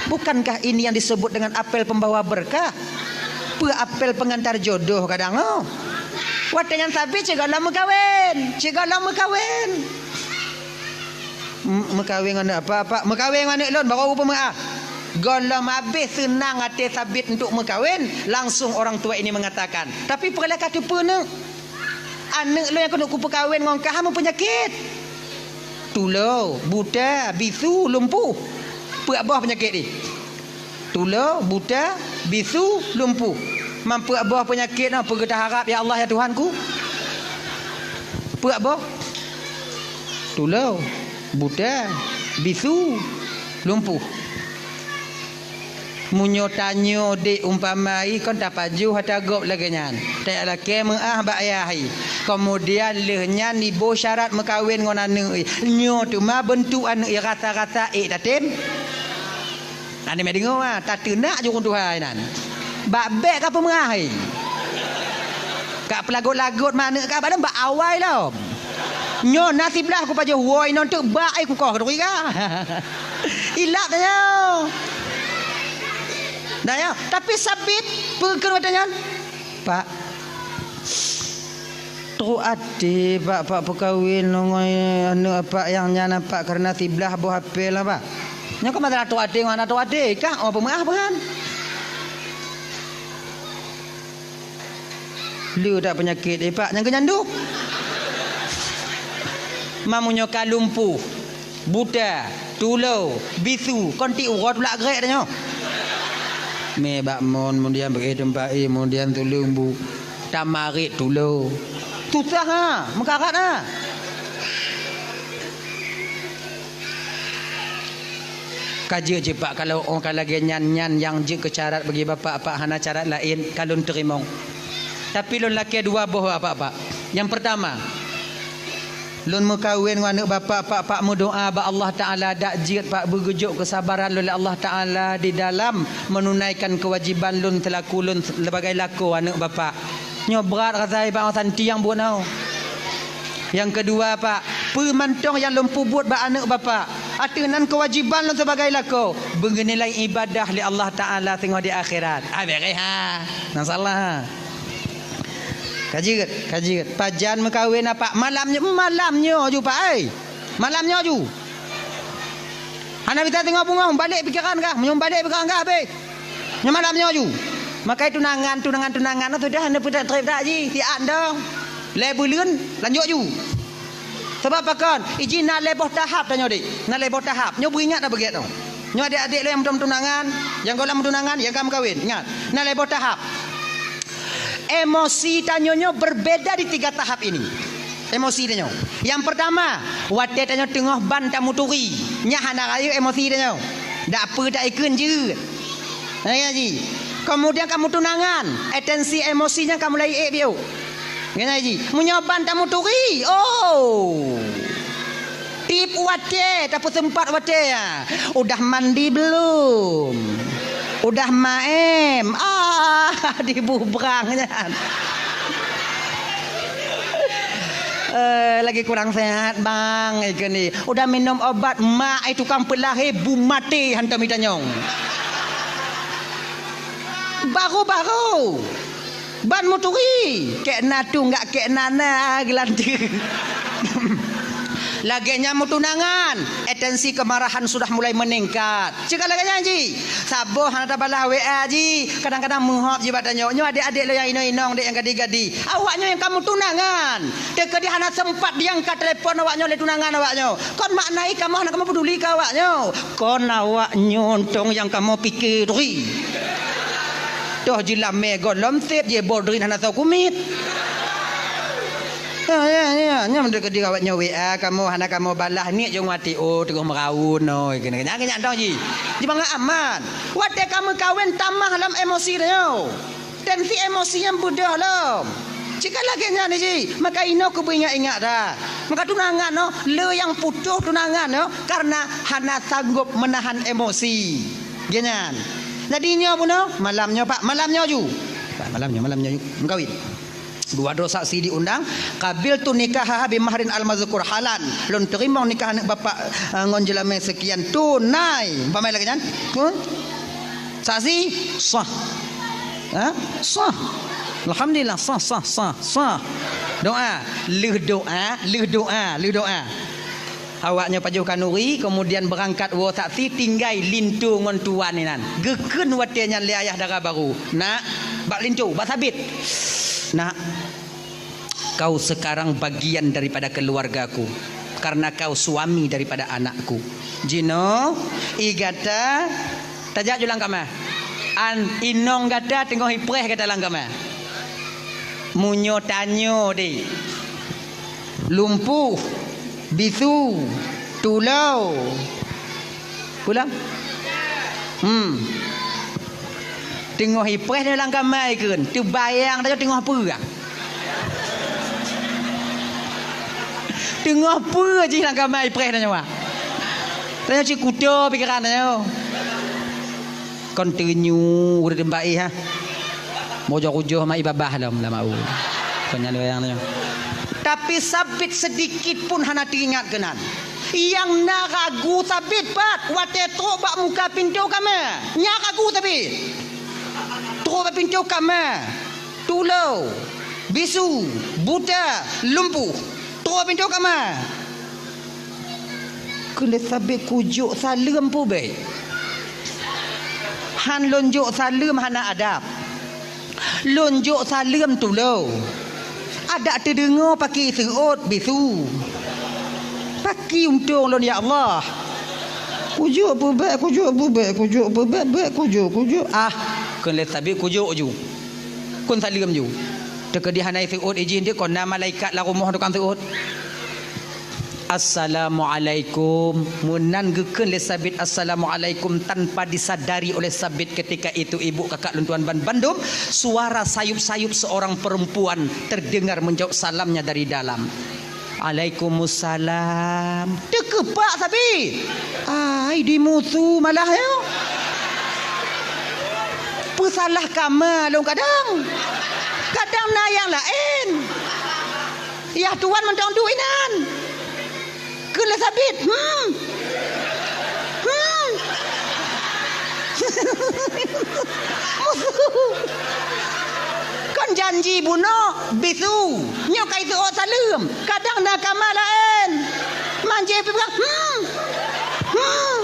Bukankah ini yang disebut dengan apel pembawa berkah? Peue apel pengantar jodoh kadang nyoe. Watèe nyan sabit cit gohlom meukawen, cit gohlom meukawen. M-, meukawen ngon aneuk Bapak, Pak, meukawen ngon aneuk lôn, barô kupeumeu'ah. Gohlom habéh seunang até sabit untuk meukawen, langsung orang tua ini mengatakan, "Tapi peue lé ka teupeue neuk? Aneuk lôn nyang keuneuk kupeukawen ngon kah meupeunyakét. Tulo, buta, bisu, lumpuh. Peuet boh peunyakét jih." Tulo, buta, bisu, lumpuh. Man peuet boh peunyakét nyoe, peue geutaharab, ya Allah, ya Tuhanku? Peuet boh? Tulo, buta, bisu, lumpuh. Meunyoe tanyoe dék umpama i kon tapajoh ata gob lagèe nyan, tajak lakèe meu'ah bak ayah i. Keumudian lheueh nyan iboh syarat meukawen ngon aneuk i. Nyoe teuma beuntuk aneuk i rasa-rasa ék tatem. Aneuk meudeungoe, ah, tateunak jurông tuha inan. Bak bèk ka peumeu'ah, hai. Ka peulagot-lagot ma aneuk ka bak lom bak awai lom. Nyoe na siblah kupajoh woe inong teuk bak ai kukoh keuduri ka. Ilap dah nyoe. Dah nyoe, tapi sabit peue kheun watèe nyan? Pak, trok até, Pak, Pak peukawen ngon aneuk Apak nyang nyan, Pak, kareuna siblah boh apel, Pak. Nyoe ka masalah trok até ngon hana trok até, kah, oh, peumeu'ah, Pak, kan? Le that peunyakét, eh, Pak, nyang keu nyan duek. Meunyoe ka lumpuh, buta, tulo, bisu, kon tiep uroe tulak grek tanyoe. Mé bak mon, kemudian beuet teumpat, eh, kemudian tuleueng bu, tamarit tulo. Susah, ha, meukarat, ha. Ka jeuet cit, Pak, kalau ôn ka lagèe nyan, nyan nyang jeuet keu carat bagi Bapak, Pak, hana carat laén, ka lôn teurimong. Tapi lôn lakèe dua boh, Bapak, Pak. Nyang peurtama, lôn meukawen ngon aneuk Bapak, Pak, Pak meudoa bak Allah Taala dak jeuet, Pak, beugeujok keusabaran lôn lé Allah Taala di dalam meununaikan keuwajiban lôn seulaku lôn sebagai lakoe aneuk Bapak. Nyoe brat rasa i Pak, santiang buet nyoe. Nyang keudua, Pak, peue mantong nyang lôn peubuet bak aneuk Bapak, ateueh nan keuwajiban lôn sibagai lakoe, beunilai ibadah lé Allah Taala singoh di akhirat. Ah, bèrèh, ha. Masalah, ha. Ka jeuet, ka jeuet. Pajan meukawen, Pak? Malam nyoe, malam nyoe ju, Pak, ai. Malam nyoe ju. Hana bisa teungoh beungoh, balek pikeran kah? Meunyoe balek pikeran kah, habéh. Nyoe malam nyoe ju. Makai tunangan, tunangan, tunangan, sudah hana peutrép-trép dak jih, siat dong. Lhèe buleuen lanjut ju. Sabab pakon? Iji na lhèe boh tahap tanyoe dek. Na lhèe boh tahap. Nyoe beuingat dah beugét nyoe. Nyoe adék-adék lôn nyang meutunangan, nyang gohlom meutunangan, nyang ka meukawen. Ingat, na lhèe boh tahap. Emosi tanyoe nyoe berbeda di tiga tahap ini. Emosi tanyoe. Yang pertama, watèe tanyoe teungoh ban tamuturi. Nyan hana rayeuk emosi tanyoe. Dak peue taikheun jeuet. Nyan ji. Kemudian ka meutunangan, atensi emosi nyan ka mulai ék biôk. Nyan ji. Meunyoe ban tamuturi, oh. Tiep watèe, tapeuseumpat watèe, ya. Udah mandi belum? Udah maem? Ah, dibubrang nyan. Eh, lagi kurang sehat, Bang, ikheun ni. Udah minum obat, mak ai tukang peulahé bu maté hantom itanyong. Baru-baru. Ban muturi, kék na tu enggak kék na na geulanteue. Lagèe nyan meutunangan, atensi kemarahan sudah mulai meningkat. Cit ka lagèe nyan ji, saboh hana tabalah W A ji, kadang-kadang meuhop ji bak tanyoe. Nyoe adék-adék lôn nyang inong-inong, dek nyang gadih-gadih. Awak nyoe nyang ka meutunangan. Teukeudi hana sempat diangkat telepon awak nyoe lé tunangan awak nyoe. Kon makna jih kamoe hana kamoe peuduli keu awak nyoe. Kon awak nyoe tong nyang kamoe piké turi. Toh jilamé gohlom sép jibodrin hana soe kumiet. Ya, ya, ya. Nyan teukeudi awak nyoe W A kamoe hana kamoe balah, niet jong wati, oh, teungoh meuraun, oh, keunan, keunan, keunan tong ji. Jibangat aman. Watèe ka meukawen tamah lam emosi tanyoe. Tensi emosi nyan beudôh lom. Cit ka lagèe nyan ji, maka inoe keubeue ingat-ingat dah. Maka tunangan nyoe, le nyang putôh tunangan nyoe, karena hana sanggob meunahan emosi. Geuh nyan. Jadi nyoe bunoe, malam nyoe, Pak, malam nyoe ju. Pak, malam nyoe, malam nyoe ju. Meukawen. Dua droe saksi diundang, "Qabiltu nikahaha bi mahrin al-mazkur halan." Lôn teurimong nikah aneuk bapak, eh, ngon jeulamé seukian tunai. Umpama lagèe nyan. Pun? Saksi sah. Ha? Sah. Alhamdulillah, sah, sah, sah, sah. Doa. Lheueh doa, lheueh doa, lheueh doa. Awak nyoe pajoh khanuri, kemudian beurangkat woe saksi, tinggai linto ngon tuan inan. Geukheun watèe nyan lé ayah dara barô, "Nak, bak linto, bak sabit. Nak, kau sekarang bagian daripada keluargaku, karena kau suami daripada anakku. Jinoe, ie gata tajak ju lam kama. An inong gata teungoh ipreh gata lam kama." Meunyoe tanyoe deh, lumpuh, bisu, tulô. Pulang? Hmm. Teungoh ipreh nyoe lam kama ikheun, teubayang tanyoe teungoh peue? Teungoh peue jih lam kama ipreh tanyoe? Tanyoe cit kuto pikeran tanyoe. Kon teunyu ureueng teumbak, eh, ha. Mujôh-ujôh mak ibabah lom lam au. Kon nyan wayang nyoe. Tapi Sabit seudikit pun hana teuingat keunan. Nyang na ragu Sabit pat watèe trok bak muka pintoe kama. Nyan ragu Sabit. Trok bak pintoe kama. Tulô, bisu, buta, lumpuh. Trok bak pintoe kama. Kheun lé Sabit, "Kujok saleuem peue bèk? Han lôn jok saleuem hana adab. Lôn jok saleuem tulô. Adak teudeungoe paki seuôt bisu. Paki untông lôn, ya Allah. Kujok peue bèk, kujok peue bèk, kujok peue bèk, bèk kujok, kujok." Ah, kheun lé Sabit, "Kujok ju. Kheun saleuem ju." Teukeudi hana seuôt ijih, kon na malaikat lam rumoh tukang seuôt. "Assalamualaikum." Meunan geukheun lé Sabit, "Assalamualaikum," tanpa disadari oleh Sabit ketika itu ibu kakak lôn tuan ban bandum, suara sayup-sayup seorang perempuan terdengar menjawab salamnya dari dalam. "Alaikumussalam." Teukeupak Sabit. Ai, dimusu malah nyoe. Peusalah kama lôn kadang. Kadang na nyang laén. Yah tuan mantong duek inan. Kheun lé Sabit, "Hmm. Hmm." Musu. Kon janji bunoe bisu. Nyoe ka iseuôt saleuem. Kadang na kama laén. Manjé pih peugah, "Hmm. Hmm."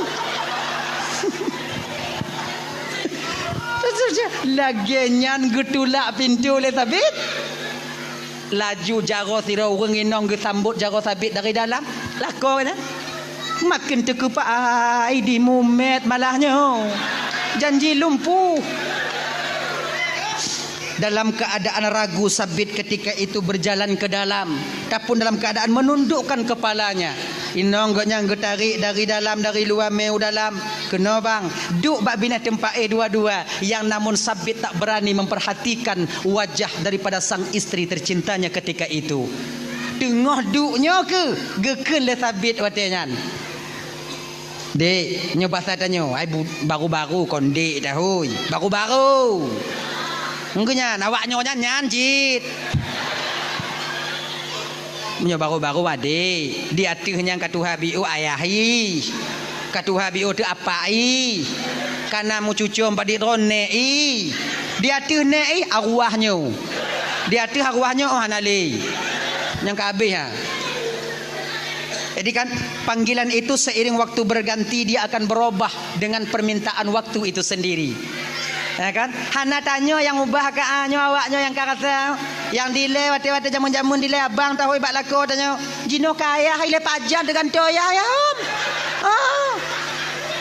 Lagèe nyan geutulak pintoe lé Sabit. Laju jaroe sidroe ureuëng inong geusambot jaroe Sabit dari dalam. Lakoe nyan. Maken teukeupah ai di mumet malah nyoe. Janji lumpuh. Dalam keadaan ragu, Sabit ketika itu berjalan ke dalam, ataupun dalam keadaan menundukkan kepalanya. Inong gobnyan geutarék dari dalam, dari luwa mé u dalam. Keunoe bang, duek bak binéh teumpat éh dua-dua, nyang namun Sabit tak berani memperhatikan wajah daripada sang istri tercintanya ketika itu. Teungoh duek nyoe keuh, geukheun lé Sabit watée nyan. Dek, nyoe basa tanyoe, ai bu-, baru-baru kon dek tahôi. Baru-baru. Engkeu nyan, awak nyoe nyan, nyan cit. Meunyoe baru-baru adek, di ateueh nyan ka tuha biôh ayah ih. Ka tuha biôh teuh apak ih. Ka na meucucom padit droe nèk ih. Di ateueh nèk ih arwah nyoe. Di ateueh arwah nyoe oh hana lé. Nyang ka habéh ha. Jadi kan, panggilan itu seiring waktu berganti, dia akan berubah dengan permintaan waktu itu sendiri. Ya kan? Hana tanyoe nyang ubah ka, ah, nyoe awak nyoe nyang ka rasa. Nyang dilée watée-watée jameun-jameun dilée abang tahôi bak lakoe tanyoe. Jinoe ka ayah ilée pajan teugantoe ayah, ya, Om. Ah.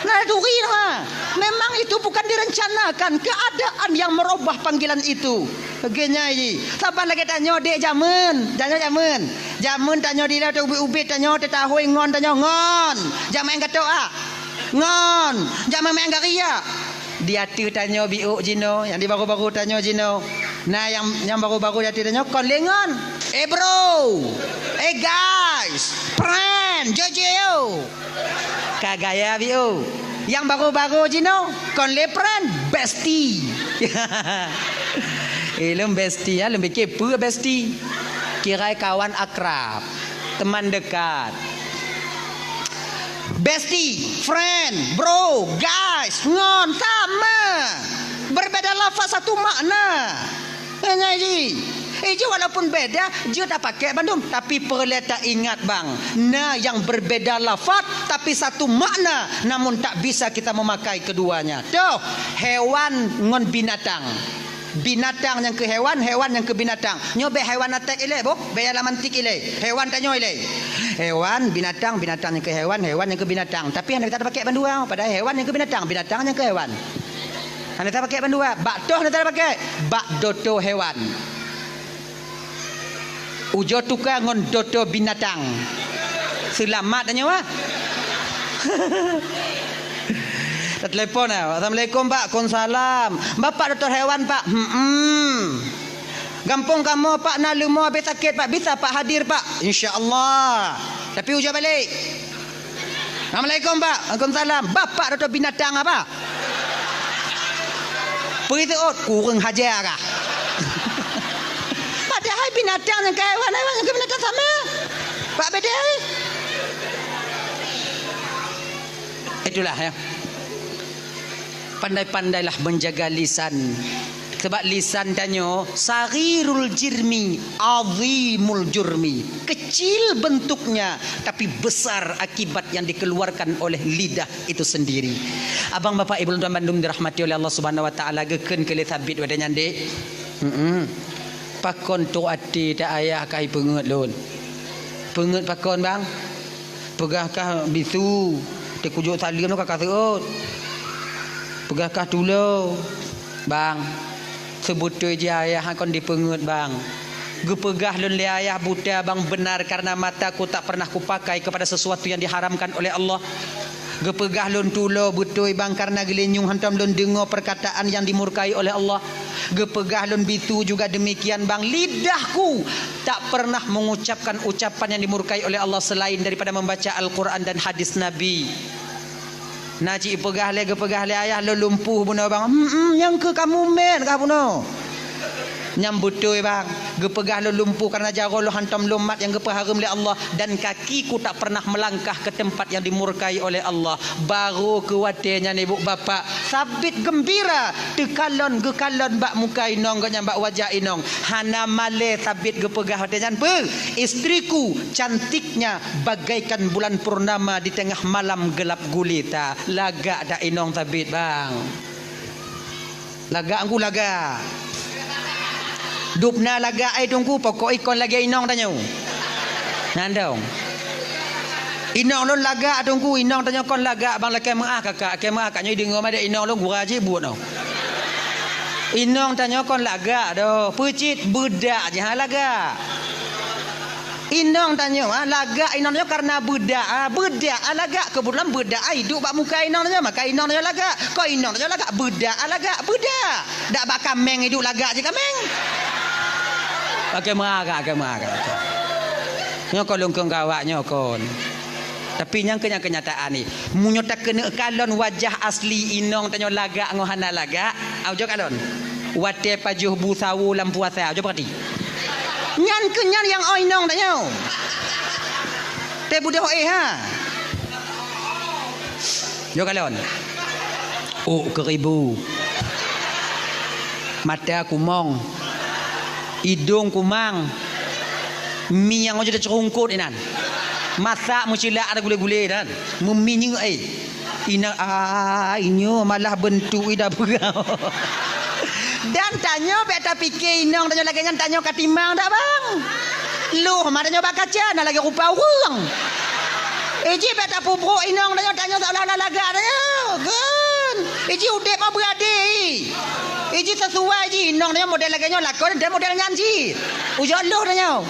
Nah, turi ha. Memang itu bukan direncanakan, keadaan yang merubah panggilan itu. Lagée nyan jih. Saban lagée tanyoe dek jameun. Tanyoe jameun. Jameun tanyoe dilée teuh ubit-ubit tanyoe teutahôi ngon tanyoe ngon. Jak meu'en gatok ah. Ngon. Jak meu'en gari ah. Di ateueh tanyoe biôh jinoe, nyang di baru-baru tanyoe jinoe. Nah nyang, nyang baru-baru di ateueh tanyoe kon lé ngon. Eh bro. Eh guys. Friend. Jojo. Ka gaya biôh. Nyang baru-baru jinoe kon lé friend, bestie. Eh, lôn bestie, ya, lôn pikir peue bestie? Kirai kawan akrab, teman dekat. Bestie, friend, bro, guys, ngon, sama. Berbeda lafaz satu makna. Nyan jih. Eh, jih walaupun beda, jeuet tapakék bandum. Tapi peureulée taingat bang, na nyang berbeda lafaz, tapi satu makna, namun tak bisa kita memakai keduanya. Toh, hewan ngon binatang. Binatang nyang keu hewan, hewan nyang keu binatang. Nyoe bék hewan atek ilée, boh. Bék alam antik ilée. Hewan tanyoe ilée. Hewan, binatang, binatang nyang keu hewan, hewan nyang keu binatang. Tapi hana kita tapakék bandua, padahai hewan nyang keu binatang, binatang nyang keu hewan. Hana tapakék bandua. Bak toh hana tapakék. Bak doto hewan. Ujoe tuka ngon doto binatang. Seulamat tanyoe, ah. Tatelepon, ah. "Assalamualaikum, Pak." "Waalaikumsalam." "Bapak dokto hewan, Pak?" "Hmm." "Gampông kamoe, Pak, na leumo habéh sakét, Pak. Bisa, Pak, hadir, Pak?" "Insya Allah." Tapi ujoe balek. "Assalamualaikum, Pak." "Waalaikumsalam." "Bapak dokto binatang apa?" Peue seuôt, kureueng haja kah? Padahai binatang ngon hewan, hewan ngon binatang sama. Pak beda. Itulah ya. Pandai-pandailah menjaga lisan. Sebab lisan tanyoe saghirul jurmi, azimul jurmi. Kecil bentuknya, tapi besar akibat yang dikeluarkan oleh lidah itu sendiri. Abang, bapak, ibu, lôn tuan bandum dirahmati oleh Allah Subhanahu wa Taala, geukheun keu lé Sabit watée nyan, dek. Hmm. Pakon trok até ta ayah ka ipeungeuet lôn. Peungeuet pakon, bang? Peugah kah bisu, teukujok saleuem ka ka seuôt. Peugah kah tulo, bang. Seubeutôi jih ayah kon dipeungeuet, bang. Geupeugah lôn lé ayah buta, bang, benar karena mataku tak pernah kupakai kepada sesuatu yang diharamkan oleh Allah. Geupeugah lôn tulo beutôi, bang, karena geulinyueng hantom lôn deungoe perkataan yang dimurkai oleh Allah. Geupeugah lôn bisu juga demikian, bang, lidahku tak pernah mengucapkan ucapan yang dimurkai oleh Allah selain daripada membaca Al-Quran dan hadis Nabi. Na cit peugah lé, geupeugah lé ayah lôn lumpuh bunoe, bang. Hmm, hmm, nyang keu kamu mét kah bunoe. Nyang beutôi, bang. Geupeugah lôn lumpuh karena jaroe lôn hantom lôn mat nyang geupeuhareuem lé Allah, dan kakiku tak pernah melangkah ke tempat yang dimurkai oleh Allah. Barô keu watée nyan, ibu bapak, Sabit geumbira teukalon geukalon bak muka inong gobnyan, bak wajah inong. Hana malée Sabit geupeugah watée nyan, peue? Istriku cantiknya bagaikan bulan purnama di tengah malam gelap gulita. Lagak dak inong Sabit, bang? Lagak ku lagak. Dub na lagak, eh, Teungku, pokok ikon lagée inong tanyoe. Nyan dong. Inong lôn lagak, Teungku, inong tanyoe kon lagak, bang lakée meuah kakak, lakée meuah kakak nyoe deungoe madet inong lôn gura jih buet noh. Inong tanyoe kon lagak doh, peucit beudak jih ha lagak. Inong tanyoe, ha, lagak inong tanyoe karena beudak, ha, beudak, ha, lagak. Keubeutulan beudak, ha, iduek bak muka inong tanyoe, maka inong tanyoe lagak. Kon inong tanyoe lagak, beudak, ha, lagak, beudak. Dak bak kaméng iduek lagak jih kaméng. Pakai meuagak, pakai meuagak. Nyoe kon lôn kheun keu awak nyoe kon. Tapi nyang keu-, nyang keunyataan ni, meunyoe takeuneuk kalon wajah asli inong tanyoe lagak ngon hana lagak, au jok kalon. Watée pajoh bu sawo lam puasa, au jok peurati. Nyan keuh nyan nyang oi inong tanyoe. Teubeudôh éh ha. Jok kalon. Ôk keuribu. Mata kumong. Idong kumang. Mi nyang ojok teuceurungkot inan. Masak meucilak ada gulé-gulé dan meuminyeuk ai. Ina, ah, inyoe malah beuntuk ida peugah. Dan tanyoe bék tapike inong tanyoe lagée nyan tanyoe ka timang dak bang. Loh ma tanyoe bak kaca na lagée rupa ureuëng. Iji bék tapubroe inong tanyoe, tanyoe seolah-olah lagak tanyoe. Gon. Iji udeb ma beurade. Iji sesuai ji inong tanyoe model lagée nyoe lakon dan model nyan ji. Ujoe loh tanyoe.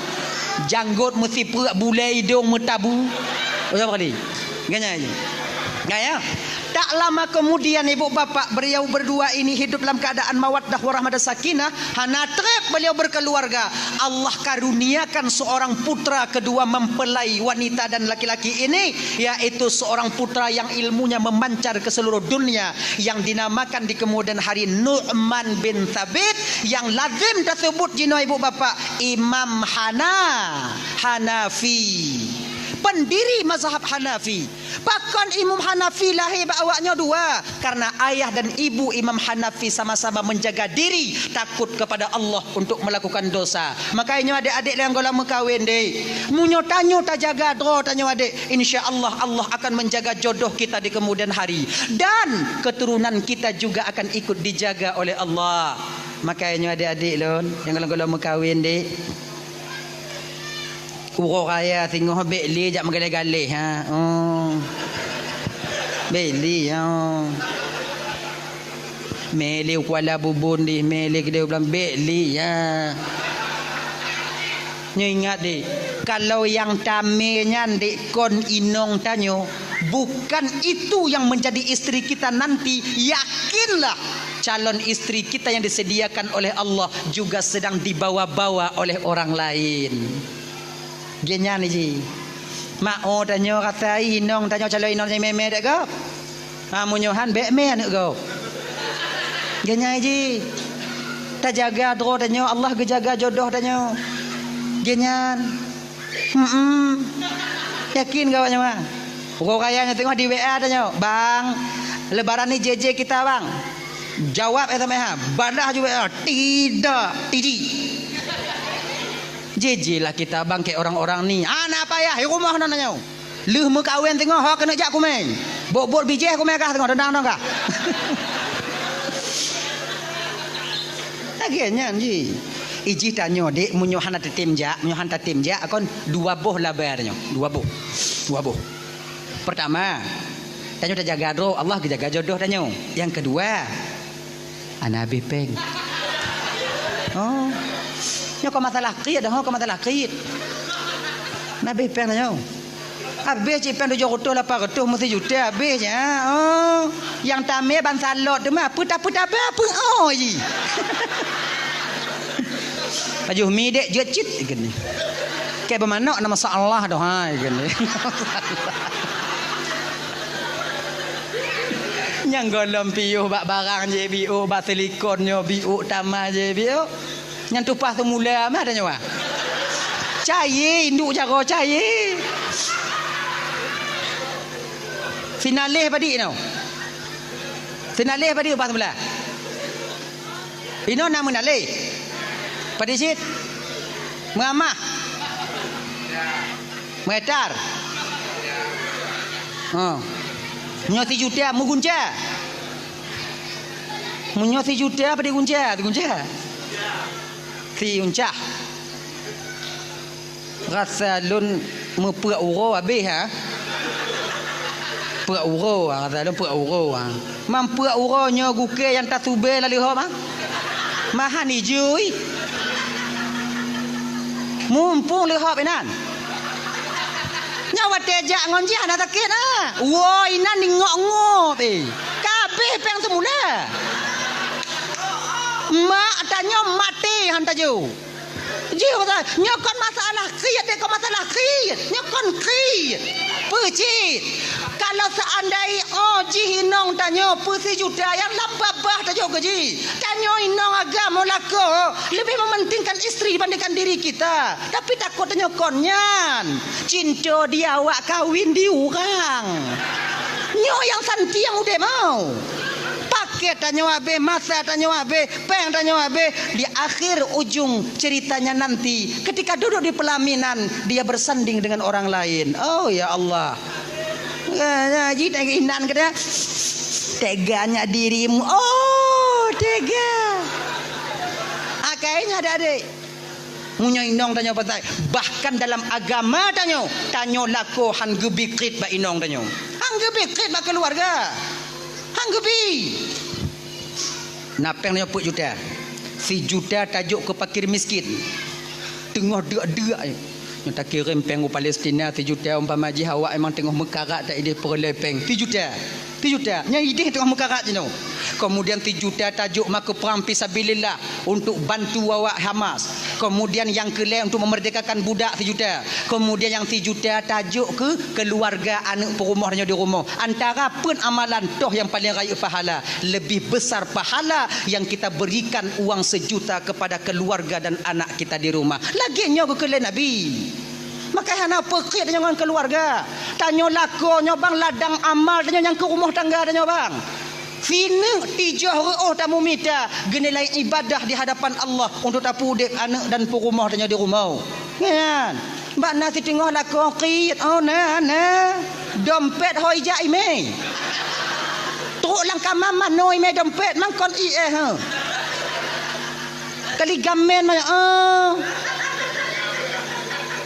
Janggot meusipreuk bulée idong meutabu. Ujoe kali. Ganya ji. Gaya. Tak lama kemudian ibu bapak beliau berdua ini hidup dalam keadaan mawaddah warahmah dan sakinah. Hana treb beliau berkeluarga, Allah karuniakan seorang putra kedua mempelai wanita dan laki-laki ini, yaitu seorang putra yang ilmunya memancar ke seluruh dunia, yang dinamakan di kemudian hari Nu'man bin Thabit, yang lazim tersebut jinoe ibu bapak Imam Hana, Hanafi, pendiri mazhab Hanafi. Pakon Imam Hanafi lahé bak awak nyoe dua? Karena ayah dan ibu Imam Hanafi sama-sama menjaga diri takut kepada Allah untuk melakukan dosa. Makanya nyoe adik-adik nyang gohlom meukawen deh, meunyoe tanyoe tajaga droe tanyoe adik, insya Allah, Allah akan menjaga jodoh kita di kemudian hari dan keturunan kita juga akan ikut dijaga oleh Allah. Makanya nyoe adik-adik lôn nyang gohlom-gohlom meukawen deh. Uroe raya singoh bék lé jak meugaleh-galeh, ha. Oh. Bék lé, ha. Mé lé Kuala Bubon deh, mé lé keudéh bulan bék lé, ha. Nyoe ingat deh, kalau nyang tamé nyan deh kon inong tanyoe, bukan itu yang menjadi istri kita nanti, yakinlah calon istri kita yang disediakan oleh Allah juga sedang dibawa-bawa oleh orang lain. Geuhnyan ji. Mak oh tanyoe rasa inong tanyoe calon inong nyang mé-mé dek gob. Ha meunyoe han bék mé aneuk gob. Geuhnyan ji. Tajaga droe tanyoe, Allah geujaga jodoh tanyoe. Geuhnyan. Hmm. Yakin keu awak nyoe, bang? Uroe raya nyoe teungoh di W A tanyoe, "Bang, lebaran ni J J kita, Bang." Jawab S M S, ha. Balah ju W A, "Tidak, T J." J J lah kita, Bang, keu orang-orang ni. Hana payah, di rumoh na tanyoe. Lheueh meukawen teungoh, ho keuneuk jak kumé. Bot-bot bijéh kumé kah teungoh, dendang dong kah. Lagée nyan ji. Ijih tanyoe, dek, meunyoe hana tatem jak, meunyoe hana tatem jak, kon dua boh laba tanyoe. Dua boh. Dua boh. Pertama, tanyoe tajaga droe, Allah geujaga jodoh tanyoe. Nyang keudua, hana habéh péng. Oh. Nyoe kon masalah kriet dah, ho, kon masalah kriet. Hana habéh péng tanyoe. Habéh cit péng tujoh reutôh lapan reutôh meusijuta habéh nyan. Oh, nyang tamé ban salot teuma, peue tapeutabah, peue oh ji. Pajoh mi dek jeuet cit geunih. Keu beumanok na masalah doh hai geunih. Nyang gohlom piôh bak barang jih biôh, bak silikon nyoe biôh, tamah jih biôh. Nyan tupah seumula mah tanyoe. Cayé, induk jaroe cayé. Sinaleh padit nyoe. Sinaleh padit tupah seumula. Inoe na meunaleh. Padit cit. Meuamah. Meuetar. Ha. Nyoe sijuta meugunca. Meunyoe sijuta apa digunca? Digunca. Si uncah. Rasa lôn meupeuk uroe habéh, ha? Peuk uroe, ha, rasa lôn peuk uroe, ha. Mam peuk uroe nyoe gukée nyang tasubée lam leuhop, ha? Mahan ijui. Mumpung leuhop inan. Nyoe watée jak ngon jih hana sakét, ha? Woe inan ingok-ngop, eh. Ka habéh péng seumula. Mak tanyoe maté han tajo. Jih pasai, nyoe kon masalah kriet, deh, kon masalah kriet. Nyoe kon kriet. Peue cit? Kalau seandai, oh, jih inong tanyoe, peue sijuta nyang lam babah tajok keu jih. Tanyoe inong agam lakoe lebih mementingkan istri dibandingkan diri kita. Tapi takot tanyoe kon nyan. Cinta di awak kawin di urang. Nyoe nyang santiang udeb mau. Paket tanyoe habéh, masa tanyoe habéh, péng tanyoe habéh, di akhir ujung ceritanya nanti, ketika duduk di pelaminan, dia bersanding dengan orang lain. Oh, ya Allah. Ya, ya, ji tega inan kata, "Teganya dirimu." Oh, tega. Akhirnya ada adik. Meunyoe inong tanyoe pasai, bahkan dalam agama tanyoe, tanyoe lakoe han geubikrit bak inong tanyoe. Han geubikrit bak keuluwarga. Han geubi. Na péng nyoe peuet juta. Sijuta tajok keu fakir miskin. Teungoh deuk-deuk, eh. Nyoe takirém péng u Palestina sijuta, umpama jih awak memang teungoh meukarat, tak idéh peureulée péng. Sijuta. Sijuta. Nyan idéh teungoh meukarat jinoe. Kemudian sijuta tajok ma keu prang fisabilillah. Untuk bantu awak Hamas. Kemudian nyang keulhée untuk memerdekakan budak sijuta. Kemudian nyang sijuta tajok keu keuluwarga aneuk peurumoh tanyoe di rumoh. Antara peuet amalan toh nyang paleng rayeuk pahala. Lebih besar pahala yang kita berikan uang sejuta kepada keluarga dan anak kita di rumah. Lagée nyoe geukheun lé Nabi. Maka hana peukét tanyoe ngon keuluwarga. Tanyoe lakoe nyoe bang ladang amal tanyoe nyang keu rumoh tangga tanyoe bang. Sineuk tijoh reuôh tamumita geunilai ibadah di hadapan Allah untuk tapeuudeb aneuk dan peurumoh tanyoe di rumoh. Nyan. Bak na siteungoh lakoe kriet, oh na, na. Dompet hôi jak imé. Trok lam kama manoe imé dompet, mangkon ié, ha. Kali gamen manyang, oh.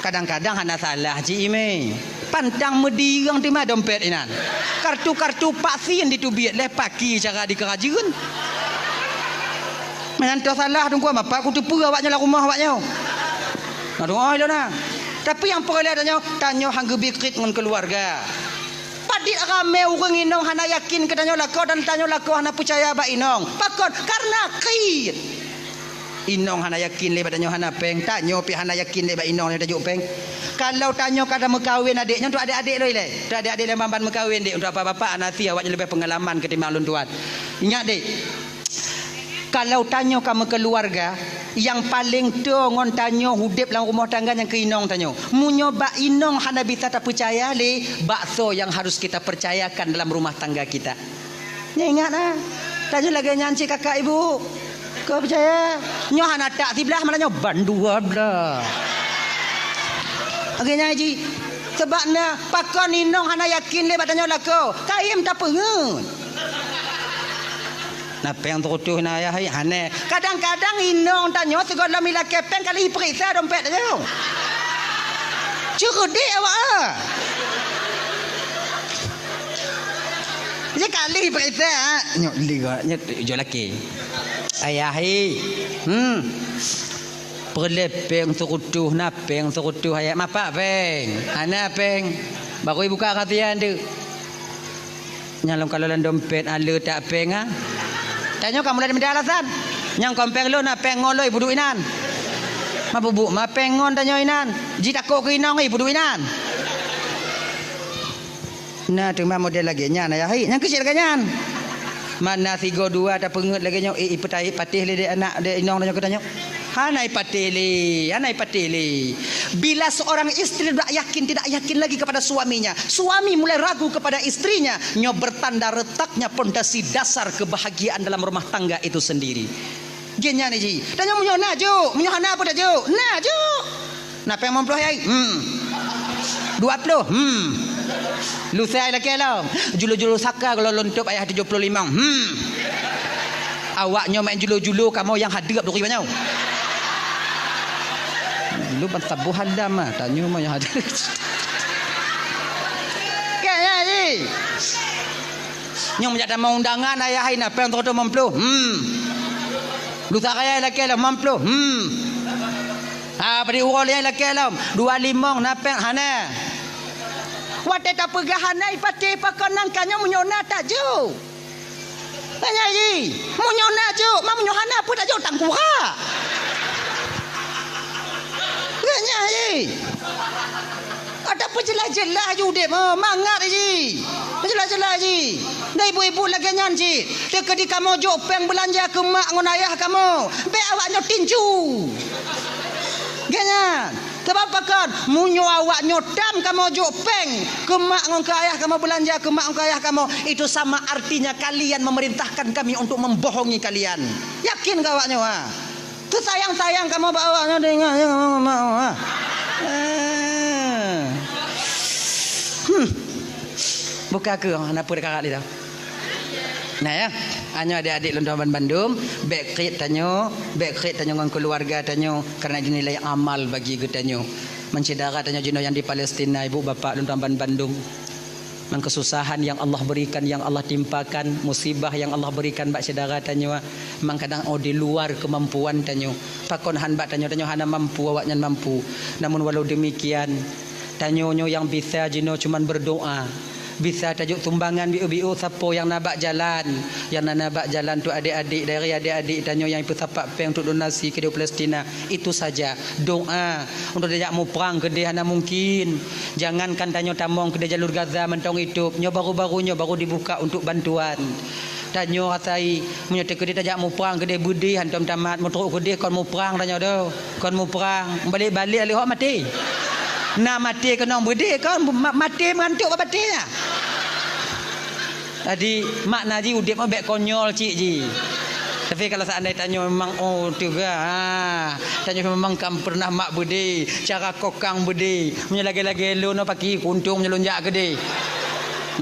Kadang-kadang hana salah cit imé. Pantang meudireung teuma dompet inan. Kartu-kartu vaksin diteubiet lé paki cara dikeurajeuen. Meunan toh salah teungku, bapak kuteupeue awak nyoe lam rumoh awak nyoe. Nah, doa ilôn na. Tapi nyang peureulée tanyoe, tanyoe han geubikrit ngon keuluwarga. Padit ramé ureuëng inong hana yakin keu tanyoe lakoe dan tanyoe lakoe hana peucaya bak inong. Pakon? Karena kriet. Inong hana yakin lé bak tanyoe hana péng, tanyoe pih hana yakin lé bak inong lé tajok péng. Kalau tanyoe ka tameukawen adék nyoe, untuk adék-adék lôn ilée. Untuk adék-adék lôn ban-ban meukawen dék, untuk bapak-bapak hana sie awak nyoe leubeh peungalaman keutimbang lôn tuan. Ingat dék, kalau tanyoe ka meukeuluwarga, nyang paleng toe ngon tanyoe udeb lam rumoh tangga nyang keu inong tanyoe. Meunyoe bak inong hana bisa tapeucaya lé, bak soe nyang harus kita percayakan dalam rumah tangga kita? Nyoe ingat na. Tanyoe lagée nyan cit kakak ibu. Kau percaya? Nyoe hana tak siblah malah nyoe ban dua blah. Lagée nyan cit. Sebab na pakon inong hana yakin lé bak tanyoe lakoe. Kayém tapeungeut. Na péng teukutoh na ayah hai hane. Kadang-kadang inong tanyoe sigohlom ilakée péng kali iperiksa dompet tanyoe. Ceureudek awak ah. Sekali periksa, nyoe liga, nyoe jo laki. Ayah, eh. Hmm. Peureulée péng seukutoh, na péng seukutoh, ayah. Mapak péng. Hana péng. Baru ibuka rahsia tu. Nyang lom kalau lam dompet, ale tak péng, ah. Tanyoe ka mulai meuda alasan. Nyang kon péng lôn, na péng ngon lôn, ibuduek inan. Ma bubuk, ma péng ngon tanyoe inan. Jitakot keu inong, ibuduek inan. Na teuma model lagée nyan, ayah hai. Nyang keuchik lagée nyan. Mana sigo dua tapeungeut lagée nyoe, eh, ipeutai patéh lé dek anak, dek inong tanyoe keu tanyoe. Hana ipatéh lé, hana ipatéh lé. Bila seorang istri tidak yakin, tidak yakin lagi kepada suaminya, suami mulai ragu kepada istrinya, nyoe bertanda retaknya pondasi dasar kebahagiaan dalam rumah tangga itu sendiri. Gen nyan ji. Tanyoe meunyoe na jok, meunyoe hana apa tajok? Na jok. Na péng limong ploh yai? Hmm. Dua ploh? Hmm. Lusai lakée lom. Julo-julo saka kalau lôn tôb ayah tujoh ploh limong. Hmm. Awak nyoe main julo-julo kamoe nyang hadeup duri banyoe. Lu ban taboh hadam ah, tanyoe mah nyang hadam. Kan ya, ji? Nyang meujak tamong undangan ayah hai na péng seratus lima puluh. Hmm. Lusa raya lakée lom lima puluh. Hmm. Ha, bri uroe lé lakée lom dua limong na péng hana. Watée tapeugah hana ipatéh pakon nangka nyoe meunyoe na tajok. Tanya ji, meunyoe na jok, ma meunyoe hana peue tajok tangkurak. Tanya ji. Ada peujeulaih-jeulaih ju udeb, oh, mangat ji. Peujeulaih-jeulaih ji. Dan ibu-ibu lagée nyan cit. Teukeudi kamoe jok péng beulanja keu mak ngon ayah kamoe, bék awaknyoe tinju. Geuh nyan. Sabab pakon? Meunyoe awaknyoe tam kamoe jok péng keu mak ngon keu ayah kamoe, beulanja keu mak ngon keu ayah kamoe, itu sama artinya kalian memerintahkan kami untuk membohongi kalian. Yakin keu awaknyoe, ha? Teusayang-sayang kamoe bak awaknyoe, teuingat, ya, mak, mak, mak, ha? Eh. Hmm. Buka ke, hana peue dikarak lé dah. Nah ya, nyoe adik-adik lôn tuan ban bandum, bék kriet tanyoe, bék kriet tanyoe ngon keuluwarga tanyoe, karena itu nilai amal bagi geutanyoe. Meusyedara tanyoe jinoe nyang di Palestina, ibu bapak lôn tuan ban bandum. Ngon keususahan nyang Allah berikan, nyang Allah timpakan, musibah nyang Allah berikan bak syedara tanyoe, memang kadang oh di luar keumampuan tanyoe. Pakon han bak tanyoe, tanyoe hana mampu, awaknyan mampu. Namun walau demikian, tanyoe nyoe nyang bisa jinoe cuman berdoa. Bisa tajok sumbangan biôh-biôh sapo nyang na bak jalan. Nyang na, na bak jalan tu adik-adik, dari adik-adik tanyoe nyang peusapat péng untuk donasi keudéh Palestina. Itu saja. Doa. Untuk tajak muprang keudéh hana mungkin. Jangankan tanyoe tamong keudéh jalur Gaza mantong itôb. Nyoe baru-baru nyoe baru dibuka untuk bantuan. Tanyoe rasai, meunyoe teukeudéh tajak muprang keudéh beudé hantom tamat, meutrok keudéh kon muprang tanyoe doh. Kon muprang, balek-balek lé hok maté. Na maté keunong beudé kon ma-, maté meugantok bak batée nyan. Jadi, makna jih udeb nyoe bék konyol cit jih. Tapi kalau seandai tanyoe memang, oh, teuga, ha, tanyoe memang kam pernah mak beudé, cara kokang beudé. Meunyoe lagée-lagée lôn, oh, paki kuntung meunyoe lôn jak keudéh.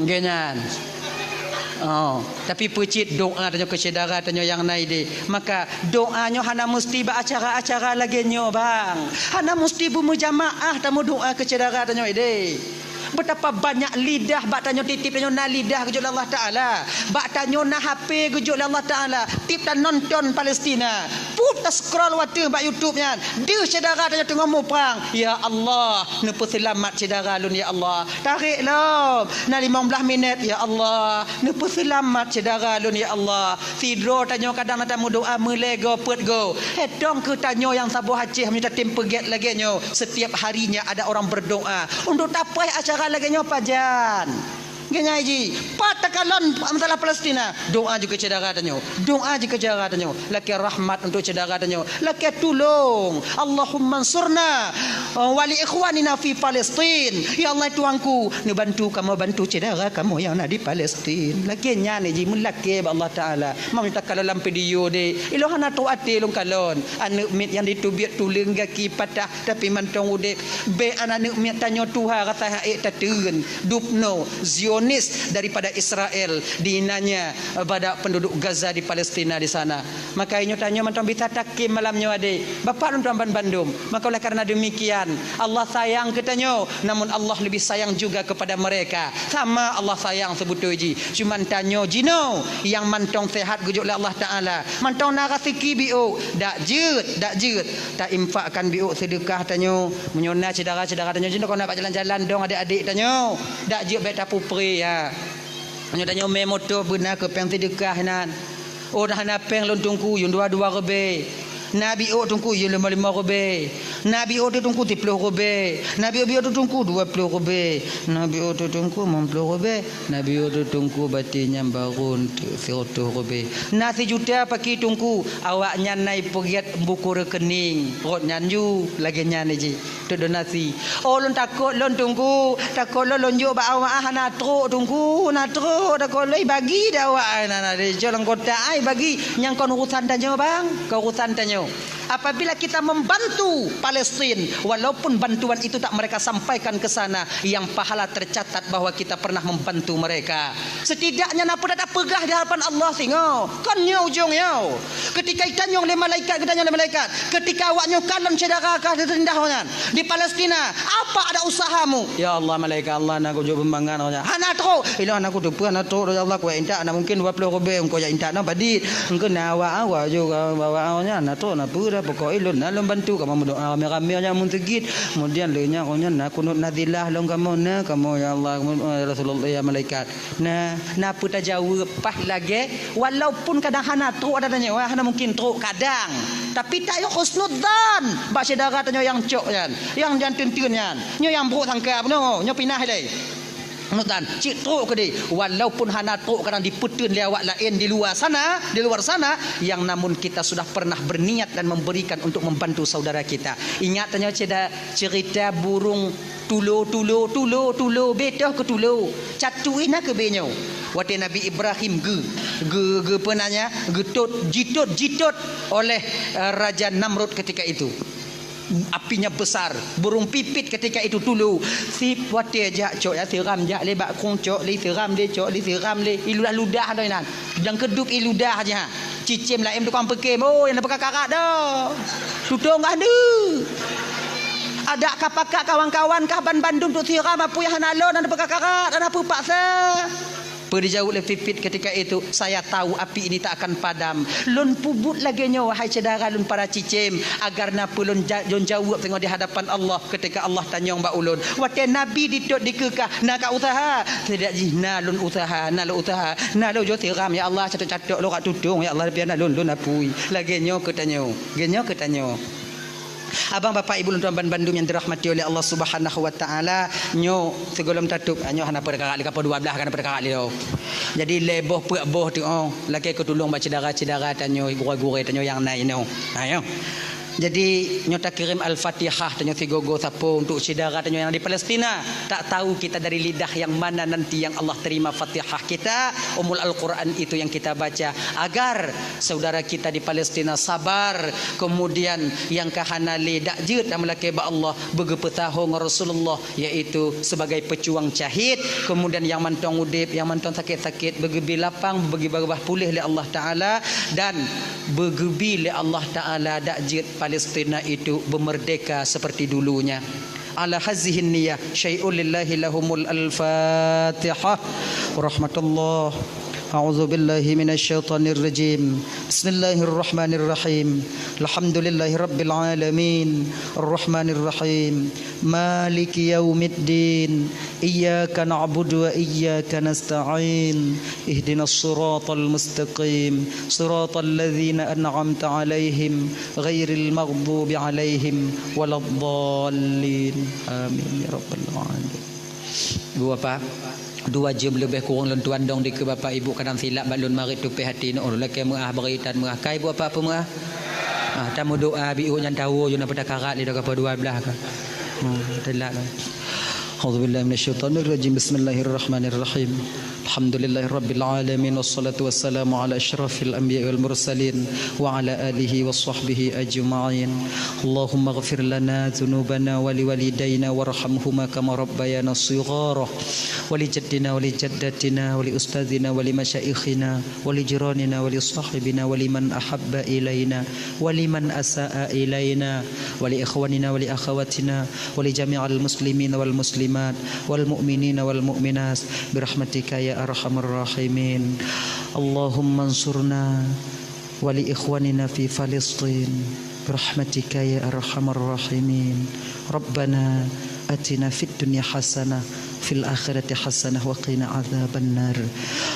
Nggih nyan. Oh, tapi peucit doa tanyoe keu syedara tanyoe nyang na idéh. Maka doa nyoe hana meusti bak acara-acara lagée nyoe, bang. Hana meusti beumeujamaah tameudoa keu syedara tanyoe idéh. Betapa banyak lidah bak tanyoe tieb-tieb tanyoe na lidah geujok lé Allah Taala. Bak tanyoe na H P geujok lé Allah Taala. Tieb tanonton Palestina. Put ta-scroll watée bak YouTube nyan. Deuh syedara tanyoe teungoh muprang. Ya Allah, neupeuseulamat syedara lôn ya Allah. Tarek lom. Na limong blaih minét, ya Allah. Neupeuseulamat syedara lôn, ya Allah. Sidroe tanyoe kadang na tameudoa meulée goe peuet goe. Hé tong keu tanyoe nyang saboh Aceh meunyoe tatem peugét lagée nyoe, setiap harinya ada orang berdoa untuk tapaih acara lagée nyoe pajan. Geuh nyan jih, pat takalon masalah Palestina, doa jih keu syedara tanyoe. Doa jih keu syedara tanyoe. Lakée rahmat untuk syedara tanyoe. Lakée tulông. Allahumma ansurna, eh, wa li ikhwanina fi Palestin. Ya Allah Tuhanku, neubantu kamoe bantu syedara kamoe nyang na di Palestin. Lakée nyan jih meulakée bak Allah Taala. Meunyoe takalon lam video deh, ilôn hana trok até lôn kalon. Aneuëk miet nyang diteubiet tuleueng gaki patah tapi mantong udeb. Bék aneuëk miet tanyoe tuha rasa hak ék tateun. Dubno, Zionis daripada Israel, dinanya pada penduduk Gaza di Palestina di sana. Maka inyoe tanyoe mantong bisa takem malam nyoe adek. Bapak lôn tuan ban bandum. Maka oleh karena demikian, Allah sayang keu tanyoe, namun Allah lebih sayang juga kepada mereka. Sama Allah sayang sebetul jih. Cuman tanyoe jinoe nyang mantong sehat geujok lé Allah Taala. Mantong na raseuki biôk, dak jeuet, dak jeuet. Ta infakkan biôk seudeukah tanyoe. Meunyoe na syedara-syedara tanyoe jinoe kon na bak jalan-jalan dong adek-adek tanyoe. Dak jeuet bék tapupre ya. Meunyoe tanyoe mé moto beuna keu péng seudeukah inan. Oh, dah hana péng lôn teungku, yum dua-dua ribée. Na biôk teungku, yum limong-limong ribée. Na biôk teungku, siploh ribée. Na biôk-biôk teungku, dua ploh ribée. Na biôk teungku, limong ploh ribée. Na biôk teungku, batin nyang barô siratoh ribée. Na sijuta paki teungku, awaknyan na ipeugét buku rekening. Rot nyan ju, lagée nyan jih. Untuk donasi. Oh, lôn takot lôn teungku. Takot lôn, lôn jok bak awak, ah, hana trok teungku, hana trok. Takot lôn ibagi di awak, ah, na, na, di cok lam kotak, ah, ibagi. Nyang kon urusan tanyoe, bang. Kon urusan tanyoe. Apabila kita membantu Palestin, walaupun bantuan itu tak mereka sampaikan ke sana, yang pahala tercatat bahwa kita pernah membantu mereka. Setidaknya na peue tapeugah di hadapan Allah singoh. Kon nyoe ujong nyoe. Ketika itanyong lé malaikat, geutanyong lé malaikat, ketika awak nyoe kalon syedara ka teurindah nyan di Palestina, apa ada usahamu? Ya Allah, malaikat Allah, na kujok beumangan nyan. Hana trok. Ilôn hana kuteupeue hana trok, ya Allah, kuintat na mungkin dua ploh ribèe, engkau jak intat na padit. Engkau na awak-awak juga bawa nyan, na trok na peue dah, pokok ilôn na lôn bantu kamoe meudoa ramé-ramé nyan meuseujid. Kemudian lé nyan, nyan na kunut nazilah lôn kamoe na, kamoe ya Allah, ya Rasulullah, ya malaikat. Nah, na peue tajaweueb paih lagèe, walaupun kadang hana trok ada tanyoe, hana mungkin trok kadang. Tapi tayoe husnudzan bak syedara tanyoe nyang cok nyan, nyang jan teunteun nyan, nyoe nyang brok sangka bunoe, nyoe pinah ilèe. Husnudzan, cit trok keudéh, walaupun hana trok kadang dipeuteun lé awak laén di luwa sana, di luar sana, yang namun kita sudah pernah berniat dan memberikan untuk membantu saudara kita. Ingat tanyoe ceda-, cerita burung tulo, tulo, tulo, tulo, betoh keu tulo. Catu ina keu benyoe. Watèe Nabi Ibrahim geu-, geu-, geupeunanya, geutot, jitot, jitot oleh, eh, Raja Namrud ketika itu. Apinya besar, burung pipit ketika itu tulo. Sip watèe jak cok ya siram jak lé bak krueng cok lé siram lé cok lé siram lé. Iludah-ludah tu inan. Dan keudop iludah aja. Cicém laén tukang peukem, oh, nyang na peukakarat dah. Tutong kah neu. Adak ka pakat kawan-kawan kah ban bandum tu siram apui hana lôn, na peukakarat, na peupaksa. Peue dijaweueb lé pipit ketika itu, "Saya tahu api ini tak akan padam." Lôn peubuet lagèe nyoe, wahai syedara lôn para cicém, agar na peue lôn ja-, lôn jaweueb teungoh di hadapan Allah. Ketika Allah tanyong bak ulôn, watèe Nabi ditot dikeukah, na ka useuha? Tidak jih, na lôn useuha, na lôn useuha, na lôn jok siram, ya Allah, catok-catok lôn rak tutong, ya Allah, biar na lôn, lôn apui. Lagèe nyoe keu tanyoe, lagèe nyoe keu tanyoe. Abang, bapak, ibu, lôn tuan ban bandum nyang dirahmati oleh Allah Subhanahu wa Taala, nyoe sigohlom tatôp, nyoe hana peurakarat lé, ka poh dua blah ka hana peurakarat lé. Jadi lhèe boh peuet boh tu, oh, lakèe keu tulông bak syedara-syedara tanyoe, gurèe-gurèe tanyoe nyang na inoe. Ha, nyoe. Jadi, nyoe takirém Al-Fatihah tanyoe sigoe-goe sapeue untuk syedara tanyoe nyang di Palestina. Tak tahu kita dari lidah yang mana nanti yang Allah terima Fatihah kita, Ummul Al-Quran itu yang kita baca, agar saudara kita di Palestina sabar, kemudian nyang ka hana lé dak jeuet nyang meulakèe bak Allah, beugeupeusaho ngon Rasulullah, yaitu sebagai pejuang syahid, kemudian nyang mantong udép, nyang mantong sakét-sakét, beugeubri lapang, beugeubri babah puléh lé Allah Taala, dan beugeubri lé Allah Taala dak jeuet Palestina itu beumerdeka seperti dulunya. Ala hazihin niyah, syai'un lillahi lahumul al-Fatihah. Warahmatullah. A'udzubillahi minasyaitonirrajim. Bismillahirrahmanirrahim. Alhamdulillahi rabbil alamin. Arrahmanirrahim. Maliki yaumiddin. Iyyaka na'budu wa iyyaka nasta'in. Ihdinas siratal mustaqim. Siratal ladzina an'amta 'alaihim ghairil maghdubi 'alaihim waladdallin. Amin ya rabbal alamin. Ibu bapak, dua jeuem leubeh kurang lôn tuan dong dikeue bapak ibu kadang silap bak lôn marit tupéh até nyoe, lakèe meu'ah bri tan meu'ah. Ka ibu bapak peumeu'ah? Ah, tameudoa biôh nyan tawoe jeuet na peutakarat lé dah ka poh dua blah ka. Hmm, telat dah. A'udzubillahi minasyaitonirrajim. Bismillahirrahmanirrahim. Alhamdulillahirabbil alamin, wassalatu wassalamu ala asyrafil anbiya'i wal mursalin, wa ala alihi wa sahbihi ajma'in. Allahumma ighfir lana dzunubana wa liwalidaina warhamhuma kama rabbayana shighara, wa li jaddina wa li jaddatina wa li ustadzina wa li masyaikhina wa li jiranina wa li sahibina wa liman ahabba ilaina wa liman asa'a ilaina wa li ikhwanina wa li akhawatina wa li jami'il muslimina wal muslimat wal mu'minina wal mu'minat, birahmatika ya arhamar rahimin. Allahumma ansurna wa li ikhwanina fi Filistin, birahmatika ya arhamar rahimin. Rabbana atina fid dunya hasanah, fil akhirati hasanah wa qina adzabannar.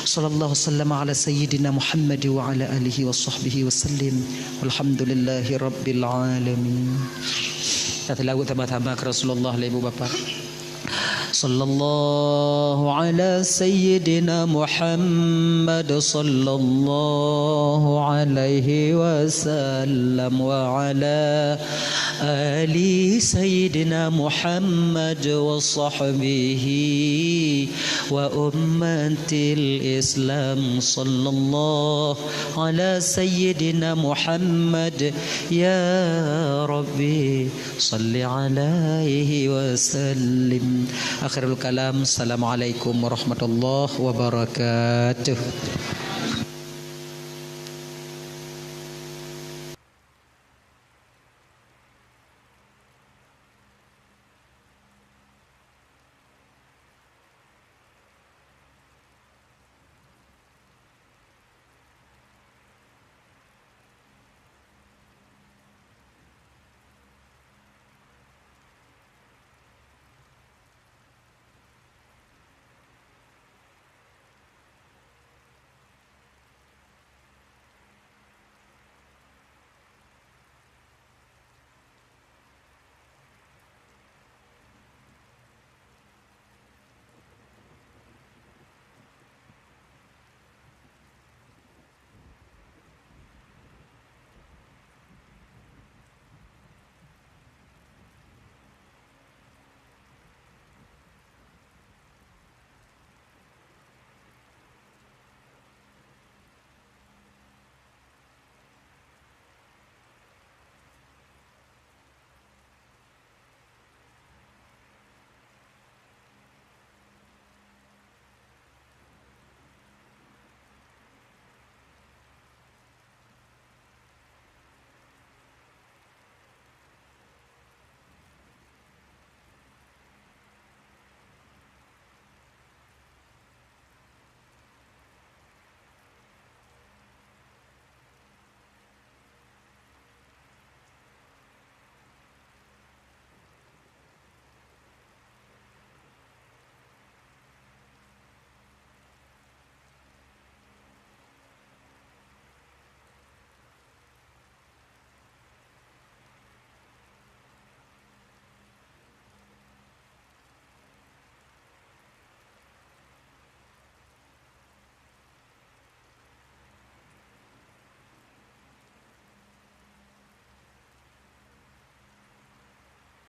Sallallahu sallama ala sayyidina Muhammad wa ala alihi wa sahbihi wa sallim. Walhamdulillahi rabbil alamin. Kita selawat sama-sama ke Rasulullah, ibu bapak. صلى الله على سيدنا محمد، صلى الله عليه وسلم، وعلى آل سيدنا محمد وصحبه وأمة الإسلام. صلى الله على سيدنا محمد. يا ربي صل عليه وسلم. آخر الكلام، السلام عليكم ورحمة الله وبركاته.